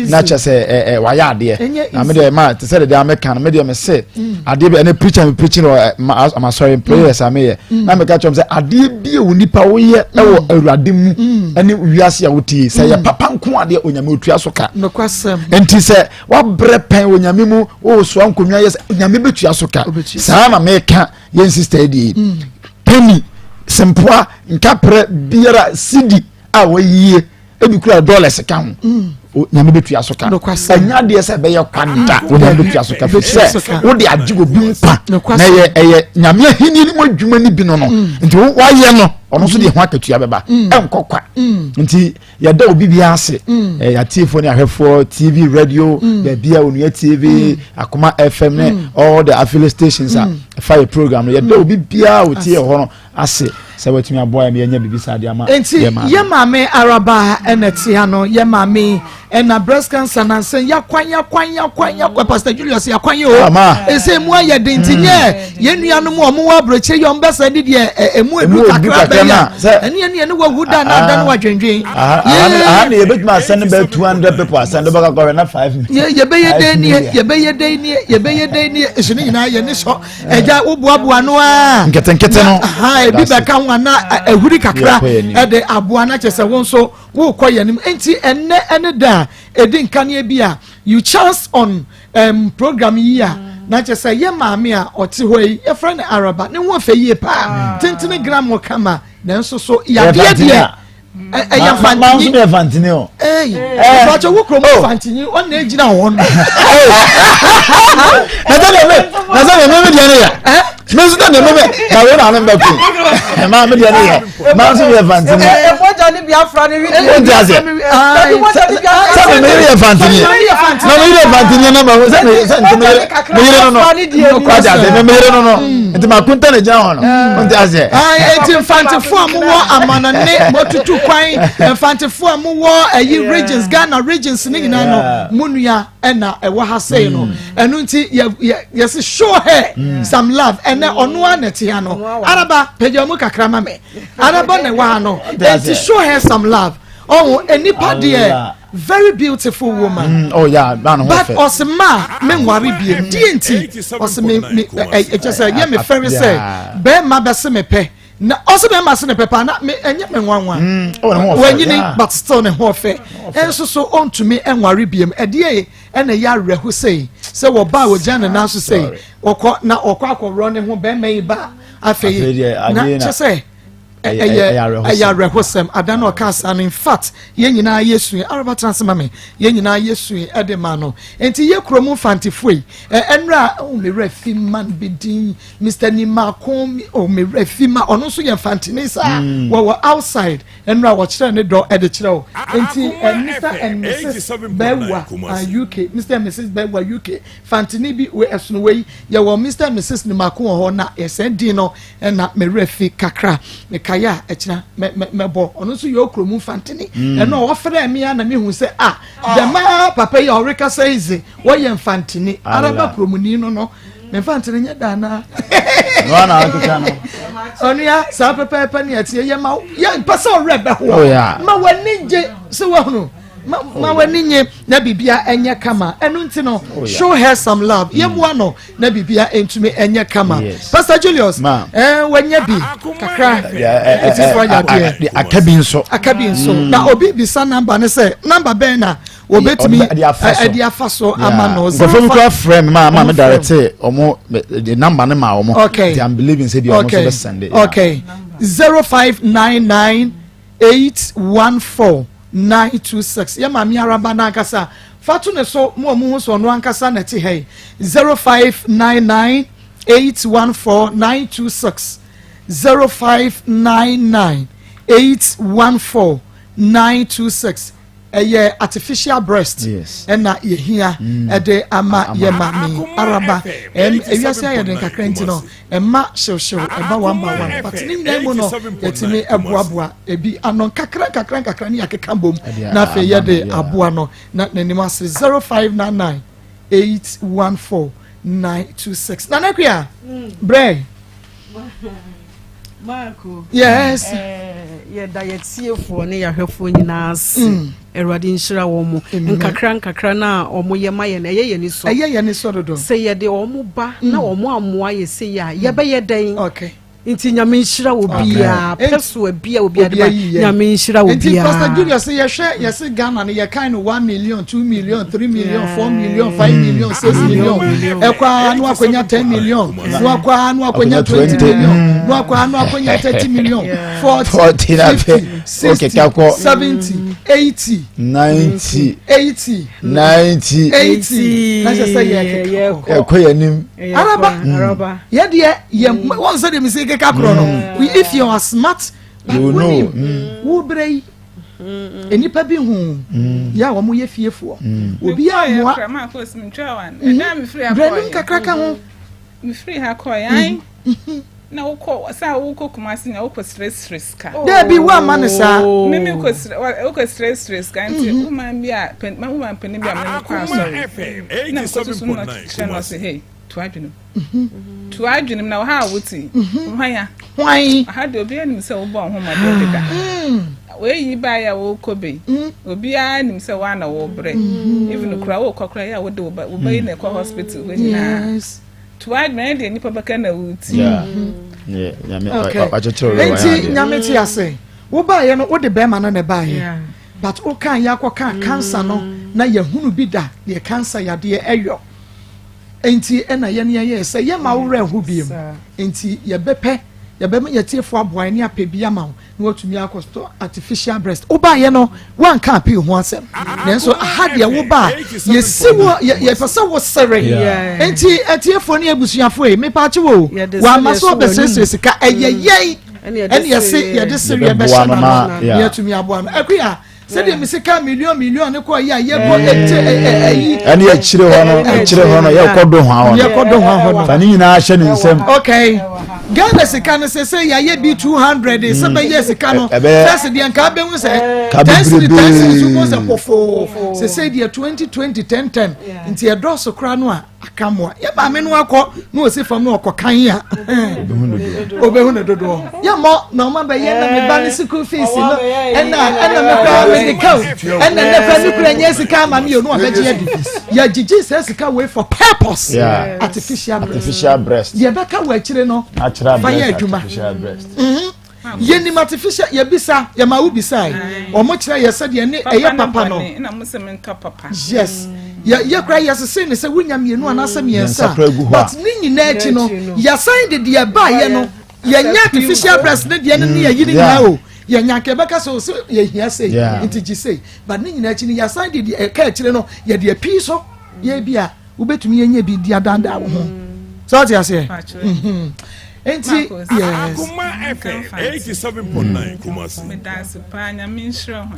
na kyɛ sɛ ɛɛ wayɛ adeɛ. Na me deɛ ma te sɛ deɛ ameka no me deɛ me se adeɛ bi ɛne preacher me preaching wɔ ma asɔre prayers a meyɛ na meka kyerɛ sɛ adeɛ bi a onipa woyɛ ɛwɔ awurade mu ɛne wiase a wotie sɛ yɛ papa nko adeɛ onyame otua so ka. Nti sɛ wabrɛ pɛn wɔ nyame mu wosoa nkonnwa yɛ sɛ nyame bɛtua so ka. Saa na meka yɛn sista yi deɛ mm. penny sempoa nkaprɛ biara sidi a wɔyie ebi kura dollars ka ho mm. nyame bɛtua so ka. Ɛnya adeɛ sɛ ɛbɛyɛ kwa da mm. onyame bɛtua so ka fi sɛ wode agye obi nkwa na ɛyɛ ɛyɛ nyame ahenni no mu adwuma no bi no no nti woayɛ no ɔno nso deɛ ho akatua bɛba ɛnkɔ kwa. Nti yɛda obi biara ase mm. eh, atiefoɔ ne ahwɛfoɔ tv radio mm. baabi a onua tv mm. akoma fm ne all the affiliate stations a ɛfa yɛ program no yɛda obi biara a ɔtie hɔ no ase sɛ watumi aboa yɛn yɛnyɛ biribi saa de ama. Nti yɛ maame araba ɛna te ha no yɛ maame ɛna breast cancer nansa yakwan yakwan yakwan yakwan Pastor Julius yakwan yi o ɛsɛ emu ayɛ den ti nyɛ yɛn nuanom a wɔwɔ aburokyire yi wɔn bɛsɛ ne deɛ emu edu kakra bɛyɛ a ɛne ɛne ɛne wawu da na ada ne wadwendwen. Aha ne yɛbɛtumi asɛn ne bɛyɛ 200 people asɛn de bɛka kɔhwɛ na 5 million. Yɛbɛyɛ dɛn nie yɛbɛyɛ dɛn nie yɛbɛyɛ dɛn nie nso ne nyinaa yɛ ne sɔ ɛgya woboaboa no a. Nketenkete no. Ebi bɛka ho ana ehuri kakra ɛde aboa na kyerɛ sɛ wɔn nso wokɔ yɛn anim nti ɛnɛ ɛne da a edi nkaneɛ bi a you chance on um, program yi a na kyerɛ sɛ yɛ maame a ɔte hɔ yi yɛfrɛ no Araba ne ho ɔfɛ yie paa ah. tentene gram kama nanso so yadeɛ deɛ ɛyɛ mfantinyi maa nso mfantinyi o ɛyi ɛfɔtɔ wo kurom oh. mfantinyi ɔna egyina hɔ no. Na sɛ deɛ na sɛ deɛ mímí deɛ ne yɛ mi nso deɛ mímí na wo na ano mbɛ kun maa mi deɛ ne yɛ maa nso yɛ fantini. Ɛfɔjà ni Biafra ni wí. O ti ase sɛ mi yɛ fantini na mi yɛ fantini na ma sɛ mi sɛ nti mi yɛ mi yere no no o ti ase mi yere no no nti ma kunta na gyina hɔ no o ti ase. Eti nfantefo a mo wɔ amanane mo tutu kwan nfantefo a mo wɔ ɛyi regions Ghana regions ne nyinaa no mo nua ɛna ɛwɔ ha sei no mm. ɛno nti yɛ yɛ yɛsi show her mm. some love ɛnɛ ɔno a na ɛte ha no araba pagya mu kakra ma me araba na ɛwɔ ha no nti show her some love ɔho nipa deɛ very beautiful woman. Mm, oh yeah, man, but ɔsè maa mi nware bie die nti ɔsè mi mi ɛ ɛ kyɛ sɛ yɛ mi fɛre sɛ bɛrima bɛsè mi pɛ na ɔsɛ bɛrima se ne pɛ paa na me ɛnyɛ me nwanwa mm, oh, wanyini but still ne ho ɔfɛ ɛnso so ɔntumi ɛnware biem ɛdeɛ ɛna ɛyɛ awerɛho sɛyi sɛ wɔba a wɔgyina ne nan so sɛyi wɔkɔ na ɔkɔ akɔworɔ ne ho bɛrima yi ba afei na kyɛ sɛ ɛyɛ ɛyɛ awerɛhosɛm ada na ɔka saa no in fact yɛn nyinaa yɛ sue araba tena ase ma me yɛn nyinaa yɛ sue ɛde ma no nti yɛ kurom mfantefoɔ yi ɛnura ɔmo mewura fi man bi din Mister Nimako oh me werɛ fi ma ɔno nso yɛ mfantini saa mm. wɔwɔ outside ɛnura wɔkyerɛ ne dɔ ɛde kyerɛ o nti eh, Mr and Mrs Bɛwa uh, UK Mr and Mrs Bɛwa UK fantini bi wɔ ɛsono wɔ yi yɛwɔ Mr and Mrs Nimako wɔ hɔ na yɛsɛn din no ɛna me werɛ fi kakra mekaeɛ a ɛkyina mɛ mɛ mɛbɔ ɔno nso yɛ okuro mu mfantini mm. ɛno a wɔfrɛ mi a na mi hu sɛ ah dɛmaa papa yi a ɔrekasa yi dze wɔyɛ mfantini araba kuromuni no no. Memfa nkyene nyɛ da anaa? Noa na akeka no. Onua saa pɛpɛɛpɛ ne ɛteɛ yɛ ma yɛ mpɛ sɛ ɔwerɛ bɛhoɔ. Oh, ma w'ani gye sɛ woahunu ma oh, w'ani nye na biribia ɛnyɛ kama ɛno nti no oh, show her some love mm. yɛmmoa no na biribia ɛntumi ɛnyɛ kama. Pastor Julius eh, wanya bi kakra ɛtifo ayadeɛ aka bi nso aka bi nso mm. na obi bisa namba ne sɛ namba bɛn na wɔbɛtumi ɛde afa so ama no. Nkurɔfoɔ bi kura frɛ mi maa maa mi direct ɔmo de number ne ma ɔmo. Okay. Nti I'm believing sɛ bi ɔmo nso bɛ send it. Okay. 0599 814 926 yɛ maame araba n'ankasa fa to ne so mo a mo ho so ɔno ankasa na ɛte ha yi 0599 814 926 0599 814 926 ɛyɛ artificial breast ɛna yɛhia mm. ɛde ama yɛ maame araba ewiase ayɛ den kakra nti no ɛma hyewhyew ɛba one by one but ne nyinaa mu no yɛtumi ɛboaboa ebi ano nkakra nkakra nkakra ne yɛakeka bom na afei yɛde aboa no na n'anim ase 0599 814 926 nana kuya brɛ. Marco. Yes. Eh, yɛda yɛtiefoɔ ne yɛahwɛfoɔ nyinaa ase. Mm. Awurade nhyira wɔn mo. Nkakra nkakra na wɔn yɛ ma yɛn ɛyɛ yɛn sɔ. Ɛyɛ yɛn sɔ dodo. Sɛ yɛde wɔn ba na mm. wɔn amoa yɛ se yɛ a mm. yɛbɛyɛ dɛn. Okay. Nti nyame nhyira wɔ biara pɛ so bia obi ade ba nyame nhyira wɔ biara. Nti Pastor Julius yɛhwɛ yɛse Ghana no yɛkan no 1 million 2 million 3 million 4 million 5 million 6 million ɛkɔ ara no akɔnya 10 million no akɔ ara no akɔnya 20 million no akɔ ara no akɔnya 30 million 40 50 60 70 80 90 80 90 80 na kyerɛ sɛ yɛkeka kɔ ɛkɔ yɛn anim. Araba mm. yɛ deɛ yɛ mm. wɔn sɛ deɛ mesi keka korɔ no mm. if you are smart but wonim wo berɛ yi nnipa bi hu yɛ a wɔn yɛ fiefoɔ obi a mmoa brɛnum kakra ka ho. mefiri ha kɔ yan na wokɔ sɛ wokɔ Kumasi na wokɔ srɛsrɛ sika. Dɛbi wo ama ne saa. Mimi kɔ srɛ wokɔ srɛsrɛ sika nti woman bi a woman panin bi a mene no kɔ asɔre na mekɔ susu no kyerɛ no ɔsɛ hey to adwenem to adwenem na ɔha a wote hwan ya hwan ɔha deɛ obiara nim sɛ wobɔ ho mmɔden deda wɔayi baeɛ a wokɔ bɛ yi obiara nim sɛ woa na wobrɛ even kora wokɔ kora yɛ a wode wo ba yi na ɛkɔ hospital hɔ nyinaa To adwene deɛ nipa bɛka na wuti. Nti nyame te ase wobaayɛ no wode bɛrima no na ɛbaayɛ but woka yɛ akɔka mm. cancer no na yɛhunu bi da deɛ cancer yadeɛ ɛyɔ nti ɛna yɛn yɛyɛ sɛ yɛma wo werɛ ho biem nti yɛbɛpɛ yɛbɛma yɛtiefo aboa ne apɛ bi ama wo na watumi akɔtɔ artificial breast wobaayɛ no wanka appeal ho asɛm nanso aha deɛ woba a yɛsi wo yɛpɛ sɛ wosere nti atiefoɔ ne abusuafoɔ yi mepaakye wo wama so ɔbɛsiesie sika ɛyɛ mm. yɛn ɛne yɛse yɛde sereɛ bɛhyɛ no no na yɛatumi aboa no akuya sɛdeɛ me sika million million ne kɔ yi a yɛkɔ ɛte ɛyi. ɛne akyire hɔ no akyire hɔ no yɛkɔ do hwa hɔ no yɛkɔ do hwa hɔ no fa ne nyinaa hyɛ ne nsam. okay ghana sika no sɛ sɛ yɛayɛ bi 200 sɛ mm. bɛyɛ sika no first deɛ nka bɛhu sɛ 10 cedi 10 cedi so bɔ sɛ kɔfoo sɛ sɛ deɛ 20 20 10 10 nti ɛdɔɔso koraa no a aka mmoa yɛ maame no akɔ na ɔsi fam na ɔkɔ kan a ɔbɛhu ne dodoɔ yɛ mmɔ na ɔma bɛyɛ na meba ne sukuu fees no ɛna ɛna me koraa mede ka o ɛna nnɛ koraa me kura nyɛ sika ama me yɛ no abɛgye adi yɛgyegye sɛ sika wei for purpose artificial breast artificial breast deɛ ɛbɛka wɔ akyire no fa yɛ adwuma mhm. yɛnim artificial yɛbisa yɛma wo bisa yi wɔn kyerɛ yɛ sɛdeɛ ne ɛyɛ papa no yes yɛ yɛ kora yɛsese ne sɛ wonya mmienu anaasɛ mmiɛnsa but ne nyinaa akyi no yɛsan de deɛ ɛbaayɛ no yɛnyɛ artificial breast ne deɛ no ne yɛyi ne nyinaa o yɛnya nka ɛbɛka sɛ sɛ yɛhia sei nti gye sei but ne nyinaa akyi no yɛasan de deɛ ɛka akyire no yɛde apii so yɛ bi a wobɛtumi yɛnyɛ bi di adandaa wo ho sɛ ɔte aseɛ mhm. nti yes Akoma FM 87.9 Kumasi. Medase paa nyame nhyira ho.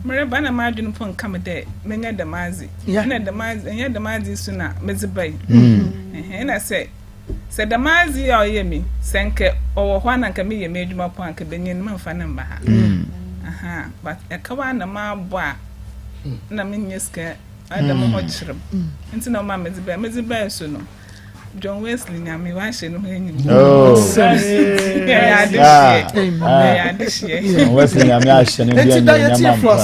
Mereba na m'adwene mpo nka me dɛ menya dɛm adze. Na dɛm adze ɛnyɛ dɛm adze so na medze bae. Mm. Na sɛ Sɛ dɛm adze yi a ɔyɛ me yi, sɛ nka ɔwɔ hɔ a na nka meyɛ m'edwuma po a nka benyin no memmfa no mmba ha. Ahaa, but ɛkaw a na mabɔ a nna mennya sika a dɛm ho kyer me ntsi na ɔma medze bae. Medze bae so no, John Wesley Nyame ɔahyɛ no ho enyimnyam. Ɛyɛ adehyeɛ. Ɛyɛ adehyeɛ. John Wesley Nyame ahyɛ no bi enyimnyam ampa.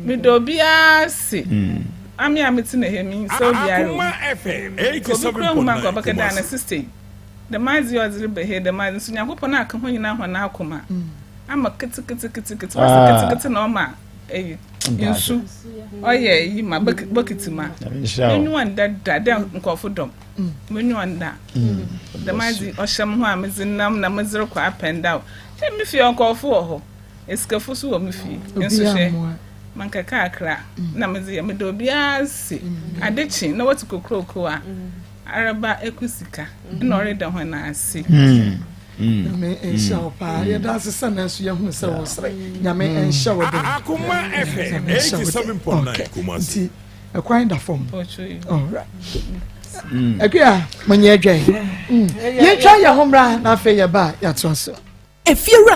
Medɔ obiara ase. Ame a metse na hɛn yi sɛ obiara o. Nka obi koraa hu me a nka ɔbɛka dɛ ana sister yi dɛm adze yi a ɔdze reba ha yi dɛm adze nso Nyankopɔn aka hɔn nyina hɔn akoma ama ketseketseketse wɔse ketseketse na ɔma eyi nsu ɔyɛ eyi ma bokitsi ma m'enyiwa nnda da dɛ nkorɔfo dɔm m'enyiwa nnda dɛm adze yi ɔhyɛ mo ho a medze nam na medze rokɔ up and down hwɛ me fie nkorɔfo wɔ hɔ esikafo so wɔ me fie nso hwɛ Mankakakra na medze yɛ. Meda obiara ase. Ade kye na wɔtse kokroko a, araba eku sika na ɔreda hɔn ase. Nyame nhyira wo paa. Yɛda ase sɛ nanso yɛhunu sɛ wosere. Nyame nhyɛ wo den. Akoma FM 87.9 Kumasi. Nti ɛkwan da fam. Alright. Akua, monyɛ adwan. Yɛntwa yɛn ho mmra na afei yɛba a yɛatoa so. Efiewura.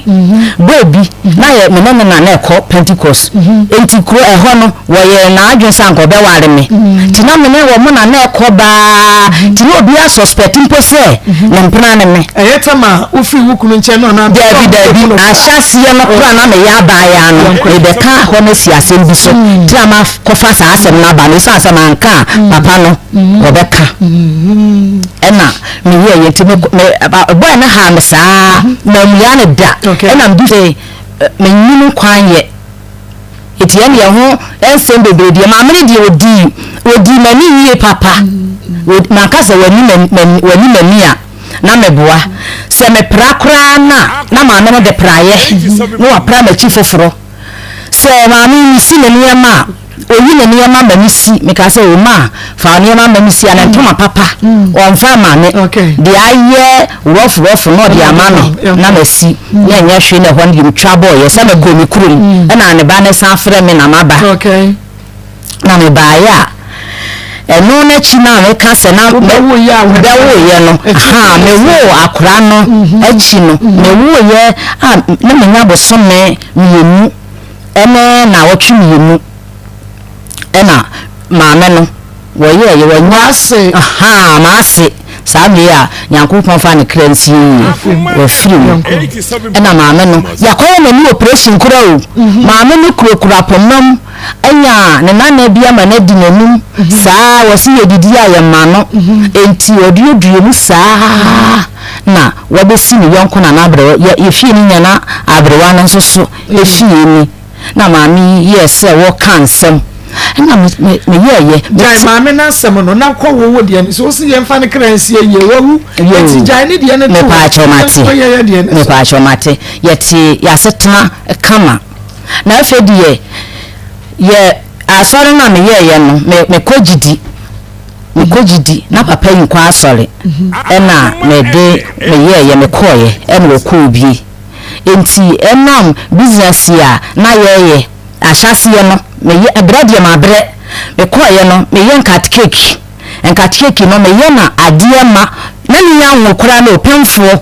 Boy bi na yɛ me ne ne na na ɛkɔ Pentecost. Enti kuro ɛhɔ no wɔyɛɛ n'adwene sɛ anka ɔbɛware me. Nti na me ne wɔn na na ɛkɔ baa. Nti na obiara suspect mpo sɛ ne mpena ne me. Ɛyɛ tam a wofiri wo kunu nkyɛn no anaa? Daabi daabi, ahyɛaseɛ no koraa na meyɛ abaayaa no, mebɛka hɔ no asi asɛm bi so. Nti na makɔfa saa asɛm no aba no, ɛsiane sɛ manka a papa no ɔbɛka. Ɛna meyɛeɛ nti me me boy no haa me saa, mammua no da. Ɛna mede sɛ menyini kwan yɛ. Enti ɛne ɛho nsɛm bebree deɛ, maame no deɛ ɔdii, ɔdii m'ani yie papa. Manka sɛ wani m'ani, wani m'ani a, na meboa. Sɛ mepra koraa no a, na maame no de praeɛ, na wapra m'akyi foforɔ. Sɛ maame yi mesi ne nneɛma a, ɔyi ne nneɛma ma me si. Meka sɛ, o ma, fa wo nneɛma ma me si, ana ntoma papa, ɔmfa mma me. Deɛ ayɛ rɔf rɔf na ɔde ama me na masi. Na ɛnyɛ hwee na ɛhɔ no deɛ metwa bɔɔyɛ sɛ mekɔɔ me kurom ɛna ne ba no san frɛ me na maba. Na mebaeɛ a, ɛno n'akyi no a meka sɛ na wobɛwoeɛ no, ha mewoo akora no akyi no, mewoeɛ a na menya bosome mmienu ɛne naawɔtwe mmienu ɛna maame no wɔyɛɛyɛ wɔnya W'ase. Ahaa m'ase saa mmerɛ yi a Nyankopɔn fa ne kra nsie yie wafiri mu ɛna maame no yakɔyɛ n'ani operation kora o maame no kurakura poma mu anya ne nana bi ama no adi n'anum saa wɔsi yɛdidi a yɛma no enti ɔduodua mu saa na wabɛsi ne yɔnko nana aberewa yɛ yɛfie ne nyana aberewa no nso so efie ni na maame yi yɛɛ sɛ wɔka nsɛm ɛna me me meyɛɛyɛ. Gyae maame n'asɛm no na kɔ wo wo deɛ no so wosi yɛn fa ne kra nsie yie wawu eti gyae ne deɛ no to hɔ Mepaakyɛw mate yɛn kɔ yɛyɛ deɛ no so. Mepaakyɛw mate yɛte yɛasetena kama na afei deɛ yɛ asɔre no a meyɛɛyɛ no me mekɔ gyidi mekɔ gyidi na papa yi nkɔ asɔre ɛna mede meyɛɛyɛ mekɔɔyɛ ɛna ɔkɔɔ bie. Enti ɛnam business a na yɛyɛ ahyɛaseɛ no, meyɛ, brɛ deɛ mabrɛ, mekɔeɛ no meyɛ nkat cake, nkat cake no meyɛ na adeɛ ma, na menya nwo koraa no pemfoɔ,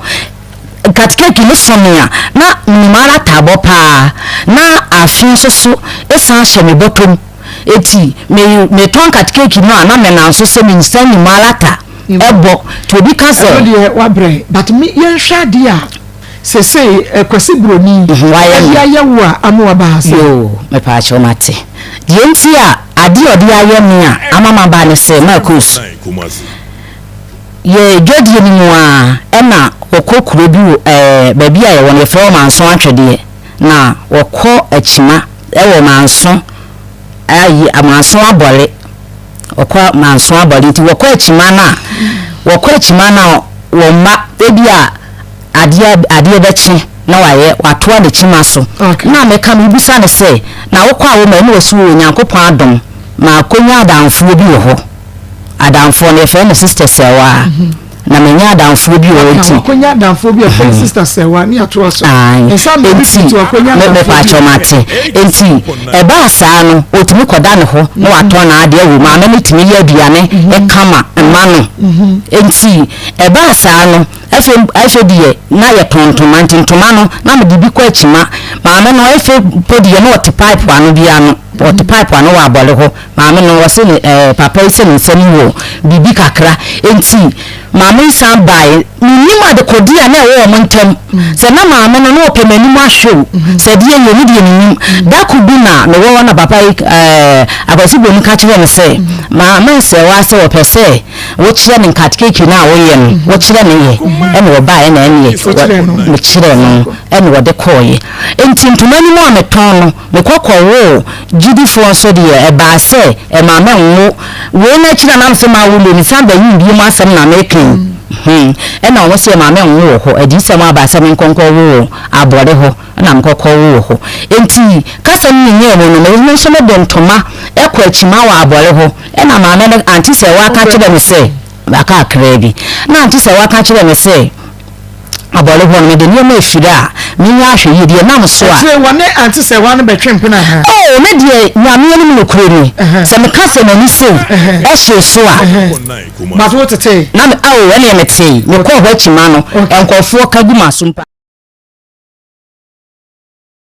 nkat cake no so me a, na menim ara taabɔ paa, na afe nso so ɛsan hyɛ me bɔtɔ mu, enti me metɔ nkat cake no a na menam so sɛ mensan nim ara ta ɛbɔ, nti obi ka sɛ. Ɛno deɛ wabrɛ, but me yɛnhwɛ adeɛ a. Sesei eh, Kwasi Broni Wayɛ de ayɛ wo a ama waba ha sɛ. Yoo, mepaakyɛw mate. Deɛ nti a adeɛ a ɔde ayɛ me a ama maba ne sɛ, Marcus, yɛ dwadie no mu ara ɛna wɔkɔ kuro bi wɔ ɛɛ baabi a yɛwɔ no yɛfrɛ hɔ Manso Atwedeɛ na wɔkɔ Akyima ɛwɔ Manso ayi Manso Abɔre wɔkɔ Manso Abɔre nti wɔkɔ Akyima no a wɔkɔ Akyima no a wɔn mma ebi a Adeɛ adeɛ bɛkye na wayɛ watoa ne kyima so. Na meka mebisa no sɛ, na wokɔ a woma ɛne wasi wɔ Onyankopɔn adom makɔnya adamfoɔ bi wɔ hɔ. Adamfoɔ no yɛfrɛ no Sister Sɛwaa. Na manya adamfoɔ bi wɔ hɔ nti. Wakɔnya adamfoɔ bi a yɛfrɛ no Sister Sɛwaa ne atoa so. Nsa mmienu Enti nti wakɔnya adamfoɔ bi. mepaakyɛw mate. Enti ɛbaa saa no ɔtumi kɔda ne hɔ na watɔn n'adeɛ wɔ maame no tumi yɛ aduane kama ma no. Enti ɛbaa saa no. Afei afei deɛ na yɛtɔn ntoma nti ntoma no na mede bi kɔ akyima. Maame no afei mpo deɛ na ɔte pipe ano bi ano, ɔte pipe ano wɔ abɔre hɔ. Maame no ɔse ne ɛɛ papa yi sɛ ne nsam wɔ biribi kakra nti maame yi san baeɛ. Mennim adekodeɛ a na ɛwɔ wɔn ntam. Sɛ na maame no na ɔpɛ m'anim ahwɛ o, sɛ deɛ yɛ me deɛ mennim. Da ko bi na mewɔ hɔ na papa yi ɛɛ Akwasi Broni ka kyerɛɛ me sɛ maame nsɛwaa sɛ ɔpɛ sɛ Wokyerɛ no nkat keeki no a woyɛ no, wokyerɛ no yɛ, ɛna ɔbaeɛ na ɛneɛ mekyerɛɛ no ɛna ɔde kɔeɛ. Enti ntoma no mu a metɔn no, mekɔ kɔwoo gyidifoɔ nso deɛ, ɛbaa sɛ ɛmaa menwo. Wei no akyi na na mese mawo mmom, mesan bɛyem bio mu asɛm na meka yi. Hmm, ɛna wɔn se ɛmaa menwo wɔ hɔ, adiyisɛm aba sɛ menkɔ nkɔwo wɔ abɔre hɔ, ɛna mekɔ kɔwoo wɔ hɔ. Enti kasa no nyinaa mu no, me nso mede ntoma kɔ akyima wɔ abɔre hɔ. Ɛna maame no ante sɛ waka kyerɛ me sɛ aka akraa bi. Na ante sɛ waka kyerɛ me sɛ abɔre hɔ no mede nneɛma afiri a menyɛ ahwɛyie deɛ nam so a. Akyire wɔne ante sɛ wa no bɛtwe mpena anaa? Oh me deɛ Nyame anim nokorɛ ni sɛ meka sɛ m'ani sei ɛhyee so a. But wo tetee? Na me oh ɛneɛ metee mekɔɔ hɔ akyima no nkurɔfoɔ ka gu m'aso mpo.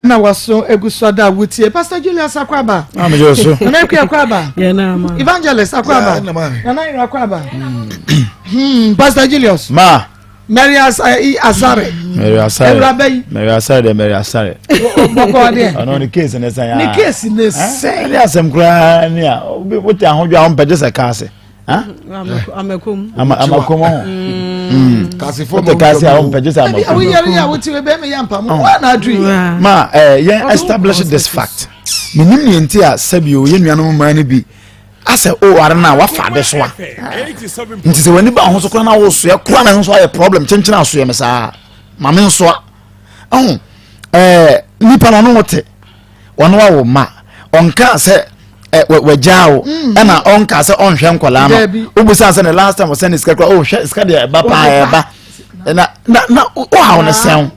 Na waso egu so ada a wotie. Pastor Julius Akwaba. Ah, me so. Nana Akua Akwaba. Evangelist Akwaba. Nana Ira Akwaba. Hmm, Pastor Julius. Ma. Mary eh, Asare. Mary Asare. Ewuraba yi. Mary Asare de Mary Asare. Bɔkɔ deɛ. Ɔno ne case ne sɛn. Ne case ne sɛn. Ɛne asɛm koraa ni a wote ahodwa a wompɛ gye sɛ kaa ase. Amakom. Amakom ho. Wote kaa ase a wompɛ gye sɛ amakom. Woyɛre yɛ a wote bɛɛ meyɛ mpa mo. Woa na aduru yi. Ma yɛn establish this fact. Menim nea nti a sɛbio yɛn nuanom mmaa no bi asɛ o ware no a wafa adesoa nti sɛ w'ani ba ho so koraa na wosoɛ koraa na nso ayɛ problem kyenkyen asoɛ me saa ma me nsoa ɔho ɛɛ nipa no ɔno wote ɔno awo ma ɔnka sɛ ɛ wagyaa wo mm. ɛna ɔnka sɛ ɔnhwɛ nkɔlaa no wobusa sɛ ne last time ɔsɛ ne sika koraa ɔhwɛ sika deɛ ɛba paa ɛba na na na wohaw ne sɛn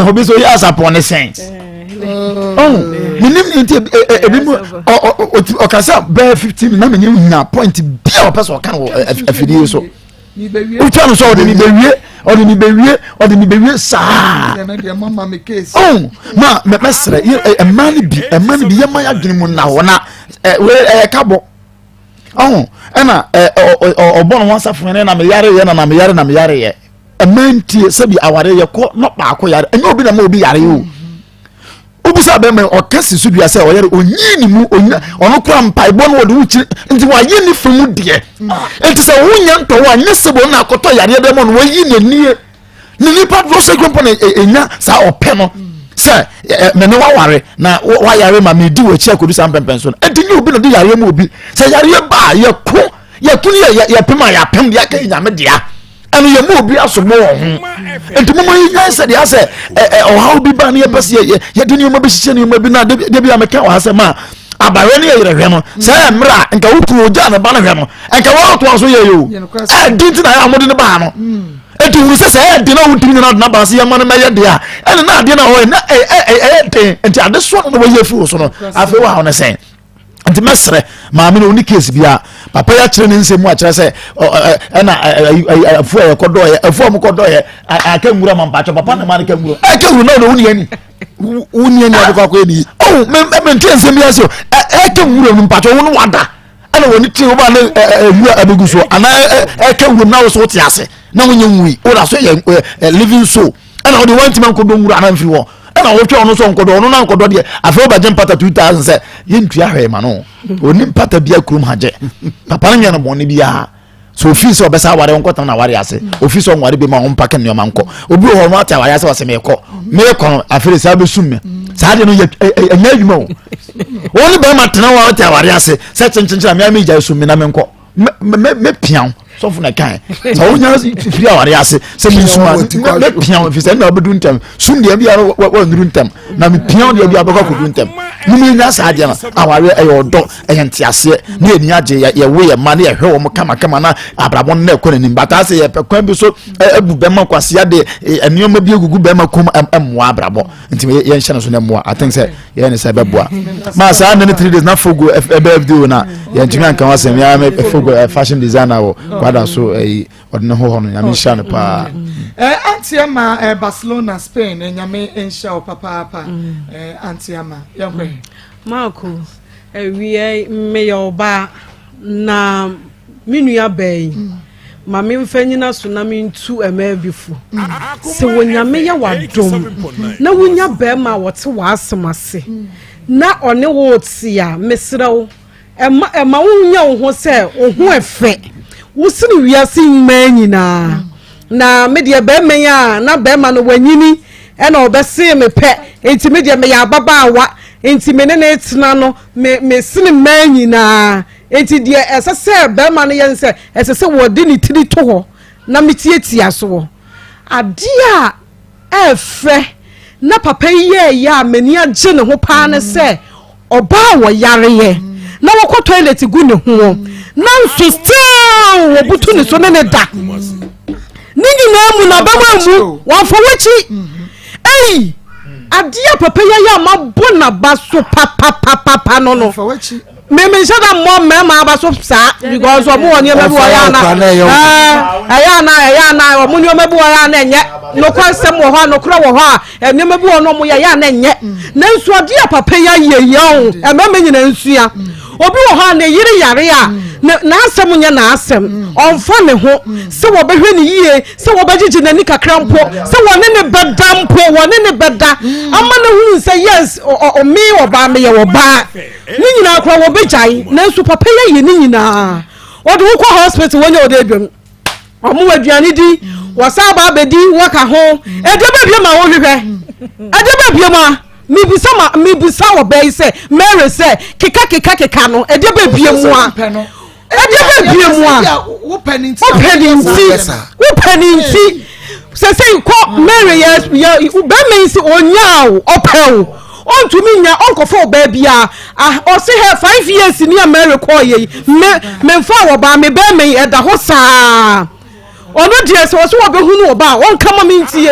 obi sɛ oyɛ asapɔn ne sɛn ɔn menim ne nti ebi mu ɔkasa bɛɛ 15 na menim nya point bi a ɔpɛ sɛ ɔka wɔ afidie so wotwa no sɛ ɔde ne bɛwie ɔde ne bɛwie ɔde ne bɛwie saa ɔn ma mɛsrɛ mmaa no bi mmaa no bi yɛma yɛ adwene mu nna hɔ na ɛyɛ kabɔ ɔn ɛna ɔbɔ ne ho asafo yɛn na meyare yɛ na na meyare na meyare yɛ Ɛma ntie sɛbi aware yɛ kɔ na baako yare ɛnyɛ obi na ma obi yare o wobisa bɛma ɔka si so dua sɛ ɔyare onyii ne mu onya ɔno kora mpaebɔ no wɔde wokyiri nti wayɛ ne fa mu deɛ nti sɛ wonya ntɔwɔ a nyɛ sɛ bɔ na akɔtɔ yareɛ bɛma no wayi n'anie ne nipa dodoɔ sɛ kura mpo na ɛnya saa ɔpɛ no sɛ mene waware na wayare ma medi w'akyi akɔdu saa mpɛmpɛn so no ɛnti nyɛ obi na ɔde yareɛ mu obi sɛ yareɛ ba a yɛko yɛko ne yɛpem a yɛapem deɛ aka yɛ nyame dea ɛno yɛ mu obi asobɔ wɔ ho nti mo ma yɛ nyan sɛ deɛ asɛ ɛ ɔhaw bi ba ne yɛ pɛ sɛ yɛ yɛde nneɛma bi hyehyɛ nneɛma bi na de bi a meka wɔ ha sɛ ma abayɛ ne yɛ yerɛ hwɛ no sɛ ɛyɛ mmerɛ a nka wo kunu ogya ne ba no hwɛ no nka wɔatoa so yɛ yɛ o ɛdi nti na yɛ a wɔde ne baa no nti wuru sɛ sɛ ɛyɛ den na wontumi nyina ɔde n'aba ase yɛma no mɛyɛ deɛ a ɛne na adeɛ no a ɔyɛ na ɛyɛ den nti adesoa no na wɔyɛ afiri wo so no afei wɔ ha no sɛn nti mɛsrɛ maame no ɔni case bia papa yi akyerɛ ne nsɛm mu akyerɛ sɛ ɛna afu a yɛkɔdɔɔyɛ afu a mokɔdɔɔyɛ aka nwura ma mpakyɛ papa na ma no ka nwura ɛka nwura na ɔna woni ani woni ani adekɔ akɔyɛ ne yi oh mente nsɛm bi ase o ɛka nwura no mpakyɛ wo no wada ɛna wɔne tiri wo ba ne nwura abɛgu so anaa ɛka nwura na wo so wote ase na wonyɛ nwui woda so yɛ living soul ɛna wode wantumi ankɔdɔ nwura ana mfiri hɔ ɛna wotwɛ ɔno sɛ ɔnkɔdɔ ɔno na nkɔdɔ deɛ afei wobɛgye mpata 2000 sɛ yɛntua hwee ma no ɔni mpata bia kurom ha gye papa no nyɛ no bɔne biara so ofii sɛ ɔbɛsa aware ɔnkɔtena na aware ase ofii sɛ ɔnware bi ma ɔmpake nneɛma nkɔ obi wɔ hɔ no ate aware ase ɔsɛ meekɔ meekɔ no afei saa bɛsum me saa deɛ no yɛ ɛnyɛ adwuma o wɔn ne bɛrima tena hɔ ate aware ase sɛ kyenkyenkyen a mea megya sum me na menkɔ mɛpia wo sɔfo na kan sɛ wonya firi aware ase sɛ mensuma mɛpia wo ɛfiri sɛ ɛnna wobɛdu ntɛm sum deɛ bia woannuru ntɛm na mepia wo deɛ bia wobɛkɔ akɔdu ntɛm mom yɛnya saa deɛ no awareɛ ɛyɛ ɔdɔ ɛyɛ nteaseɛ ne yɛni agye yɛwo yɛ ma ne yɛhwɛ wɔn kamakama na abrabɔ no na ɛkɔ n'anim bataa sɛ yɛpɛ kwan bi so abu bɛma kwasea de nneɛma bi agugu bɛma kom mmoa abrabɔ nti yɛnhyɛ no so na mmoa i think sɛ yɛyɛ ne sɛ ɛbɛboa ma saa nne ne three days na fogo ɛbɛ fdo na yɛntumi anka ho asɛm yɛa me fogo fashion designer wɔ kwada so ɛyi ɔde ne ho hɔ no nyame nhyira no paa Auntie Ama Barcelona Spain nyame nhyira wo papaapa Auntie Ama yɛnkɔ Marco awia meyɛ ɔbaa Na me nua baa yi, ma memfa nyina so na mentu mmaa bi fo. Sɛ Onyame yɛ w'adom na wonya barima a ɔte w'asɛm ase na ɔne wo te a, mesrɛ wo, ɛma ɛma wonya wo ho sɛ wo ho ɛfɛ. Wosene wiase mmaa nyinaa. Na me deɛ barima yi a na barima no wanyini ɛna ɔbɛsee me pɛ, nti me deɛ meyɛ ababaawa, nti me ne ne tena no Me mesene mmaa nyinaa. Enti deɛ ɛsɛ sɛ barima no yɛ ne sɛ, ɛsɛ sɛ wɔde ne tiri to hɔ na metiatia soɔ. Adeɛ a ɛɛfɛ na papa yi yɛɛyɛ a m'ani agye ne ho paa ne sɛ, ɔbaa a wɔyareɛ na wɔkɔ toilet gu ne ho nanso still wɔbutu ne so ne ne da. Ne nyinaa mu no abam ammu, wɔamfa w'akyi. Ei! Adeɛ a papa yi ayɛ a mabɔ n'aba so papapapapa no no. Mímí nhyɛ da mmɔ mmarima aba so saa because ɔmo wɔ nneɛma bi wɔ yɛ ana ɛyɛ ana ɛyɛ ana ɔmo nneɛma bi wɔ yɛ ana ɛnyɛ nokwa nsɛm wɔ hɔ a nokora wɔ hɔ a nneɛma bi wɔ no ɔmo yɛ yɛ ana ɛnyɛ nanso ɔde a papa yi ayɛ yɛ o mmarima nyinaa nsua obi wɔ hɔ a ne yere yare a n'asɛm nyɛ n'asɛm ɔnfa ne ho sɛ wɔbɛhwɛ ne yie sɛ wɔbɛgyegye n'ani kakra mpo sɛ wɔne ne bɛda mpo wɔne ne bɛda ama no hunu sɛ yes ɔme ɔbaa meyɛ ɔbaa ne nyinaa koraa wɔbɛgyae nanso papa yi ayɛ ne nyinaa ɔde wo kɔ hospital wɔnyɛ ɔde aduam ɔmo wɔ aduane di wɔsan ba abɛdi wɔka ho ɛdeɛ bɛbie ma wohwehwɛ ɛdeɛ bɛbie ma mebisa ma mebisa ɔbaa yi sɛ Mary sɛ keka keka keka no ɛdeɛ bɛbie mu a ɛdeɛ bɛ bie mu a wopɛ ne nti wopɛ ne nti sɛsɛ kɔ Mary yɛ yɛ bɛrima yi sɛ onyaa o ɔpɛ o ɔntumi nya ɔnkɔfa ɔbaa biara ah ɔse hɛ 5 years ni a Mary kɔɔ yɛ yi me memfa ɔbaa me bɛrima yi ɛda hɔ saa. Ɔno deɛ sɛ ɔsɛ wɔbɛhunu ɔba a ɔnka ma mentie.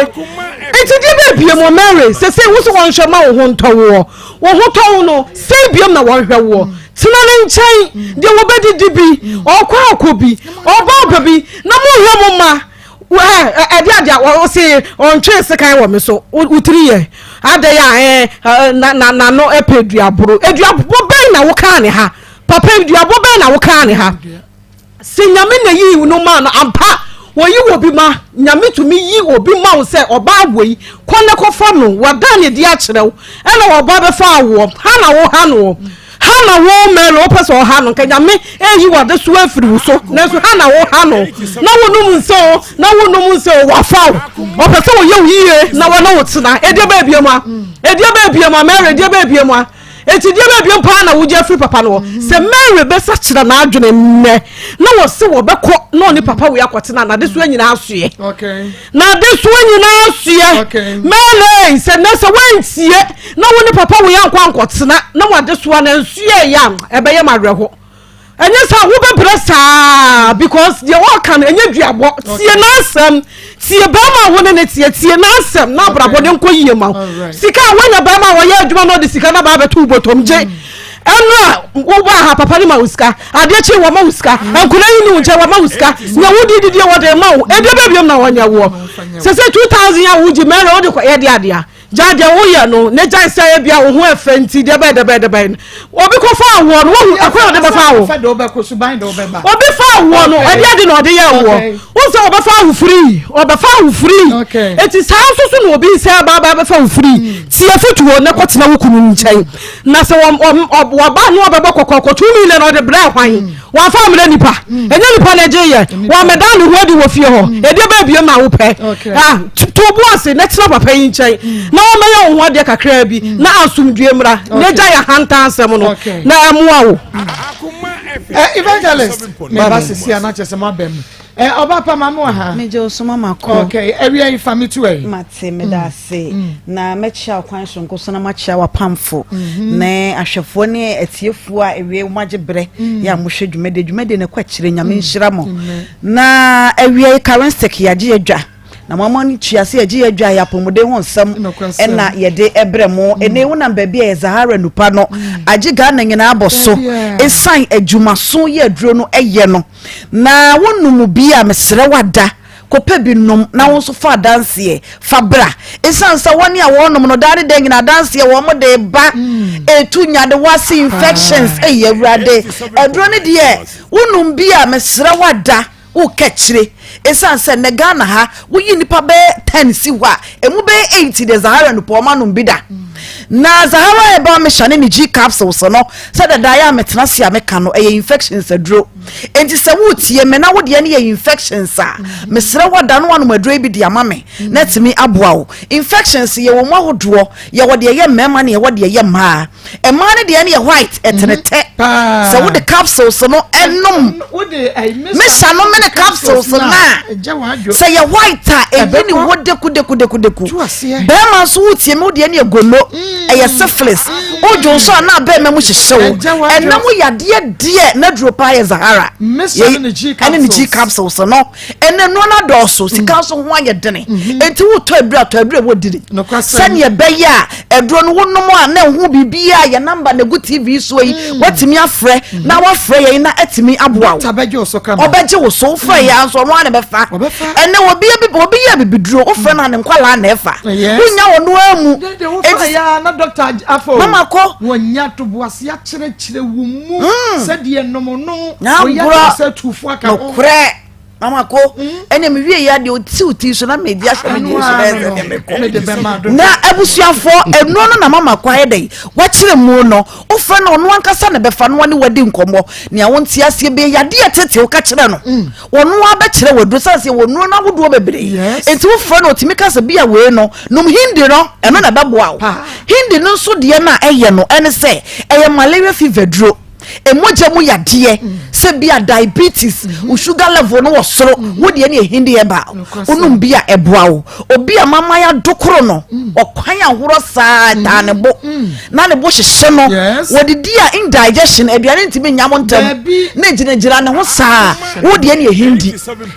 Nti deɛ bɛɛ biem wɔ Mary sɛsei wo sɛ wɔnhwɛ ma wo ho ntɔ woɔ. Wo ho tɔ wo no sɛn biom na wɔnhwɛ woɔ. Tena ne nkyɛn deɛ wɔbɛdidi bi ɔkɔ akɔ bi ɔba ɔba bi na monhwɛ mo mma. Ɛde adeɛ a ɔse ɔntwee sekan wɔ me so wo tiri yɛ adɛn a ɛɛ na na n'ano ɛpɛ duaboro. Aduabɔ bɛn na wokaa ne ha papa duabɔ bɛn na wokaa ne ha. Sɛ Nyame na yii no maa no ampa wɔyi obi ma Nyame tumi yi obi ma wo sɛ ɔbaa wei kɔ ne kɔfa no wadan ne de akyerɛ wo ɛna ɔba bɛfa awoɔ ha na wo ha noɔ ha na wo Mary wopɛ sɛ ɔha no nka Nyame ɛyi wadesoa afiri wo so nanso ha na wo ha no na wo nom nsɛ o na wo nom nsɛ o wafa wo ɔpɛ sɛ ɔyɛ wo yie na wɔne wo tena ɛdeɛ bɛɛ bie mu a ɛdeɛ bɛɛ bie mu a Mary ɛdeɛ bɛɛ bie mu a Enti deɛ bɛn bio paa na wogye afiri papa no hɔ? Sɛ Mary bɛsakyera n'adwene nnɛ na wɔse wɔbɛkɔ na ɔne papa wei akɔtena n'adesoa nyinaa asoɛ. N'adesoa nyinaa asoɛ. Mary sɛ nnɛ sɛ woantie na wo ne papa wei ankɔ ankɔtena na w'adesoa no ansoɛ yɛ a ɛbɛyɛ ma awerɛho. Ɛnyɛ saa wobɛbrɛ saa because deɛ ɔka no ɛnyɛ duabɔ. Tie n'asɛm. Tie bɛrima a wo ne ne teɛ. Tie n'asɛm na abrabɔ ne nkɔ yie ma wo. Sika a woanya bɛrima a ɔyɛ adwuma na ɔde sika no aba abɛto wo bɔtɔm gye. Ɛno a wobaa ha papa no ma wo sika. Adeɛ kye wɔma wo sika. Nkwadaa yi ni wo nkyɛn wɔma wo sika. Nea wodi didie wɔde ma wo. Ɛdeɛ bɛ biom na wɔnyɛ woɔ. Sɛ sɛ 2000 a wogye mɛrɛ wode kɔ yɛ de adeɛ. Gyae deɛ woyɛ no na gyae sɛ ebia wo ho ɛfɛ nti deɛ bɛyɛ dɛbɛyɛ dɛbɛyɛ no. Obi kɔ fa awoɔ no wohu ɛkwan a ɔde bɛfa awo. Obi fa awoɔ no ɛde ade na ɔde yɛ awoɔ. Wohu sɛ ɔbɛfa awo free ɔbɛfa awo free. Eti saa nso so na obi sɛ aba aba bɛfa wo free. Tie fotuo na kɔtena wo kunu nkyɛn. Na sɛ wɔba ne ɔbɛbɔ kɔkɔkɔ 2 million ɔde brɛ hwan? Wamfa ammrɛ nipa. Ɛnyɛ nipa na ɛgye yɛ. Wammɛda ne ho adi wɔ fie hɔ. Ɛdeɛ bɛɛ biem na wopɛ. Ah, to bo ase na tena papa yi nkyɛn. Na wɔmmɛyɛ wo ho adeɛ kakraa bi na asomdue mmra. Na gya yɛ ahantan asɛm no na ɛmmoa wo. Eh, evangelist, meba sisi a na kyerɛ sɛ moaba mu. Eh, ɔba pa ma mo wɔ ha. Megye wo so mama kɔ. Okay, awia yi fa me to ayi. Mate, meda ase. Na mɛkyia wo kwan soronko so na makyia w'apamfo mhm. ne ahwɛfoɔ ne atiefoɔ a awie wɔn agye berɛ mm. yɛ a mohwɛ dwumadie. Dwumadie no kɔ akyire, Nyame mm. nhyira mo. Na awia yi current stick yɛagye adwa na mo ama no tua sɛ yɛgye yɛdwa yɛ apɔmuden ho nsɛm ɛna yɛde ɛbrɛ mo mm. ɛnɛ wonam baabi a yɛ Zahara nupa no agye Ghana nyinaa abɔ so ɛsan adwumaso yɛ aduro no ɛyɛ no Na wonom bi a, mesrɛ wo ada, kɔpɛ bi nom na wo nso fa adanseɛ fa bra. Ɛsiane sɛ wɔne a wɔnom no daa ne da nyina adanseɛ wɔn de ba, ɛtu nyadewa ase infections, ɛyi Awurade. Aduro no deɛ wonom bi a, mesrɛ wo ada, woka akyire. Ɛsiane sɛ nnɛ Ghana ha, woyi nnipa bɛyɛ 10 si hɔ a, ɛmu bɛyɛ 8 deɛ Zahara Nupɔ wɔn anom bi da. Na Zahara Herbal Mixture ne ne G capsules no, sɛ dada yɛ a metena ase a meka no, ɛyɛ infections aduro. Enti sɛ woretie me na wo deɛ no yɛ infections a, mesrɛ wo ada no anom aduro yi bi de ama me na atumi aboa wo. Infections yɛwɔ mu ahodoɔ, yɛwɔ deɛ ɛyɛ mmarima ne yɛwɔ deɛ ɛyɛ mmaa. Mmaa no deɛ no yɛ white, ɛtenetɛ. Sɛ wode capsules no ɛnom, mesa no mene capsules no a, sɛ yɛ white a, ɛyi ne hɔ dekudekudekudeku. Bɛrima nso wotie me, wo deɛ no yɛ gono, ɛyɛ syphilis. Wodwo nso a na abɛɛma mu hyehye wo. Ɛnna mu yadeɛ deɛ na duro paa yɛ Zahara. Ɛne ne G capsules no. Ɛnna nnuro no adɔɔso, sika nso ho ayɛ dene. Enti wotɔ aduro a, tɔ aduro a ɛwɔ dini. Sɛdeɛ ɛbɛyɛ a. Aduro no wonom a na ɛho biribiara yɛ namba na egu TV soɔ yi mm. watumi afrɛ mm. na wafrɛ yɛn na atumi aboa wo. Ɔbɛgye wo so kama. Ɔbɛgye wo so wofrɛ mm. yɛn nso ɔno ara na ɛbɛfa. Ɛnɛ obi obi yɛ bibiduro wofrɛ no a ne nkwalaa na ɛfa. Wonya wɔn no amu. Dede wofrɛ yɛ a na dɔkta afɔ. Mama kɔ. Wɔnya toboase akyerɛkyerɛ wo mu sɛdeɛ nom no. Wɔyɛ sɛ tufo aka ho. Nokorɛ. Mama ko ɛnna mi wie ya deɛ otiw ti so na mi di ahyɛ mi di so na ɛsɛ deɛ mi kɔ na abusuafoɔ ɛnuo no na mama ko ayɛ dɛ wakyerɛ mu no ofrɛ no ɔno ankasa na bɛfa no ɔne wadi nkɔmɔ nea wɔn ti aseɛ bɛyɛ yadeɛ tete woka kyerɛ no ɔno abɛkyerɛ wɔ aduro sanse wɔ nnuro no ahodoɔ bebree nti wofrɛ no otumi kasa bi a wei no nom hindi no ɛno na ɛbɛboa wo hindi no nso deɛ no a ɛyɛ no ɛne sɛ ɛyɛ malaria fever duro. Mogya mu yadeɛ sɛ bi a diabetes wo sugar level no wɔ soro wo deɛ ne ɛhi deɛ ba wonom bi a ɛboa wo obi a mama ya dokoro no ɔkwan ahorɔ saa taa ne bo na ne bo hyehye no wɔdidi a indigestion aduane ntumi nya mo ntɛm na gyinagyina ne ho saa wo deɛ ne ɛhi di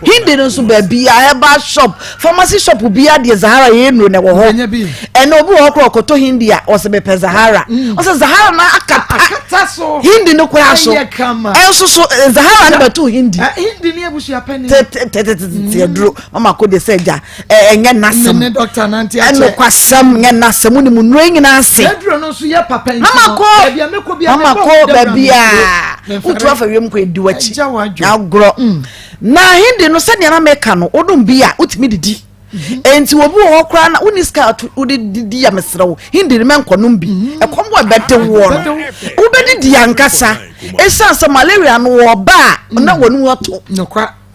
hindi no nso baabi a herbal shop pharmacy shop biara deɛ zahara yɛ nnuro na ɛwɔ hɔ ɛna obi wɔ hɔ koraa ɔkɔtɔ hindi a ɔsɛ mepɛ zahara mm. ɔsɛ zahara na akata hindi no koraa so ɛnso so eh, zahara no bɛto hindi eh, hindi ni abusua panyin tɛtɛtɛtɛ mm. aduro mama ko de sɛ gya ɛnyɛ nasɛm ɛnokwasɛm nyɛ nasɛm ne mu nnuro nyinaa ase mama ko mama ko baabi a wotu afa wiem kɔ edi w'akyi agorɔ. Mm. Na hindi no sɛdeɛ na meka no wodom bi a wotumi didi mhm. enti obi wɔ hɔ koraa na wonni sika a wode didi a mesrɛ wo hindi no mɛnkɔnom bi mhm. ɛkɔm wɔ ɛbɛde woɔ no wobɛdidi ankasa ɛsiane sɛ malaria no wɔba a na mhm. wɔne wɔto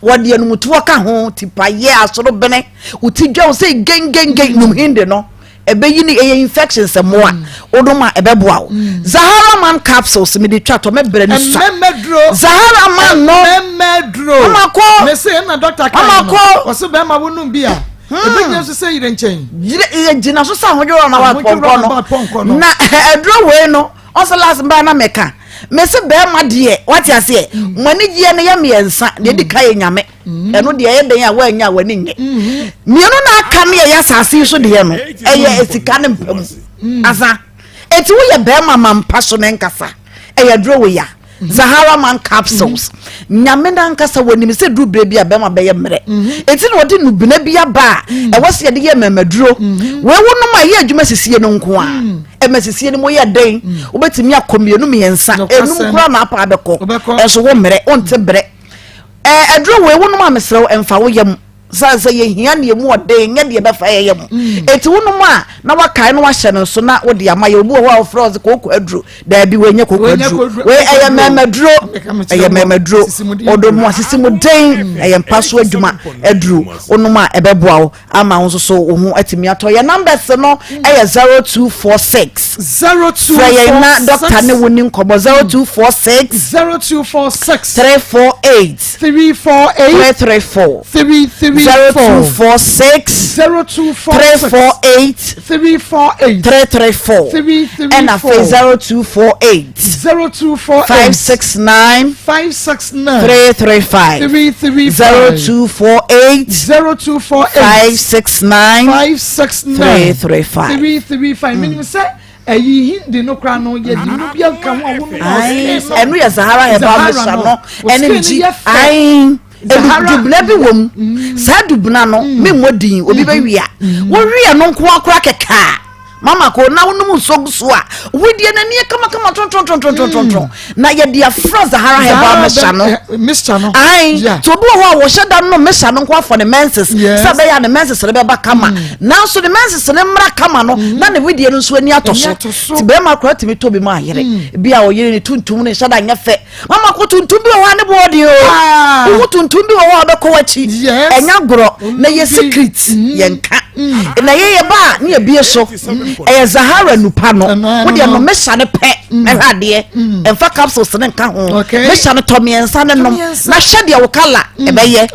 wɔde anumutoɔ ka ho tipayɛ asorobene wo ti dwa wo sɛ gengengen nom hindi no ɛbɛyi ne ɛyɛ infection sɛ mmoa mm. wodom a ɛbɛboa wo mm. zahara man capsules mede twa tɔ mɛbrɛ no sua zahara man no mamakɔ mamakɔ ɔsɛ bɛrima wonom bi a hmm. ɛbɛgyina so sɛ yerɛ nkyɛn gyina so sɛ ahodworɔ na wapɔnkɔ no na aduro wei no ɔsɛ last mbaa na mɛka mɛsɛ bɛrima deɛ wate aseɛ mm. mo anigyeɛ no yɛ mmiɛnsa deɛ ɛdi ka yɛ nyame Mm-hmm. ɛno deɛ ɛyɛ dɛn a woanya a w'ani nyɛ mm-hmm. mmienu no aka no yɛyɛ asase yi so deɛ no ɛyɛ sika ne mpa mu mm. asa eti woyɛ bɛrima ma mpa so ne nkasa ɛyɛ duro wo ya mm-hmm. zahara man capsules nyame nankasa wɔnim sɛ duru berɛ bi a bɛrima bɛyɛ mmerɛ eti na ɔde nubena bi aba a mm. ɛwɔ sɛ yɛde yɛ mmarima wei wo nom a ɛyɛ adwuma sisie no nko a mm. ɛma sisie no mu yɛ den wobɛtumi akɔ mmienu mmiɛnsa enum koraa na apa abɛkɔ ɛnso wo mmerɛ wonte berɛ Ɛɛ aduro wei wonom a mesrɛ wo ɛmfa wo yam sane sɛ yɛhia neɛ mu ɔden nyɛ deɛ ɛbɛfa yɛ yam mm. eti wonom a na wakae na wahyɛ no nso na wode ama yɛ obi wɔ hɔ a wɔfrɛ ɔsɛ kooko aduro daabi wei nyɛ kooko aduro wei ɛyɛ mɛmɛduro ɛyɛ mɛmɛduro ɔdɔ mu asisi mu den ɛyɛ mpa so adwuma aduro wonom a ɛbɛboa wo ama wo nso so wo ho atumi atɔ yɛn numbers no yɛ 0246 0246 frɛ yɛn na dɔkta ne wo ni nkɔmmɔ 0246 0246 348 348 334 334 0246 0246 348 348 334 334 ɛna afei 0248 0248 569 569 335 335 0248 0248 569 569 335 335 menim sɛ ɛyi hindi no kora no yɛ di no bi nka ho a wɔn mu ɛno yɛ Zahara herbal mixture no ɛne ne gyi ayi dubena bi wɔ mu mm. saa dubena no mm. memmɔ din obi mm-hmm. bɛwia mm-hmm. wowia no nko akora kɛkɛ Mama ko na wonom nsuo gu so a, wedeɛ n'ani yɛ kamakama tontontontontonton. Mm. Na yɛde afra Zahara herbal mixture no. Eh, mixture no. Ayi. Nti obi wɔ hɔ a wɔhyɛ da nom mixture no nko afɔ ne menses. Sɛ ɛbɛyɛ a ne menses no bɛba kama. Mm. Nanso ne menses no mmra kama no, mm. na ne wedeɛ no nso ani atɔ so. Nti bɛrima koraa tumi tɔ bi ma ayere. Bi a ɔyere ne tuntum no nhyɛ da nyɛ fɛ. Mama ko tuntum bi wɔ hɔ a ne boɔ den o. Ah. Wohu tuntum bi wɔ hɔ a ɔbɛkɔ w'akyi. Ɛnya gorɔ na yɛ secret mm. yɛnka. Mm. Na yɛyɛ ba a ne yɛbie so. Ɛyɛ Zahara nupa no. Wo deɛ no mesa ne pɛ mm. ɛhwɛ adeɛ. Ɛmfa capsules ne nka ho. Mesa no tɔ mmiɛnsa ne nom. Na hwɛ deɛ wo kala ɛbɛyɛ.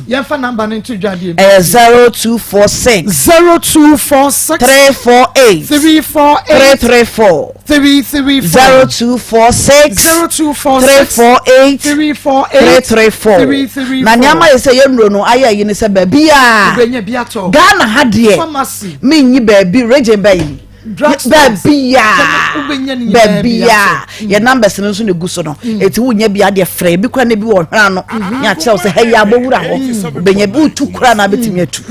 Yɛmfa namba no nto dwa deɛ. Ɛyɛ 0246. 0246. 348. 348. 334. 334. 0246 0246 348 348 334 334. Na nea ama yɛ sɛ yɛn nnuro no ayɛ ayi ne sɛ baabi a Wobɛnya bi atɔ. Ghana ha deɛ Pharmacy. menyi baabi region bɛyi. Baabiaa baabiaa yɛ numbers no nso na egu so no. Eti wonya bi adeɛ frɛ ebi kora na ebi wɔ hwena no. Ne akyerɛ wo sɛ ha yi abɔwura hɔ. Wobɛnya bi wotu kora na abɛtumi atu.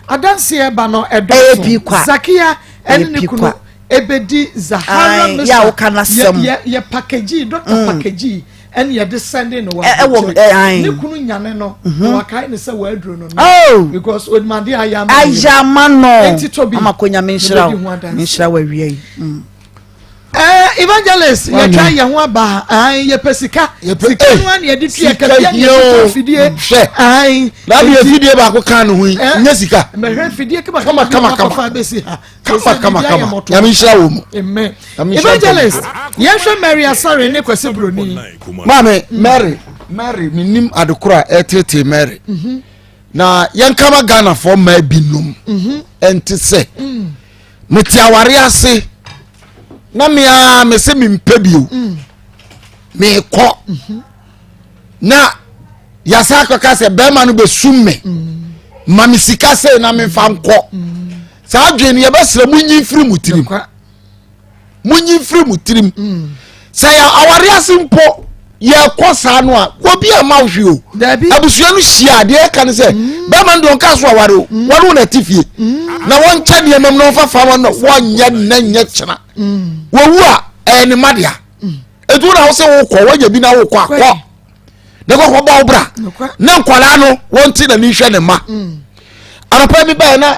Adanseɛ ba no ɛdɔɔso. Zakia ɛne ne kunu ebedi Zahara Mesa. Yɛ yɛ package doctor package. Ɛne yɛde sɛnde no wɔ aburokyire ne kunu nyane no mhm. na wakae ne sɛ wɔaduro no no oh! because onimade ayɛ ama ayɛ ama no enti tobi ama ko nyame nhyira wo nhyira wo awia yi mm. Eh, evangelist yɛtwa yɛn ho aba ayi yɛpɛ sika sika no ani yɛde tu yɛ kɛseɛ ne yɛde tu fidie hwɛ ayi na bi fidie baako kan ne ho yi eh, nye sika mɛhwɛ fidie kama kama kama kama bɛsi ha kama kama kama nyame nhyira wɔ mu amen evangelist yɛnhwɛ mary asare ne kwasi broni maame mary mary menim adekoro a ɛtetee mary mhm. na yɛnkama ghanafoɔ mmaa binom mhm. ɛnte sɛ mm. mete aware ase na mea mese mempɛ bio mm. mekɔ mhm. na yasa akɔka sɛ bɛrima no bɛsum me mm. ma me sika sei na memfa nkɔ saa adwene no yɛbɛsrɛ monyi mfiri mo tirim monyi mfiri mo tirim mm. sɛ yɛ aware ase mpo yɛkɔ saa no a obi a ma hwe o abusua no hyia adeɛ ɛka no sɛ mm. bɛrima no deɛ ɔnka so aware o mm. wɔne wo na ɛte fie na wɔnkyɛ nneɛma mu na wɔmfa fa wɔn na wɔnyɛ nnɛ nyɛ kyena wɔwu a ɛyɛ ne mma dea ɛtu na wo sɛ wokɔ wɔanya bi na wokɔ akɔ na kɔkɔ bɔ wo bra na nkwadaa no wɔn ti na ni hwɛ ne mma mm. anɔpa bi bɛyɛ na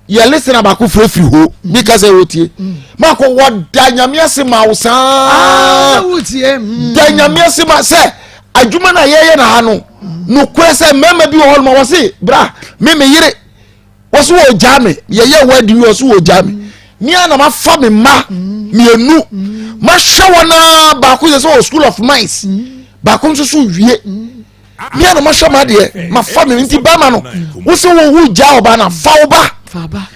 yɛ lisina baako firifiri hɔ mm. mi kasa yɛ otie mm. maako wɔda nyame ase ma wo saa ah, da nyame ase ma sɛ adwuma na yɛyɛ na ha no nokorɛ sɛ mmarima bi wɔ hɔ nom a wɔse bra me me yere wɔso wɔ gyaa me yɛyɛ wadi wi wɔso wɔ gyaa me me a na mafa me mma mmienu mahwɛ wɔn a baako yɛ sɛ wɔ school of mines baako nso so wie me a na mahwɛ ma adeɛ mafa me nti bɛrima no wosɛ wɔ wo gyaa ɔba na fa wo ba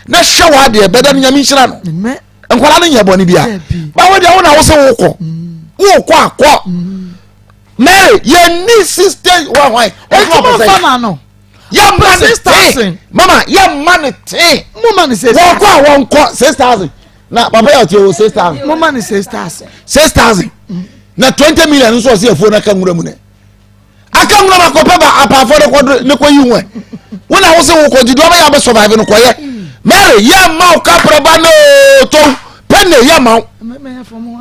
na hwɛ wɔ adeɛ bɛda no nyame nhyira no nkwadaa no nyɛ bɔne bia bawo deɛ wo na wosɛ wokɔ wokɔ akɔ Mary yɛn ni sister wa hwan ɔtuma ɔpɛ sɛ yɛmma ne tee mama yɛmma ne tee moma ne six wɔn kɔ a wɔn kɔ 6,000 na papa yɛ ɔte o 6,000 moma ne 6,000 6,000 na 20 million nso ɔsi afuo n'aka nwura mu nɛ aka nwura mu akɔpɛ ba apaafo ne kɔ ne kɔ yi ho ɛ wɔn a wɔsɛ wɔkɔ nti deɛ ɔbɛyɛ abɛ survive no kɔyɛ Mary yɛmma wo kapraba no to pɛnne yɛmma wo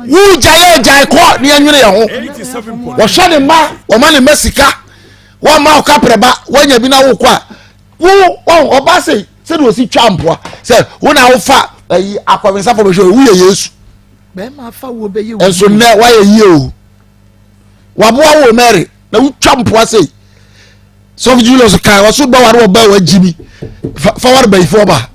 wugya yɛ gya kɔ ne yɛnwene yɛn ho wɔhwɛ ne mma wɔma ne mma sika. Wɔmma wo kaprɛ ba woanya bi na wokɔ a wo wɔn ɔba se sɛdeɛ ɔsi twa mpoa sɛ wo na wofa ayi akɔwensafo bɛhwɛ woyɛ Yesu nso nnɛ woayɛ yie o waboa wo Mary na wotwa mpoa sei sɔfo Julius kan ɔso bɛware ɔba wagyi mi fa ware bayifoɔ ba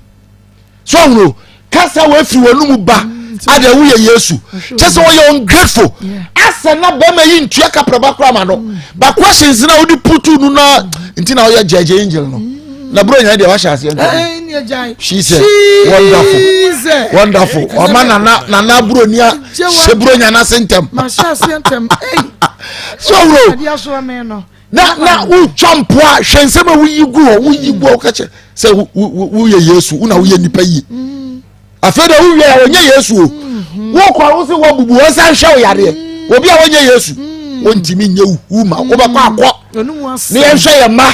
so ahunu kasa wafiri wɔn mu ba adi ɛwo yɛ Yesu kyɛ sɛ wɔyɛ ungrateful asɛ na bɛrima yi ntua kapraba kora ma no mm. ba questions na wode putu no na nti na ɔyɛ gyɛgyɛ angel no mm. na buro nyɛ deɛ wahyɛ aseɛ ntɛm she said wonderful wonderful ɔma nana nana buro nia hyɛ buro nya n'ase ntɛm so ahunu na na wotwa mpoa hwɛ nsɛm a woyi gu hɔ woyi gu hɔ woka kyerɛ sɛ woyɛ yesu wo na woyɛ nipa yie mm. afei de wowie a wɔnyɛ yesu o mm-hmm. wokɔ wo se woabubu wɔn nsa nhwɛ wo yareɛ mm. obi a wɔnyɛ yesu mm. wɔntumi nyɛ wu ma wobɛkɔ akɔ ne yɛnhwɛ yɛn mma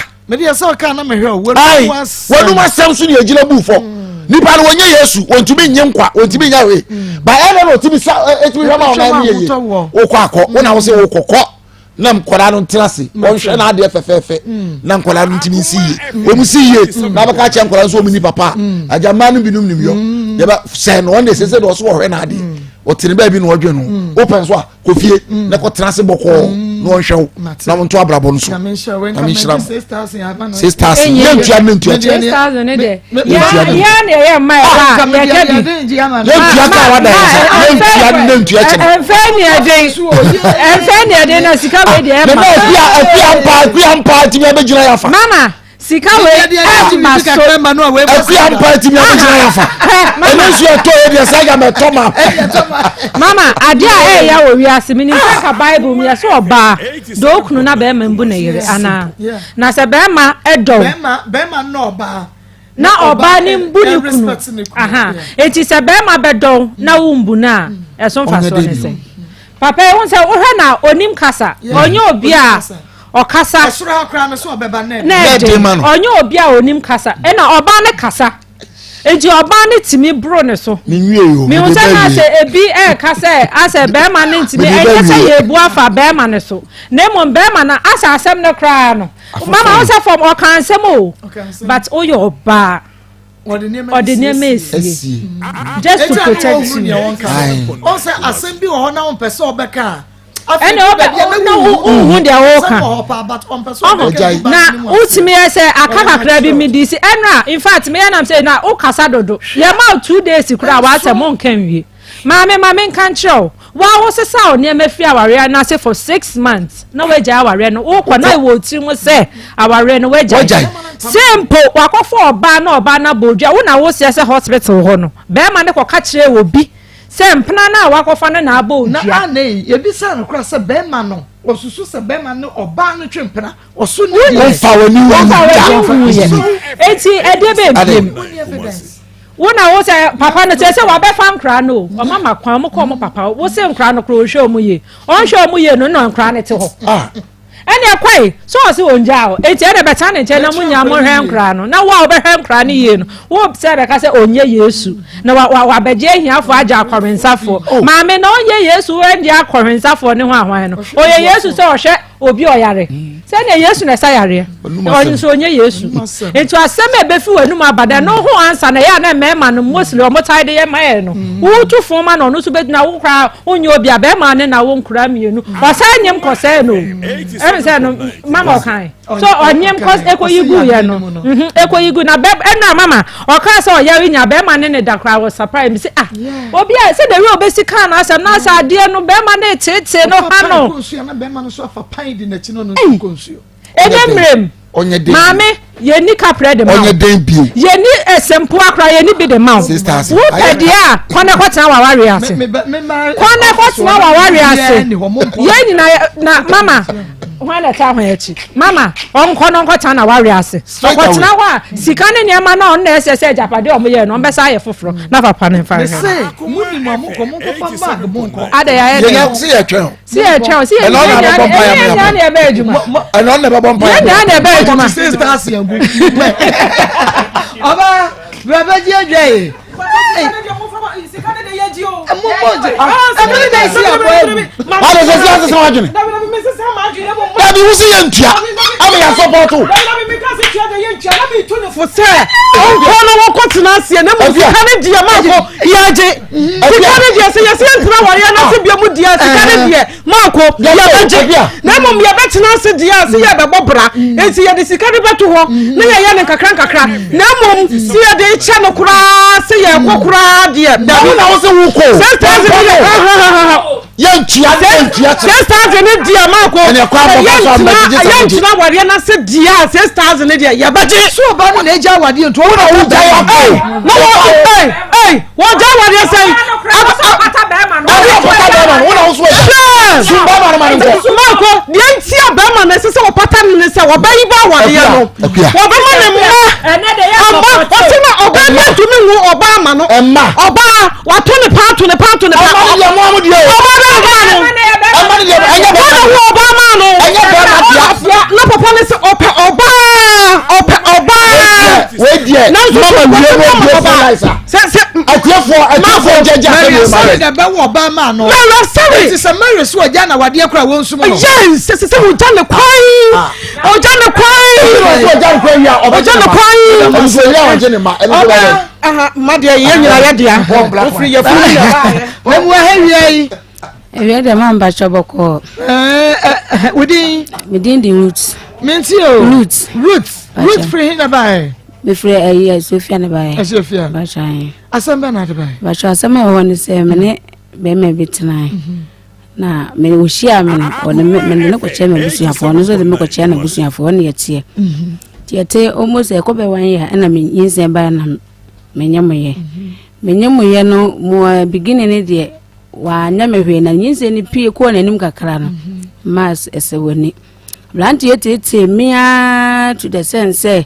wɔnum asɛm so ne yɛgyina bu fɔ nipa no wɔnyɛ yesu wɔntumi nye nkwa wɔntumi nyɛ hwee ba ɛna na ɔtumi sa ɛtumi hwɛ ma wɔn nan yɛ yie wokɔ akɔ wo na wo se wokɔ kɔ na nkwadaa no ntena ase wɔnhwɛ n'adeɛ fɛfɛɛfɛ mm. na nkwadaa no ntumi nsi yie mm. wɔn si yie na abɛka kyerɛ nkwadaa nso wɔn ni papa mm. agya mmaa no binom nim yɔ yɛbɛ sɛn no wɔn de sese de ɔso wɔhwɛ n'adeɛ ɔtene baabi na ɔdwe no wopɛ nso a kɔ fie na kɔ tena ase bɔkɔɔ na ɔnhwɛ wo na wɔn nto abrabɔ no so na menhyira mo 6,000 yɛ ntua ne ntua kyɛ 6,000 ne deɛ yɛ na ɛyɛ mma ɛba a yɛka bi yɛ ntua ka wada yɛ sa yɛ ntua ne ntua kyɛ ɛnfɛ ni ɛden ɛnfɛ ni ɛden na sika wei deɛ ɛma na akua akua mpa akua mpa tumi abɛgyina yɛ afa mama sika wei ɛma so akua mpa tumi abɛgyina yɛ afa ɛno nso ɛtɔ yɛ deɛ sɛ yɛ mɛtɔ ma mama adeɛ a ɛyɛ wɔ wiase mi ni sɛ ka bible mu yɛ sɛ ɔbaa dɔ okunu na bɛrima mbu ne yere anaa na sɛ bɛrima ɛdɔ bɛrima bɛrima nna ɔbaa. Na ɔbaa no mbu ne kunu. Aha. Enti sɛ bɛrima bɛdɔw na wombu no a, ɛso mfasoɔ ne sɛ. Papa yi, wohu sɛ wohwɛ na onim kasa. Ɔnyɛ obi a ɔkasa. Na ɛden. Ɔnyɛ obi a onim kasa. Ɛna ɔbaa no kasa. Enti ɔbaa no tumi boro ne so. Mehu sɛ na sɛ ebi ɛreka sɛ asɛ bɛrima no ntumi ɛnyɛ sɛ yɛbu afa bɛrima no so. Na mmom bɛrima no asɛ asɛm no koraa no. Mama wo sɛ fam ɔka nsɛm o. But woyɛ ɔbaa. Ɔde nneɛma esie. Just to protect you. Ɔsɛ asɛm bi wɔ hɔ na wɔmpɛ sɛ ɔbɛka a. Ɛna ɔbɛ na wohu deɛ wɔka. Ɔho na wotumi yɛ sɛ aka kakra bi mi di si ɛnra in fact meyɛ nam sɛ na wokasa dodo yɛ ma two days koraa w'asɛm wonka nwie. Maame ma menka nkyerɛ wo Wo a wosesaw nneɛma fi awareɛ no ase for 6 months na woagyae awareɛ no, wokɔ na ɛwɔ tiri mu sɛ awareɛ no woagyae. Sɛ mpo wakɔfa ɔbaa na ɔbaa no abɔ odwa, wo na woseɛ sɛ hospital hɔ no, bɛrima no kɔka kyerɛɛ obi sɛ mpena no a wakɔfa no na abɔ Na odua. Anei, yɛbisaa no koraa sɛ bɛrima no, ɔsusu sɛ bɛrima no ne ɔbaa no twe mpena, ɔso ne deɛ. Womfa w'ani nhu Womfa da. w'ani nhu yɛ. Enti ɛdeɛ bɛn Adɛn? biom? Wo na wo sɛ papa no kyerɛ sɛ wabɛfa nkora no o ɔma ma kwan ɔmo kɔ ɔmo papa wo se nkora no koro ɔnhwɛ ɔmo yie ɔnhwɛ ɔmo yie no na nkora no te hɔ ah. ɛne ɛkɔe sɛ ɔse ɔngyaa o enti ɛna bɛtena ne nkyɛn na mo nyinaa mohwɛ nkora no na wo a wobɛhwɛ nkora no yie no wo sɛ bɛka sɛ ɔnyɛ Yesu na wabɛgye ahiafoɔ agye akɔwensafoɔ oh. Maame na ɔnyɛ Yesu ɛngye akɔwensafoɔ ne ho ahwan no ɔyɛ Yesu sɛ ɔhwɛ obi ɔyare sɛnea Yesu na ɛsa yareɛ ɔno nso ɔnyɛ Yesu nti asɛm a ɛbɛfi w'anum aba dɛ no ho ansa na ɛyɛ a na mmarima no mostly ɔmo tae de yɛ ma yɛ no mm. wotu fo ma na ɔno nso bɛgyina wo koraa wonyɛ obi a bɛrima ne na wo nkora mmienu ɔsan nyem kɔsɛɛ no ɛmi sɛ no mama ɔkan so ɔnyem kɔ ɛkɔyi gu yɛ no ɛkɔyi mhm, gu na bɛ ɛna mama ɔkaa sɛ ɔyare nya bɛrima ne ne da koraa wɔ surprise mi sɛ ah obi a sɛ dewi obesi kaa n'asɛm na asɛ adeɛ no bɛrima ne tetee no ha no ɛnɛ mmerɛm maame yɛni kaprɛ de ma wo yɛni ɛsɛmpoa koraa yɛni bi de ma wo wopɛ deɛ a kɔ na kɔtena w'awareɛ ase kɔ na kɔtena w'awareɛ ase yɛn nyinaa na mama hwan na ɛka hwan akyi mama ɔnkɔ no nkɔtena na wareɛ ase ɔkɔtena hɔ a sika ne nneɛma na ɔno na ɛsɛ sɛ agyapadeɛ ɔmo yɛ no ɔmbɛsa ayɛ foforɔ na papa ne nfa hwɛ adɛ yɛ ayɛ dɛ si yɛ twɛn si yɛ twɛn si yɛ nyɛ nyɛ nyɛ na ɛbɛ adwuma ɛnna ɔna ɛbɛbɔ mpa yɛ nyɛ na ɛbɛ adwuma ɔba brabɛgye adwa yi Ade sɛ si asesa wadwene. Dabi wusi yɛ ntua ama yɛ asɔpɔto. Fo sɛ ɔnkɔ na wɔkɔ tena aseɛ na mu sika ne deɛ maako yɛagye sika ne deɛ sɛ yɛsɛ yɛntena wareɛ no ase bia mu deɛ sika ne deɛ maako yɛbɛgye na mmom yɛbɛtena ase deɛ a sɛ yɛbɛbɔ bra enti yɛde sika no bɛto hɔ na yɛyɛ no nkakra nkakra na mmom sɛ yɛde kyɛ no koraa sɛ yɛkɔ koraa deɛ dabi na wo sɛ wokɔ yɛntua yɛntua kyɛ 6,000 ne deɛ maako yɛntena awadeɛ no ase deɛ a 6,000 ne deɛ yɛbɛgye so ɔba no na ɛgya awadeɛ nti ɔwɔ na wogya na wɔ Wɔgya awadeɛ sɛn? Marco, deɛ nti a bɛrima no ɛsɛ sɛ wɔpata no ne sɛ wɔbɛyi ba awadeɛ no. Wɔbɛma ne mma. Ɔba ɔte na ɔbaa bi ntumi nwo ɔbaa ama no. Ɔbaa wato ne pa ato ne pa ato ne pa. Ɔbaa bɛ ɔma no. Wɔn na wo ɔbaa maa no. Na papa ne sɛ ɔpɛ ɔbaa ɔpɛ ɔbaa. Nanso mama wie no ebie fɛ laisa. Sɛ sɛ akuafoɔ akuafoɔ gyagya sɛ Mary asɔre na ɛbɛwo ɔbaa maa no. Mary asɔre. Eti sɛ Mary so ɔgya na wadeɛ kora wɔn nsum no. Yes, sɛ sɛ ɔgya ne kwan. Ah. Ɔgya ne kwan. Ɔgya ne kwan wia ɔgya ne kwan. Ɔgya ne kwan ɔgye ne ma. Ɔba aha mma deɛ yɛn nyinaa yɛ dea. Ofiri yɛ funu yɛ ba. Ɛmu ahɛ wia yi. Awia deɛ maa mpakyɛ bɔkɔɔ. Ɛɛ wodin. Me din de Ruth. Minti o. Ruth. Ruth. Ruth firi hin na baɛ. Mefiri ayi Asuofia na baɛ. Asuofia. Bakyɛ ayi. Asɛm bɛ na ade baɛ. Bakyɛ asɛm a ɛwɔ hɔ ne sɛ me ne bɛrima bi tenae. Mhm. Na me wɔhyia me no ɔne me me ne kɔkyɛ m'abusuafoɔ ɔno nso de me kɔkyɛ n'abusuafoɔ ɔne yɛteɛ. Mhm. Nti yɛte almost ɛkɔ bɛ one year ɛna me nyinsɛn baɛ na menyɛ mo yɛ. Mhm. Menyɛ mo yɛ no mo beginning ne deɛ wanyɛ me hwee na nyinsɛn no pie kɔɔ n'anim kakra no. Maa ɛsɛ w'ani. Aberanteɛ teetee me ara to the sense sɛ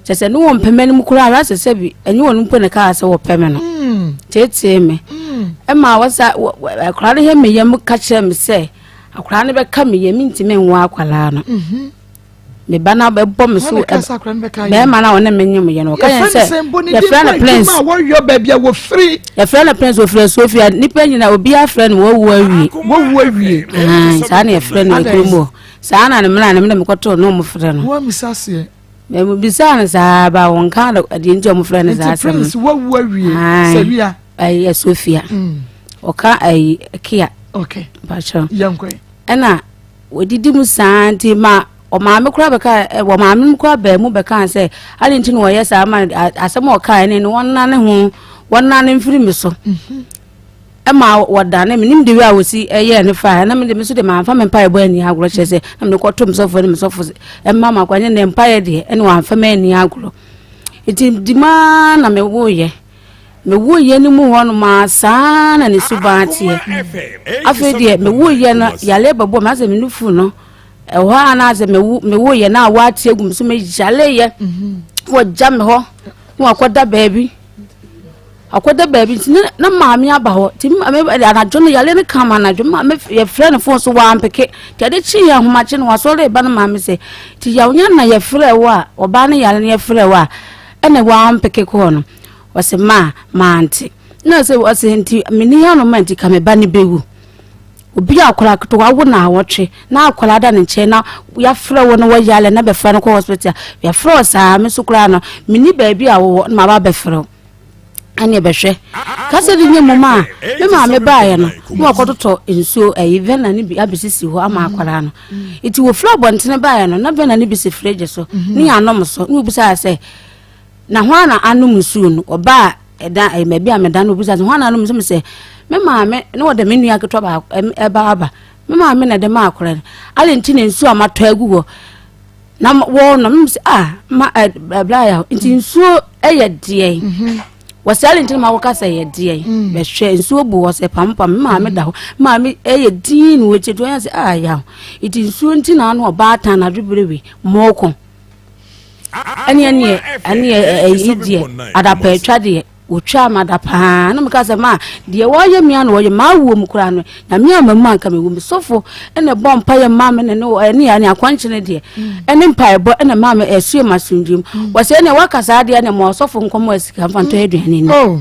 kyɛ sɛ ne wɔn pɛ m'anim koraa ara sɛ sɛbi ɛnyɛ wɔn mpo na kaa sɛ wɔpɛ me no mm. teetee me mm. ɛma wɔsa akwaraa no hɛ me yam ka kyerɛ me sɛ akwaraa no bɛka me yam ntumi nwo akwaraa no mm-hmm. me ba no bɛbɔ me so bɛrima no a ɔne me nyem yɛ no ɔka yɛn sɛ yɛfrɛ no prince yɛfrɛ no prince ofiri Sofia nipa nyina obiara frɛ no wɔwu awie wɔwu awie saa na yɛfrɛ no ekurom hɔ saa na ne mena ne mena mekɔtoo no ɔmo frɛ no wɔamisa aseɛ mebisa no saa ba wɔn ka deɛ nti ɔmo frɛ no saa asɛm no prince wɔwu awie sɛwia ɛyɛ Sofia ɔka ɛyi kia okay mpakyɛw yɛnkɔ ɛna Wɔdidi mu saa nti ma ɔmaame koraa bɛka wɔmaame no koraa baa mu bɛkaa sɛ ade nti na wɔyɛ saa ma asɛm a ɔkae ne no wɔnnane ho wɔnnane mfiri me so mhm. ɛma wɔdane me nim de wei a wɔsi ɛyɛɛ ne fa ɛna me de me so de mamfa me mpaeɛbɔ ani agorɔ kyerɛ sɛ na mede kɔto me sɔfo ne me sɔfo ɛma ma kwanyɛ ne mpaeɛ deɛ ɛne wɔamfa me ani agorɔ nti dimaa na mewoyɛ Mewuiɛ no mu hɔ nom ara, saa ara na ne suban teɛ. Afei deɛ mewuiɛ no, yareɛ bɛbɔɔ me, asɛ me nufu no, ɛhɔ ara na asɛ mewu mewuiɛ na awɔ ate agu me so, meyareeɛ. Mhm. Wɔgya me hɔ na wakɔda baabi. Akɔda baabi nti na maame aba hɔ nti maame anadwo no yare no kam anadwo maame yɛfrɛ no fon so wampeke nti ade kye yɛ ahomakye no wasɔre ba no maame sɛ nti yawnya na yɛfrɛ wo a ɔbaa no yare no yɛfrɛ wo a ɛna wampeke kɔɔ no Ɔse ma mante. Na ɔse ɔse nti menni hanom a nti ka me ba no bɛwu. Obi a akwadaa ketewa wawo naawɔtwe na akwadaa da ne nkyɛn na yɛafrɛ wo na wɔyale na bɛfa no kɔ hospital a yɛfrɛ wo saa me nso koraa no menni baabi a wowɔ na maba abɛfrɛ wo ɛne bɛhwɛ kasa de nyɛ mmom a me maame baeɛ no na wakɔtotɔ nsuo ɛyi vɛna no bi abɛsisi hɔ ama akwadaa no nti wɔfiri abɔntene baeɛ no na vɛna no bi si fridge so ne yɛanom so na wɔbisaa sɛ Na hwan na anom nsuo no? Ɔbaa ɛda ɛyɛ baabi a meda no obisa sɛ hwan na anom nsuo? Mesɛ me maame na wɔde me nua ketewa baako ɛba aba. Me maame na ɛde maa akwadaa no. Adɛn nti na nsuo a matɔ agu hɔ na wɔnom? Mesɛ ah ma ɛ ɛbla yɛ nti nsuo ɛyɛ deɛn? Mhm. Wɔsɛ adɛn nti na ma wɔka sɛ ɛyɛ deɛn? Mm. Bɛhwɛ nsuo bu hɔ sɛ pampam me maame da hɔ. Maame ɛyɛ din na wɔkyɛ nti wɔyɛ sɛ ah yaw. Nti nsuo nti na ano ɔbaatan na adwebere wi mɔɔko. Ɛneɛ neɛ ɛneɛ ɛyi deɛ adapaa twa deɛ wɔtwa ma adapaa na meka sɛ ma deɛ wɔyɛ me ano wɔyɛ maa wuo mu koraa no nyame ama mu anka mewu me sɔfo ɛna ɛbɔ mpa yɛ maa me ne ne ɛne ɛne akwankyene deɛ ɛne mpaebɔ ɛna maa me ɛsue ma asomdwem wɔsɛ ɛne waka saa deɛ ɛne ma ɔsɔfo nkɔmɔ asika mfa ntɔ aduane ni oh.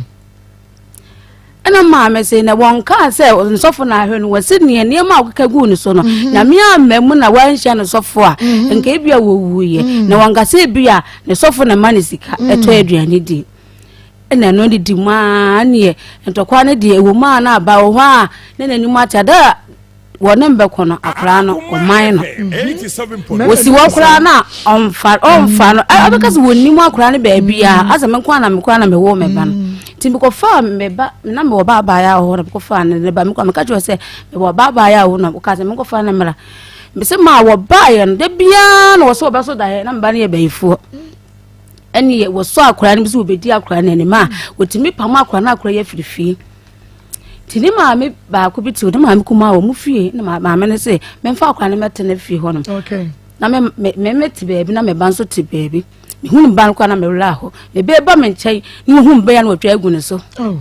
Ɛna maame se na wɔnkaa sɛ nsɔfo na ahwɛ no wɔse neɛ nneɛma a wɔkeka guu ne so no mhm. nyame amma mu na wanhyia no sɔfo a mhm. nka ebi a wɔwuiɛ mhm. na wɔnka sɛ ebi a ne sɔfo na ma ne sika ɛtɔ aduane di ɛna ɛno de di mu aa neɛ ntɔkwa no deɛ ɛwɔ mu a na aba wɔ hɔ a ne n'anim ate ada wɔne mbɛkɔ no akwaraa no ɔman no wɔsi hɔ koraa no a ɔmfa ɔmfa no ɔbɛka sɛ wɔnim akwaraa no baabiaa asɛ me nko na me koraa na mewɔ me ba no nti mekɔfaa me ba na mewɔ ba abaayɛ a wɔ hɔ na mekɔfaa ne ne ba mekɔ meka kyerɛ sɛ mewɔ ba abaayɛ a wɔ na wɔka sɛ menkɔfa ne mmra mesɛ maa wɔbaeɛ no da biara na wɔsɛ wɔbɛso daeɛ na me ba no yɛ bayifoɔ ɛne wɔsɔ akwaraa no bi sɛ wɔbɛdi akwaraa no anim a wɔtumi pam akwaraa no akwaraa yɛ firifie Nti ne maame baako bi te ne maame kumaa wɔ mo fie na maame no se memfa akwadaa no mɛte ne fie hɔnom na me me me te baabi na me ba nso te baabi mehu ne ba no koraa na me werɛ ahɔ me ba ba me nkyɛn na ohu me ba ya na watwa agu ne so oh.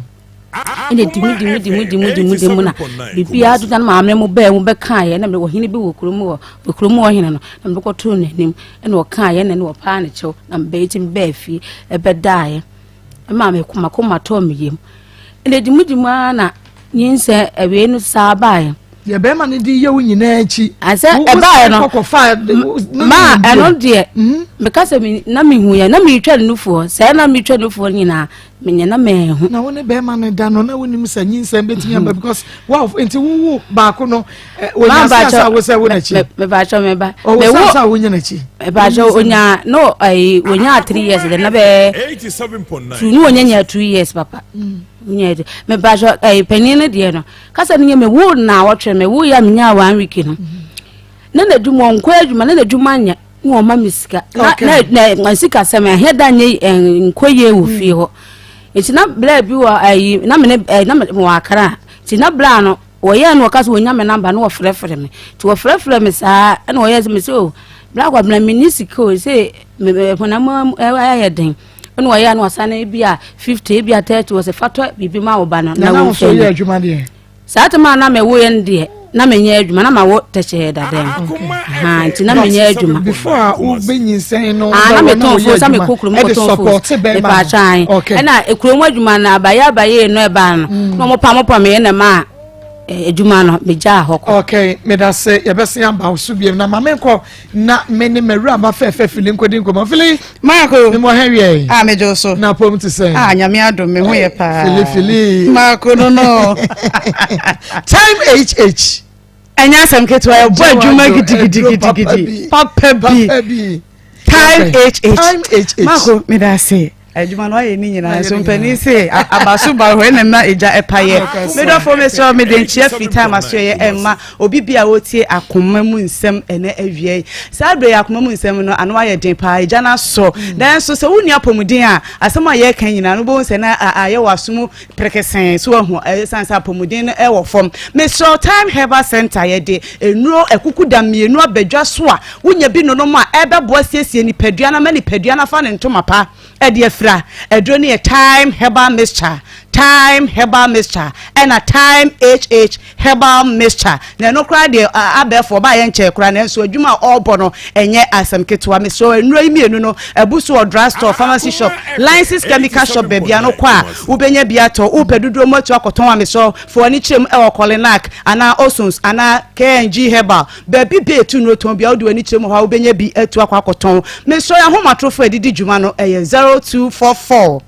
ɛna di mu di mu di mu di mu di mu di mu na biribiara doda no maame mo bɛɛ mu bɛkaeɛ na ɔhene bi wɔ kurom wɔ kurom hɔ hene no na mekɔtoo n'anim ɛna ɔkaeɛ na ɛna ɔpaa ne kyɛw na mebɛyɛ ti mebɛɛ fie ɛbɛdaeɛ ɛmaa me koma tɔɔ me yam ɛna di mu di mu ara na nyinsɛn awiei no saa baeɛ. Deɛ bɛrima no de yɛ wo nyinaa akyi. Asɛ ɛbaeɛ no maa ɛno deɛ mhm. meka sɛ na mehu yɛ na meretwa ne nufoɔ sɛ na meretwa nufoɔ nyinaa menyɛ na mehu. Na wo ne bɛrima no da no na wonim sɛ nyinsɛn bɛtumi aba mhm. because wow nti wowo baako no wɔnya sasa wo sɛ wo n'akyi. Mebakyɛ meba. Ɔwɔ sasa wo nya n'akyi. Mebakyɛ onya no ɛyi onya three years de na bɛɛ two ne onya nya two years papa. Mm. Nya de mebakyɛ ɛyi panyin no deɛ no kasa no nyɛ me wo na wɔtwe me wo ya me nya one week no. Na n'adwuma ɔnkɔ adwuma na n'adwuma nyɛ na ɔma me sika na na na sika sɛm ɛhɛ da nyɛ nkɔ yie wɔ fie hɔ nti na bla bi wɔ ɛyi na me ne ɛyi na me wɔ akra nti na bla no. Wɔyɛɛ no wɔka sɛ wɔnya me namba na wɔfrɛfrɛ me. Nti wɔfrɛfrɛ me saa ɛna wɔyɛ sɛ me sɛ o bra Kwabena menni sika o sɛ honam ayɛ den. Ɛna wɔyɛ no wɔsane ebi a 50 ebi a 30 wɔsɛ fa tɔ biribi ma wo ba no na na wo nso wɔmfa yɛ adwuma deɛ. Saa tem a na mɛwo yɛ no deɛ na menyɛ adwuma na mawo tɛkyɛɛ dada mu nti na menyɛ adwuma. Before a wobɛnyinsɛn no ah, na metɔn fo sɛ mekɔ kurom kɔtɔn fo mepaakyɛn ɛna kurom adwuma no abayɛ abayɛ no ɛbaa no mm. na ɔmo pam pam yɛ na ma eh, adwuma no megyaa hɔ kɔ. Okay meda se yɛbɛsen aba wo so biam na ma menkɔ na me ne m'awuraba fɛfɛ fili nkɔdi nkɔmmɔ fili maako me mɔ hɛ wiɛ a megye wo so na pom te sɛ a nyame adom me ho yɛ paa fili fili maako no no time hh ɛnyɛ asɛm ketewa yɛbɔ adwuma gidigidigidi papa bi time hh maako meda ase Adwuma no ayɛ ne nyinaa nso mpanin se abaso ba hɔ ɛna mma egya ɛpayɛ. Medɔfo mesrɛ mede nkyia firi time aso ɛyɛ ɛmma obi bi a ɔtie akoma mu nsɛm ɛnɛ awia yi. Saa berɛ yi akoma mu nsɛm no ano ayɛ den paa egya no asɔ. Nanso sɛ wonni apɔmuden a asɛm a yɛreka nyinaa no wobɛhu sɛ na ayɛ wɔ aso mu perekesee so ahu ɛsiane sɛ apɔmuden no ɛwɔ fam. Mesrɛ Time Herbal Center yɛde nnuro akukuda mmienu abadwa so a Wonya bi nonom a, ɛbɛboa siesie nipadua no ama nipadua no afa ne ntoma pa de afira. Aduro no yɛ Thyme Herbal Mixture, Thyme Herbal Mixture, ɛna Thyme HH Herbal Mixture. Na ɛno koraa deɛ abɛɛfo ɔbaeɛ nkyɛɛ koraa nanso adwuma a ɔrebɔ no ɛnyɛ asɛm ketewa. Mesrɛ wo nnuro yi mmienu no abu so wɔ drug store, pharmacy shop, License Chemical Shop baabi a no kɔ a wobɛnya bi atɔ. Wopɛ dodoɔ mu atu akɔtɔn a mesrɛ wo fa w'ani kyerɛ mu wɔ Kolinak anaa Osons anaa KNG Herbal. Baabi bi a etu nnuro tɔn biara, wode w'ani kyerɛ mu hɔ a, wobɛnya bi atu akɔ akɔtɔn. Mesrɛ yɛn ahomatorofo a yɛde di dwuma no, ɛyɛ 0244.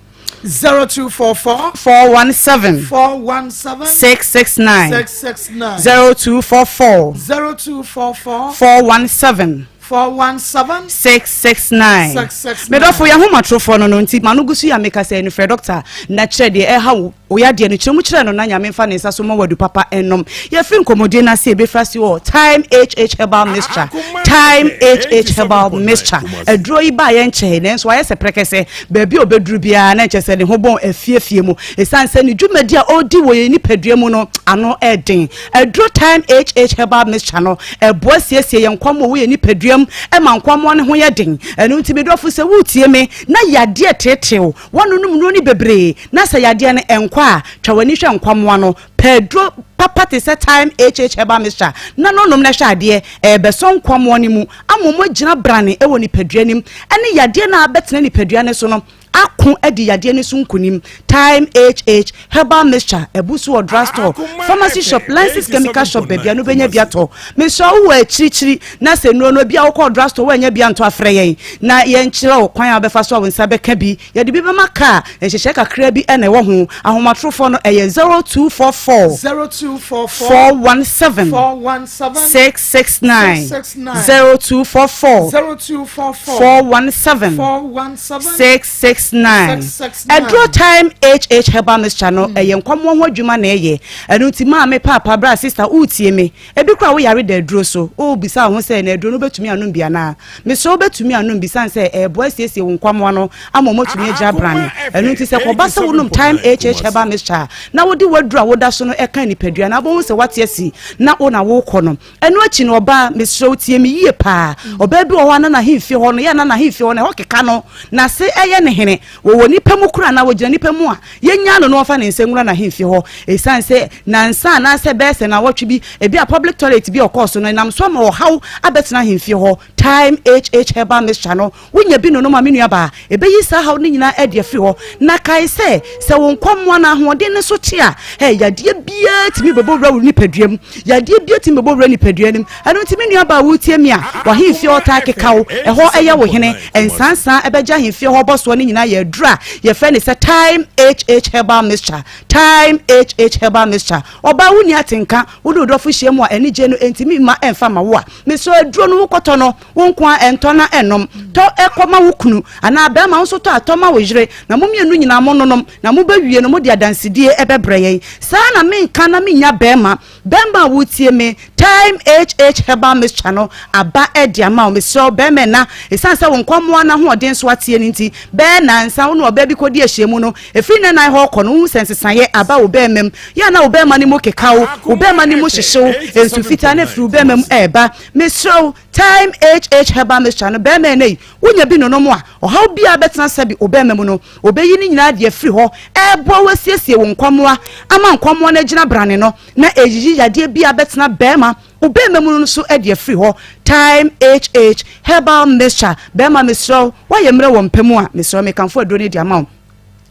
0244. 417. 417. 669. 669. 0244. 0244. 417. 417. 669. 669. Medɔfo yɛn ahomatorofoɔ no no nti ma no gu so yɛ a meka sɛ nufrɛ dɔkta na kyerɛ deɛ ɛha wo. Wo yadeɛ no, kyerɛ mu kyerɛ no na Nyame mfa ne nsa so mma wo adu papa nnom. Yɛfiri nkɔmmɔdie no ase a, yɛbɛfiri ase wɔ Thyme HH Herbal Mixture. Thyme HH Herbal Mixture. Aduro yi baeɛ nkyɛe, nanso ayɛ sɛ prɛkɛsɛ. Baabi a ɔbɛduru biara na nkyɛ sɛ ne ho bɔn afiefie mu. Ɛsiane sɛ ne dwumadi a ɔredi wɔ yɛn nipadua mu no ano yɛ den. Aduro Thyme HH Herbal Mixture no, ɛboa siesie yɛn nkwammoa wɔ yɛn nipadua mu, ɛma nkwammoa no ho yɛ den. Ɛno nti, me dɔfo, sɛ woretie me na yadeɛ teetee wo, Woanonom nnuro no bebree na sɛ yadeɛ no nkɔ a, twa w'ani hwɛ nkwammoa no. Pɛ aduro papa te sɛ Thyme HH Herbal Mixture na no nom na hwɛ adeɛ. Ɛrebɛsɔ nkwammoa no mu ama wɔagyina brane wɔ nipadua no mu ne yadeɛ no a abɛtena nipadua no so no ako adi yadeɛ no so nkonim. Thyme HH Herbal Mixture abu so wɔ drug store, pharmacy shop, Lances Chemical Shop baabi a no wobɛnya bi atɔ. Mesrɛ wo wɔ akyirikyiri na sɛ nnuro no ebia wokɔɔ drug store woannya bi antɔ a frɛ yɛn na yɛnkyerɛ wo kwan a wobɛfa so a wo nsa bɛka bi. Yɛde bi bɛma kaa, nhyehyɛe kakraa bi na ɛwɔ ho. Ahomatorofoɔ no ɛyɛ 0244 0244 417 417 669 669 0244 0244 417 417 669 669. Aduro Thyme HH Herbal Mixture no ɛyɛ nkwammoa ho adwuma na ɛyɛ. Ɛno nti maame, paapa, bra, sista woretie me. Ebi koraa wo yare da aduro so, worebisa wo ho sɛ na aduro no wobɛtumi anom bi anaa? Mesrɛ wo wobɛtumi anom bi sane sɛ ɛreboa asiesie wo nkwammoa no ama wɔatumi agyina brane. Ɛno nti sɛ kɔba sɛ wonom Thyme HH Herbal Mixture a na wode w'aduro a woda so no ka nipadua no a wobɛhu sɛ woate asi na wo na worekɔ no. Ɛno akyi no ɔbaa, mesrɛ wo tie me yie paa, ɔbaa bi wɔ hɔ a na n'ahemfie hɔ no yɛ a na n'ahemfie hɔ no ɛhɔ keka no, n'ase yɛ ne hene, wɔwɔ nnipa mu koraa anaa wɔgyina nnipa mu a, Yɛnnyaa no na ɔmfa ne nsa nwura n'ahemfie hɔ. Esiane sɛ nnansa anaasɛ bɛyɛ sɛ nnawɔtwe bi, ebia public toilet bi a ɔkɔɔ so no, ɛnam so ama ɔhaw abɛtena ahemfie hɔ. Thyme HH Herbal Mixture no, wonya bi nonom a, me nuabaa, ebeyi saa haw no nyinaa adi afiri hɔ. Na kae sɛ, sɛ wo nkwammoa no ahoɔden no so te a, ɛ, yadeɛ biara tumi bɛbɔ wura wo nipadua mu. Yadeɛ biara tumi bɛbɔ wura nipadua no mu. Ɛno nti, me nuabaa a woretie me a, w'ahemfie hɔ taa keka wo, ɛhɔ yɛ wo hene. Nsansa a ɛbɛgye ahemfie hɔ bɔsoɔ no nyinaa yɛ aduro a yɛfrɛ no sɛ Thyme HH Herbal Mixture. Thyme HH Herbal Mixture. Ɔbaa wonni atenka, wo ne wo dɔfo hyia mu a anigyeɛ no ntumi mma ɛmfa mma wo a, mesrɛ wo aduro no wokɔtɔ no wo nko ara ɛntɔ na ɛnnom. Tɔ kɔma wo kunu anaa barima wo nso tɔ a tɔ ma wo yere na mo mmienu nyinaa mononom na mobɛwie no mode adansedie bɛbrɛ yɛn. Saa na. na menka na mennya bɛrima. Bɛrima a wotie me, Thyme HH Herbal Mixture no aba de ama wo. Mesrɛ wo bɛrima ɛna, ɛsiane sɛ wo nkɔmmoa no ahoɔden so ateɛ no nti, bɛyɛ nnansa wo ne ɔbaa bi kɔdi ahyiamu no, ɛfiri nna nan hɔ rekɔ no, wohu sɛ nsesaeɛ aba wo bɛrima mu. Yɛ a na wo bɛrima no mu keka wo, wo bɛrima no mu hyehye wo, nsu fitaa no afiri wo bɛrima mu reba. Mesrɛ wo, Thyme HH Herbal Mixture no, bɛrima ɛna yi, wonya bi nonom a, ɔhaw biara bɛtena sɛbe wo bɛrima mu no, ɔbɛyi ne nyinaa de afiri hɔ, ɛreboa wo asiesie wo nkɔmmoa ama nkɔmmoa no agyina brane no. Na ɛyiyi yadeɛ bi a bɛtena bɛɛma wo bɛɛma mu no nso de afiri hɔ. Thyme HH Herbal Mixture, Bɛɛma mesrɛ wo, woayɛ mmerɛ wɔ mpa mu a, mesrɛ wo mekamfo aduro no de ama wo.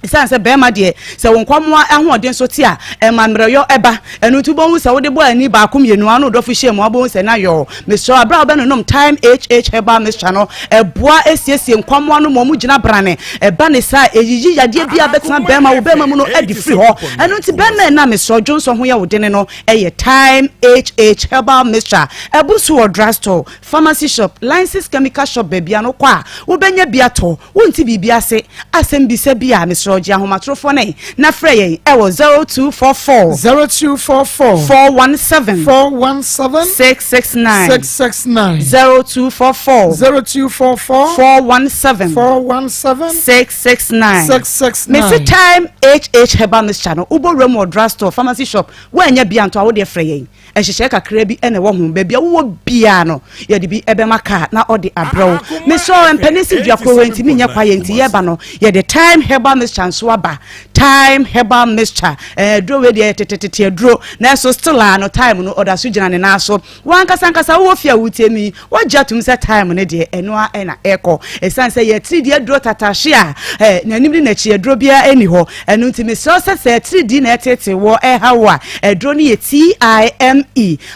Ɛsiane sɛ bɛɛma deɛ, sɛ wo nkwammoa ahoɔden so te a, ɛma mmerɛyɔ ba. Ɛno nti wobɛhu sɛ wode bɔ ani baako mmienu a, wo ne wo dɔfo hyia mu a, wobɛhu sɛ na yɔɔ. Mesrɛ wo, berɛ a wobɛnonom Thyme HH Herbal Mixture no, ɛboa siesie nkwammoa no ma wɔgyina brane. Ɛba ne saa a, ɛyiyi yadeɛ biara a bɛtena bɛrima wo bɛrima mu no adi firi hɔ. Ɛno nti bɛrima ɛna mesrɛ dwonsɔ ho yɛ wo dene no, ɛyɛ Thyme HH Herbal Mixture. Ɛbu so wɔ drugstore, pharmacy shop, License chemical shop baabi a no kɔ a, wobɛnya bi atɔ. Wonte biribi ase, asɛm bisa bi a, mesrɛ wo gye ahomatorofoɔ no na frɛ yɛn ɛwɔ 0244. 0244. 417. 417. 669. 669. 0244. 0244. 417. 417. 669. 669. Mesi Time HH Herbal Mixture no, wobɔ wura mu wɔ drugstore, pharmacy shop, woanya bi antɔ a, wodeɛ frɛ yɛn. Nhyehyɛe kakraa bi na ɛwɔ ho. Baabi a wowɔ biara no, yɛde bi bɛma kaa na ɔde abrɛ wo. Mesrɛ wo, mpanin si dua koro ntumi nyɛ kwaeɛ nti yɛreba no, yɛde Thyme Herbal Mixture nso aba. Thyme Herbal Mixture, ɛɛ aduro wei deɛ yɛ tetetete aduro, nanso still a no thyme no ɔda so gyina ne nan so. Wo ankasa ankasa wowɔ fie a wotie me yi, woagye atom sɛ thyme no deɛ ɛno ara na ɛrekɔ. Ɛsiane sɛ yɛ atiridii aduro tatahye a, ɛɛ n'anim ne n'akyi aduro biara nni hɔ. Ɛno nti mesrɛ wo sɛ sɛ atiridii na ɛreteetee woɔ, ɛreha wo a, aduro no yɛ TIME.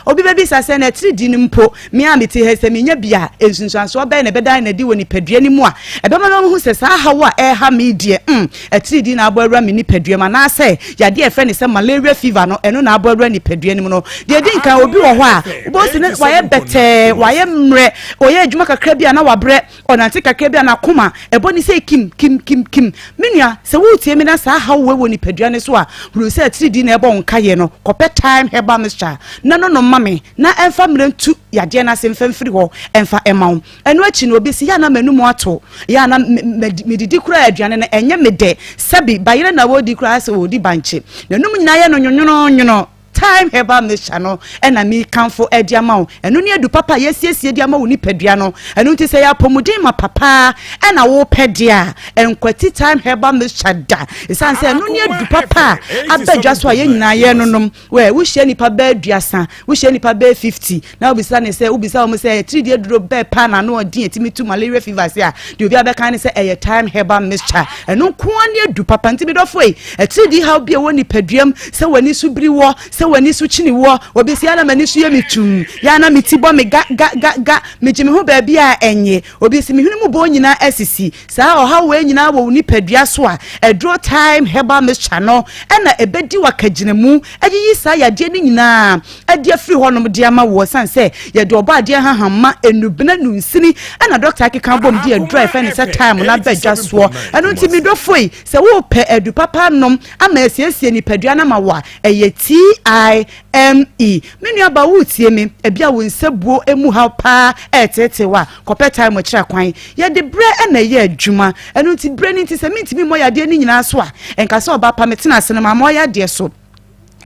Obi bɛbisa sɛ, na atiridii no mpo, me a mete ha yi, sɛ menya bi a, nsunsuansoɔ bɛn na ɛbɛdan no adi wɔ nipadua no mu a ɛbɛma mahu sɛ saa haw a ɛreha me yi deɛ, mm, atiridii na abɔ awura me nipadua mu anaasɛ yadeɛ a yɛfrɛ no sɛ malaria fever no, ɛno na abɔ awura nipadua no mu no? Deɛ ɛdi nkan, obi wɔ hɔ a, wobɛhu sɛ ne wayɛ bɛtɛɛ, wayɛ mmerɛ, ɔyɛ adwuma kakra bi a na wabrɛ, Ɔnante kakra bi a n'akoma ɛbɔ ne sɛ kim, kim, kim, kim. Me nua, sɛ woretie me na saa haw wei wɔ nipadua no so a, hunu sɛ atiridii na ɛbɔ wo nkaeɛ no. Kɔpɛ Thyme Herbal Mixture na nonom ma me na ɛmfa mmerɛ ntu yadeɛ no ase mfa mfiri hɔ mfa mma wo. Ɛno akyi no, obi se, yɛ a na m'anum ato, yɛ a na medidi koraa a aduane no ɛnyɛ me dɛ. Sɛbi, bayerɛ na ɔredi koraa ayɛ sɛ ɔredi bankye. N'anum nyinaa yɛ no nwonwononwono. Thyme Herbal Mixture no na mekamfo de ama wo. Ɛno ne adu papa a yɛasiesie de ama wo nipadua no. Ɛno nti sɛ ɛyɛ apɔmuden ma papa na wopɛ deɛ a, nkwati Thyme Herbal Mixture da. Ɛsiane sɛ ɛno ne adu papa a aba dwa so a yɛn nyinaa yɛnonom. Wɛ, wohyia nnipa bɛɛ aduasa, wohyia nnipa bɛɛ 50, na wobisa ne sɛ, wobisa wɔn sɛ atiridii aduro bɛɛ paa na ano ɔden ɛtumi tu malaria fever ase a, deɛ obiara bɛka ne sɛ ɛyɛ Thyme Herbal Mixture. Ɛno nko ara ne adu papa. Nti medɔfo yi, Atiridii haw bi a ɛwɔ nipaduam, sɛ w'ani so biri woɔ, sɛ w'ani so kyini woɔ, obi se, Yɛ a na m'ani so yɛ me tumm, yɛ a na me ti bɔ me ga ga ga ga, megye me ho baabi a ɛnye, obi se, Me hwene mu bɔn nyinaa asisi. Saa ɔhaw wei nyinaa wɔ wo nipadua so a, aduro Thyme Herbal Mixture no na ɛbɛdi w'akagyinamu ayiyi saa yadeɛ no nyinaa adi afiri hɔnom de ama wo. Ɛsiane sɛ yɛde ɔbɔadeɛ nhahamma, nnubena, nnunsini na dɔkta akeka abom de aduro a yɛfrɛ no sɛ Thyme no aba dwa soɔ. Ɛno nti me dɔfoɔ yi, Sɛ worepɛ adu papa anom ama asiesie nipadua no ama wo a, ɛyɛ TIME. Me nuabaa woretie me, ebia wo nsabuo mu haw paa reteetee wo a, kɔpɛ Thyme kyerɛ kwan. Yɛde berɛ na ɛyɛ adwuma, ɛno nti berɛ no nti sɛ mentumi mmɔ yadeɛ no nyinaa so a, nka sɛ ɔbaa pa metena ase no mammɔ yadeɛ so.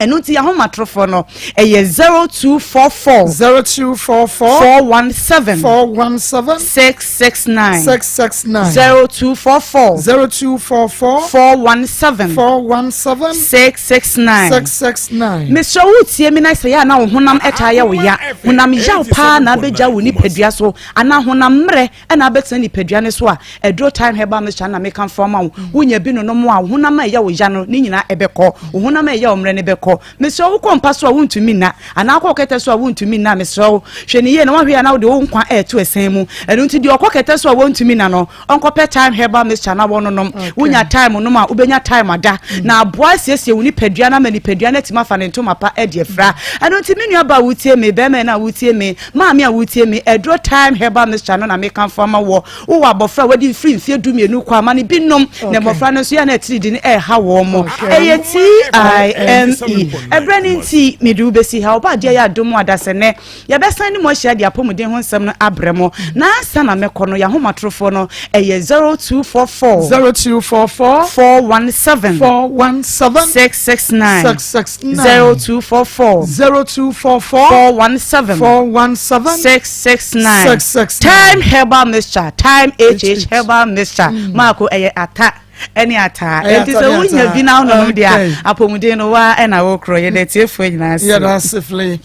Ɛno nti ahomatorofoɔ no ɛyɛ 0244 0244 417 417 669 669 0244 0244 417 417 669 669. Mesrɛ wo tie me na sɛ yɛ a na wo honam ɛtaa yɛ wo ya, honam yaw paa na abɛgya wo nipadua so anaa honam mmerɛ na abɛtena nipadua no so a, aduro Thyme Herbal Mixture na mekamfo ama wo. Wonya bi nonom a, wo honam a ɛyɛ wo ya no, ne nyinaa ɛbɛkɔ. Wo honam a ɛyɛ wo mmerɛ no bɛkɔ. Mesrɛ wo, wokɔ mpa so a wontumi nna, anaa wokɔ kɛtɛ so a wontumi nna a, mesrɛ wo, hwɛ no yie na woahwɛ yie a na wode wo nkwa ɛreto ɛsɛn mu. Ɛno nti, deɛ ɔkɔ kɛtɛ so a wɔntumi nna no, ɔnkɔpɛ Thyme Herbal Mixture na wɔnonom. Wonya thyme nom a, wobɛnya thyme ada, na aboa asiesie wo nipadua no ama nipadua no atumi afa ne ntoma pa adi afira. Ɛno nti, me nuabaa a wotie me, barima no a wotie me, Maame a woretie me, aduro Thyme Herbal Mixture no na mekamfo ama woɔ. Wowɔ abɔfra a wadi mfiri mfeɛ dumienu kɔ a, ma no bi nom. Na mmɔfra no nso, yɛ a na atiridii no ɛreha wɔn. Ɛyɛ T-I-M-E. yi. Ɛberɛ no nti mede wo bɛsi ha. Ɔba adeɛ yɛ adom adasɛ nɛ yɛbɛsan ne mu ahyia de apɔmuden ho nsɛm no abrɛ mo. Na ansa na mɛkɔ no, yɛahomatorofoɔ no ɛyɛ 0244 0244 417 417 669. 669. 0244 0244 417 417 669. 669. Time Herbal Mixture, Time HH Herbal Mixture maako ɛyɛ ata ɛne ataa. Ɛyɛ ɛnti ata sɛ ne wonya ataa. bi na wononom deɛ a, apɔmuden no waa ɛna wokorɔ. Yɛde atiefoɔ nyinaa ase. Yɛda ase fle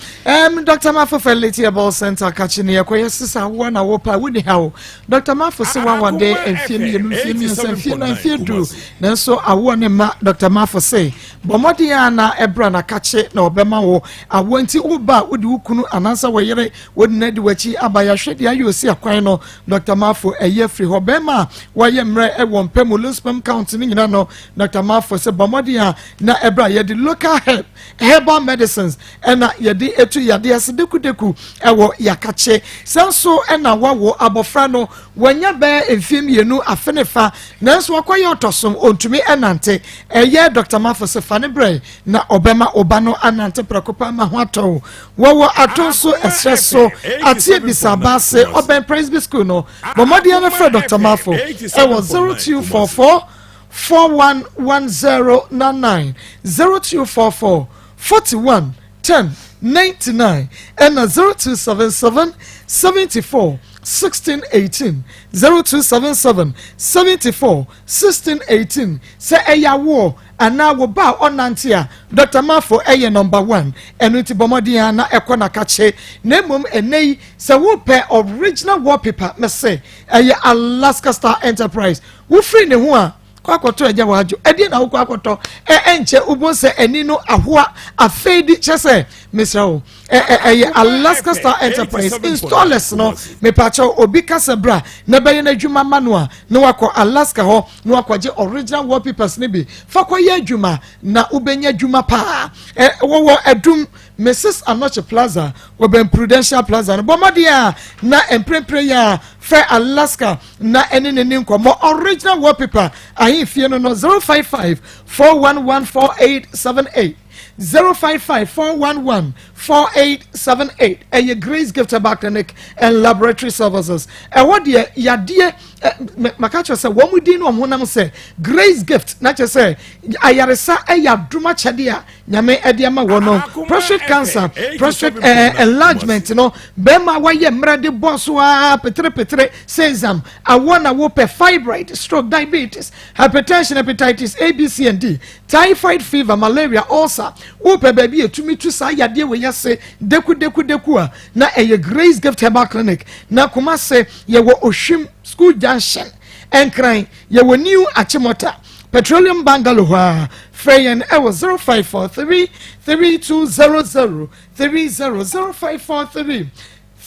Dr. Mafo Fertility Herbal Center kakye ne yɛkɔyɛ sesa woa na wopa woni ha o. Dr. Mafo se wawade mfie 2, mfie 3, mfie 4, mfie 10, nanso awoɔ ne ma. Dr. Mafo se bɔ mmɔden a na ɛbra na kakye na ɔbɛma wo awoɔ. Nti woba a, wode wo kunu anaasɛ wo yere wode no adi w'akyi aba, yɛahwɛ deɛ ayɛ osi akwan no. Dr. Mafo ɛyɛ firi hɔ. Bɛrima a wɔayɛ mmerɛ ɛwɔ mpɛ mu, low sperm count no nyina no, Dr. Mafo sɛ bɔ mmɔden a na ɛbra. Yɛde local herb, herbal medicines ɛna yɛde etu yadeɛ ase dekudeku ɛwɔ yakakye. Sɛ nso ɛna wawo abɔfra no, wɔnya bɛɛ mfie 2 afe ne fa, nanso wakɔyɛ ɔtɔsom ontumi ɛnante, ɛyɛ Dr. Mafo sɛ fa ne brɛ na ɔbɛma ɔba no anante prɛko pa ma ho atɔ wo. Wɔwɔ ato nso ɛsrɛ so ateɛ bisa baase, ɔbɛn Presby School no. Bɔ mmɔden no frɛ Dr. Mafo ɛwɔ 0244 411099, 0244 41 10 99, ɛna 0277 74 16 18, 0277 74 16 18. Sɛ ɛyɛ awoɔ anaa wo ba a ɔnante a, Dr. Mafo ɛyɛ number one. Ɛno nti bɔ mmɔden a na ɛkɔ n'akakye. Na mmom ɛnɛ yi, sɛ wopɛ original wallpaper, mɛsɛ ɛyɛ Alaska Star Enterprise. Wofiri ne ho a, kɔ akɔtɔ ɛgya wadwo ɛdeɛ na wokɔ akɔtɔ ɛ ɛnkyɛ wobɔ sɛ ɛni no ahoa. Afei di kyɛ sɛ mesrɛ wo, ɛ ɛ ɛyɛ Alaska Star Enterprise installers no. Mepakyɛw, obi kasa bra na bɛyɛ n'adwuma ma no a, na wakɔ Alaska hɔ na wakɔgye original wallpapers ne bi fa kɔyɛ adwuma na wobɛnya adwuma paa. Ɛ wɔwɔ Adum, Mrs Anɔkye Plaza, wɔbɛn Prudential Plaza no. Bɔ mmɔden a na mprempren yi a frɛ Alaska na ɛne ne ne nkɔmmɔ. Original wallpaper ahemfie no 055 411 4878, 055 411 4878. Ɛyɛ Grace Gift Herbal Clinic and Laboratory Services. Ɛwɔ deɛ yadeɛ ɛ maka kyerɛ sɛ wɔn mu din no wɔn honam sɛ Grace Gift na kyerɛ sɛ ayaresa ɛyɛ adum akyɛdeɛ a Nyame ɛde ama wɔn no. Prostate cancer, prostate enlargement no, bɛrima wayɛ mmerɛ de bɔ so aa peterepetere, sesam awɔ na wopɛ, fibroid, stroke, diabetes, hypertension, hepatitis A, B, C and D, typhoid fever, malaria, ulcer, wopɛ baabi etumi tu saa yadeɛ wɔ yɛse deku deku deku a, na ɛyɛ Grace Gift Herbal Clinic. Na Kumase yɛwɔ Ohwim School Junction, Nkran yɛwɔ New Achimota Petroleum Bungalow hɔ a. Frɛ yɛn ɛwɔ 0543 3200 30, 0543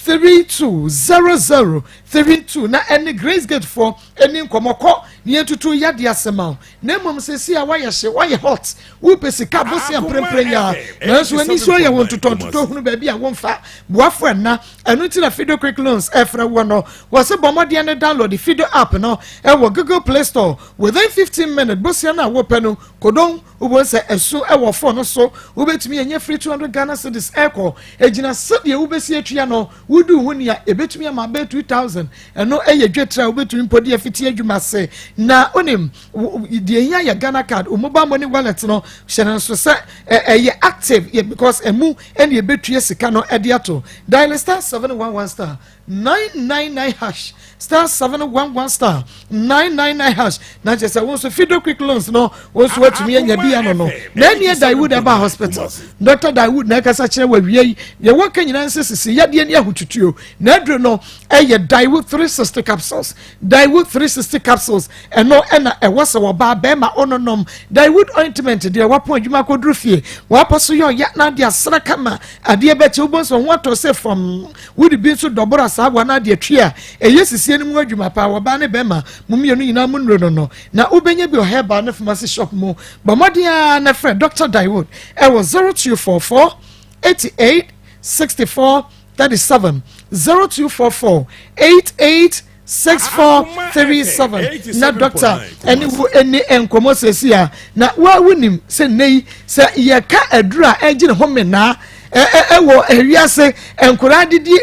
320032, na ɛne Grace Gate foɔ ɛne nkɔmɔ kɔ ne yɛn tutu yadeɛ asɛm a. Na mmom sɛsi a wayɛ hye, wayɛ hot, wopɛ sika bosia mprempren ya, nanso ani so yɛ wɔn ntotɔntotɔ hunu baabi a wɔmfa boafo ɛna. Ɛno nti na Fido Quick Loans ɛfrɛ wɔ no. Wɔsɛ bɔ mmɔden ne download Fido app no ɛwɔ Google Play Store. Within 15 minutes, bosia no a wopɛ no kodon wobɔ sɛ ɛso ɛwɔ phone no so. Wobɛtumi ɛnyɛ free 200 Ghana cedis ɛkɔ egyina sɛdeɛ wobɛsi atua no. Wodu ho nea ebɛtumi ama bɛyɛ 2000, ɛno ɛyɛ dwetire a wobɛtumi mpo de afiti adwuma se. Na onim deɛ ehia yɛ Ghana Card o, mobile money wallet no. Hyɛ no nso sɛ ɛyɛ active yɛ, because ɛmu ɛna ebetua sika no ɛde ato. Dial *711*999#, *711*999# na kyerɛ sɛ wɔn nso Fido Quick Loans no, wɔn nso watumi anya bi ano no. Na ɛni Dawood ɛba hospital, Dr. Dawood na ɛkasa kyerɛ wɔ awia yi. Deɛ wɔka nyinaa nso sisi yadeɛ ne ahotutuo na aduro no ɛyɛ Dawood 360 capsules. Dawood 360 capsules ɛno ɛna ɛwɔ sɛ wɔbaa bɛrima ɔnonom. Dawood ointment deɛ, wapɔn adwuma akɔduru fie, wapɔ so yɛ ɔya na adeɛ asra kama, adeɛ bɛkyɛ wobɔ nso ho atɔ sɛ fam. Wode bi nso dɔboro saa wa na adeɛ twi a ɛyɛ sisie no mu adwuma paa. Wɔbaa ne bɛrima mo mmienu nyinaa mu nnuro no na wobɛnya bi wɔ herbal ne pharmacy shop mu. Bɔ mmɔden a na frɛ Dr. Dawood ɛwɔ 0244 88 64 37, 0244 88. 6437 na dɔkta ɛne wo ɛni nkɔmɔ sɛsi a na wa wonim sɛ nnɛ yi sɛ yɛka aduru a ɛgye ne ho menaa ɛwɔ ewiase nkoraa didi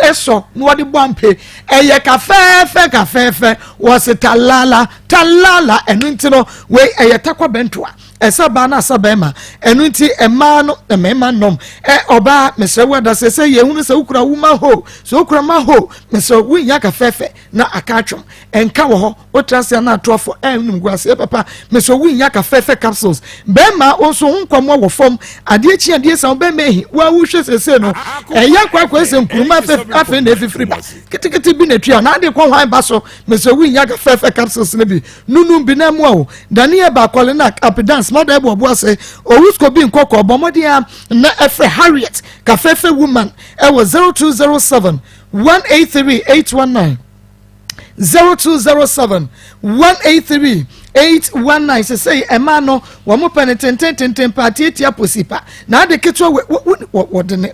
ɛsɔ na wɔde bɔ ampe ɛyɛ kafɛɛfɛ kafɛɛfɛ wɔsi talala talala ɛno nti no wei ɛyɛ takwa bɛntoa ɛsɛ baa no asa bɛrima ɛno nti mmaa no mmarima nom ɛ ɔbaa mesrɛ wo adasɛ sɛ yɛhunu sɛ wokura woma ho sɛ wokura ma ho mesrɛ wonya kafɛɛfɛ na aka atwom ɛnka wɔ hɔ wotra ase ana atoafo ɛnum gu aseɛ papa mesrɛ wonya kafɛɛfɛ capsules bɛrima wo nso ho nkɔmmɔ wɔ fam adeɛ kyi adeɛ san bɛrima ehi wo a wohwɛ sese no ɛyɛ akɔ akɔ ɛsɛ nkuruma afei na efifiri ba ketekete bi na etua na ade kɔ hwan ba so mesrɛ wonya kafɛɛfɛ capsules no bi nunum bi na mu awo daniel baakɔle na apidance mada ɛbɔ ɔbo ase owusko bi nkɔkɔ ɔbɔ mmɔden a na ɛfrɛ harriet kafɛɛfɛ woman ɛwɔ 0207 183 819 0207 183 819 sesei ɛmaa no wɔn pɛ ne tentententen pa tiatia posi pa na ade ketewa wɔ wɔde ne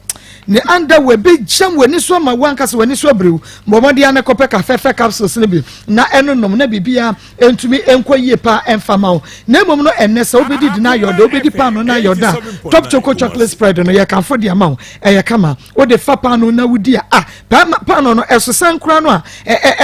ne anda wɔ ebi gyam wɔ ani so ama wɔn ankasa wɔ ani so abiriw bɔ mmɔden ano kɔpɛ kafɛfɛ capsules no bi na ɛno nom na biribiara ntumi nkɔ yie pa ɛnfa ma wo na mmom no ɛnɛ sɛ wobɛdi di na ayɛ ɔdɛ wobɛdi paano na ayɛ ɔdɛ a top choco chocolate spread no yɛ kanfo de ama wo ɛyɛ kama wode fa paano na wodi a ah paano no ɛsosan koraa no a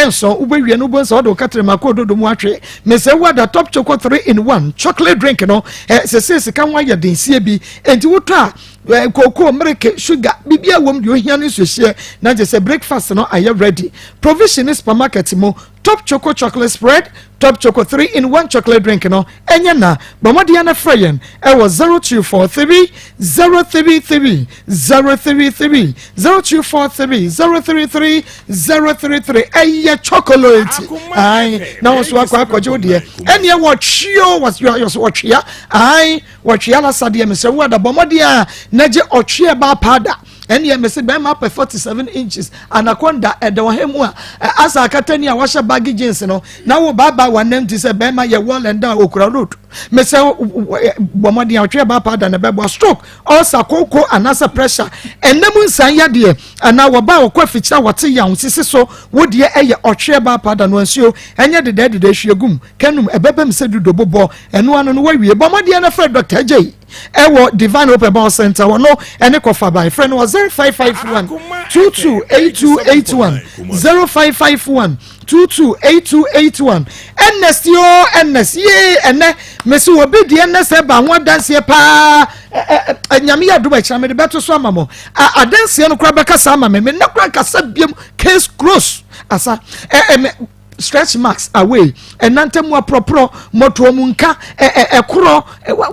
ɛnsɔ wobɛwie no wobɛhu sɛ wode wo katrama kɔ ododo mu atwe mesɛ woada top choco 3 in 1 chocolate drink no sɛsɛ sika ho ayɛ densie bi enti wotɔ a kookoo mmereke sugar biribi a wɔm deɛ ohia no nsuohyeɛ na gye sɛ breakfast no ayɛ ready provision ne supermarket mu top choco chocolate spread top choco 3 in 1 chocolate drink no ɛnyɛ na bɔ mmɔden na frɛ yɛn ɛwɔ 0243 033 033 0243 033 033 ɛyɛ chocolate ae na wɔn so akɔ akɔgye wo deɛ ɛneɛ wɔtweo wɔtwea ae wɔtwea lasadeɛ mesrɛ wo ada bɔ mmɔden a na gye ɔtwea ba paada ɛneɛ mese bɛrima apɛ 47 inches anaconda ɛda wɔ ha mu a asa akatani a wahyɛ baggy jeans no na wo baaba wanam ti sɛ bɛrima yɛ wall and down okura road mesɛ bɔ mmɔden a ɔtwe ba da na bɛboa stroke ulcer koko anaasɛ pressure ɛnam nsan yadeɛ anaa wɔba a wɔkɔ afikyire a wɔte yaw sisi so wo deɛ ɛyɛ ɔtwe ba da no nsuo ɛnyɛ deda deda ehwie gum kanum ɛbɛbɛm sɛ dudo bobɔ ɛno ano no wawie bɔ mmɔden na frɛ Dr. J ɛwɔ Divine Hope Herbal Center wɔ no ɛne kɔfa frɛ no wɔ 0551 228281 0551 228281 Ernest yo Ernest yee ɛnɛ mesi wɔ bi deɛ ɛnɛ sɛ ba ho adanseɛ paa nyame yɛ adom akyira mede bɛto so ama mo adanseɛ no koraa bɛkasa ama me me nɛ koraa nkasa biam case close asa ɛ stretch marks away ɛnante mu aporɔporɔ mmɔtoɔ mu nka ɛkorɔ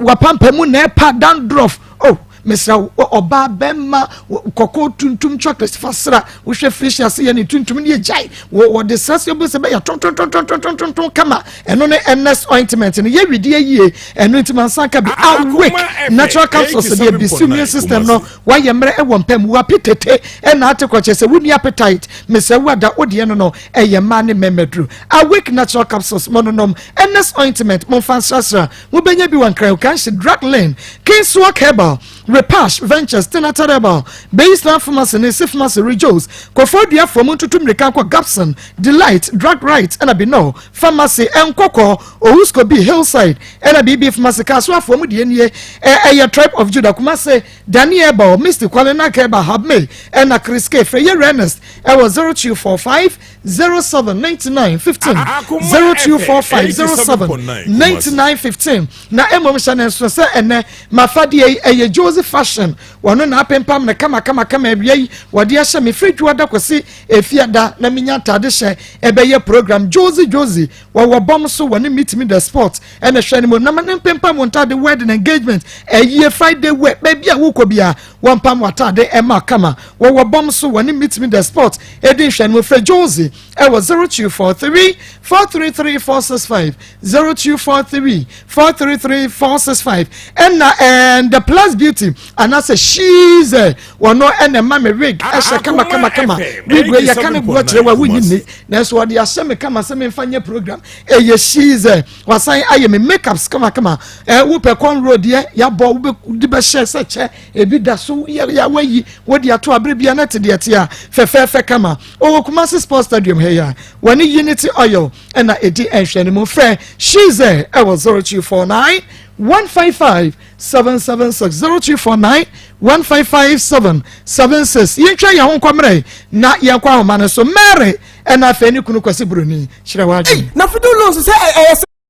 wapampa mu na ɛpa dandruff oh mesrɛ ɔbaa bɛrima kɔkɔɔ tuntum chocolate fa sra wohwɛ fish ase yɛ ne tuntum ne yɛgyae wɔde sra sɛ wobɛsɛ bɛyɛ tontontontontonton kama ɛno ne ns ointment no yɛwidie yie ɛno nti mansa ka bi awake natural capsules deɛ bisi immune system no wayɛ mmerɛ ɛwɔ mpam wapi tete ɛna ate kɔkyɛ sɛ wonni appetite mesrɛ wo ada wodeɛ no no ɛyɛ mmaa ne mmɛmɛduru awake natural capsules mononom ns ointment momfa nsrasra mobɛnya bi wɔ nkran kanhye drug lane kingswalk herbal repash ventures tenata herbal baseline pharmacy ne si pharmacy rejos kɔfɔ fam ntutu mmirika nkɔ gapson delight drug right ɛna bino pharmacy ɛnkɔkɔ owusko bi hillside ɛna bb pharmacy kaso afɔ mu deɛ nie ɛyɛ tribe of judah kumase daniel bɔ misty kwalena keba habme ɛna chris k frɛ ernest ɛwɔ 0245 07 99 15 0245 07 99 15 na mmom hyɛ ne nso sɛ ɛnɛ mafadeɛ yi ɛyɛ joseph fashion wɔno na apempam ne kama kama kama awia yi wɔde ahyɛ me firi dwoada kɔsi efiada na menya ntade hyɛ ɛbɛyɛ program josie josie wɔwɔ bɔm so wɔne meet me the sport ɛna hwɛ ne mu na ne mpempam wɔn ntade wedding engagement ɛyie friday wear baabi a wokɔ bia wɔmpam wɔatade ɛma kama wɔwɔ bɔm so wɔne meet me the sport ɛdi nhwɛ ne mu frɛ josie ɛwɔ 0243 433 465 0243 433 465 ɛna ɛn the plus beauty. Unity anaasɛ She's wɔno ɛna ɛma me wig ɛhyɛ kama kama kama. Wig wei yɛka ne boɔ kyerɛ wa wonyi nni, nanso wɔde ahyɛ me kama sɛ memfa nyɛ program. Ɛyɛ She's. Wasan ayɛ me makeups kama kama. Ɛ wopɛ cornrow deɛ yɛabɔ wobɛde bɛhyɛ sɛ kyɛ ebi da so yɛ yɛ wayi wode ato abere bia na te deɛ te a fɛfɛɛfɛ kama. Ɔwɔ Kumasi Sports Stadium ha yi a wɔne Unity Oil ɛna ɛdi nhwɛ no mu. Frɛ She's ɛwɔ 0249 155 776, 0249 155 776. Yɛntwa yɛn ho nkɔmmerɛ na yɛnkɔ ahoma no so. Mary ɛna afei ne kunu Kwasi Buroni kyerɛ w'adwene. Na fido loans sɛ ɛyɛ sɛ.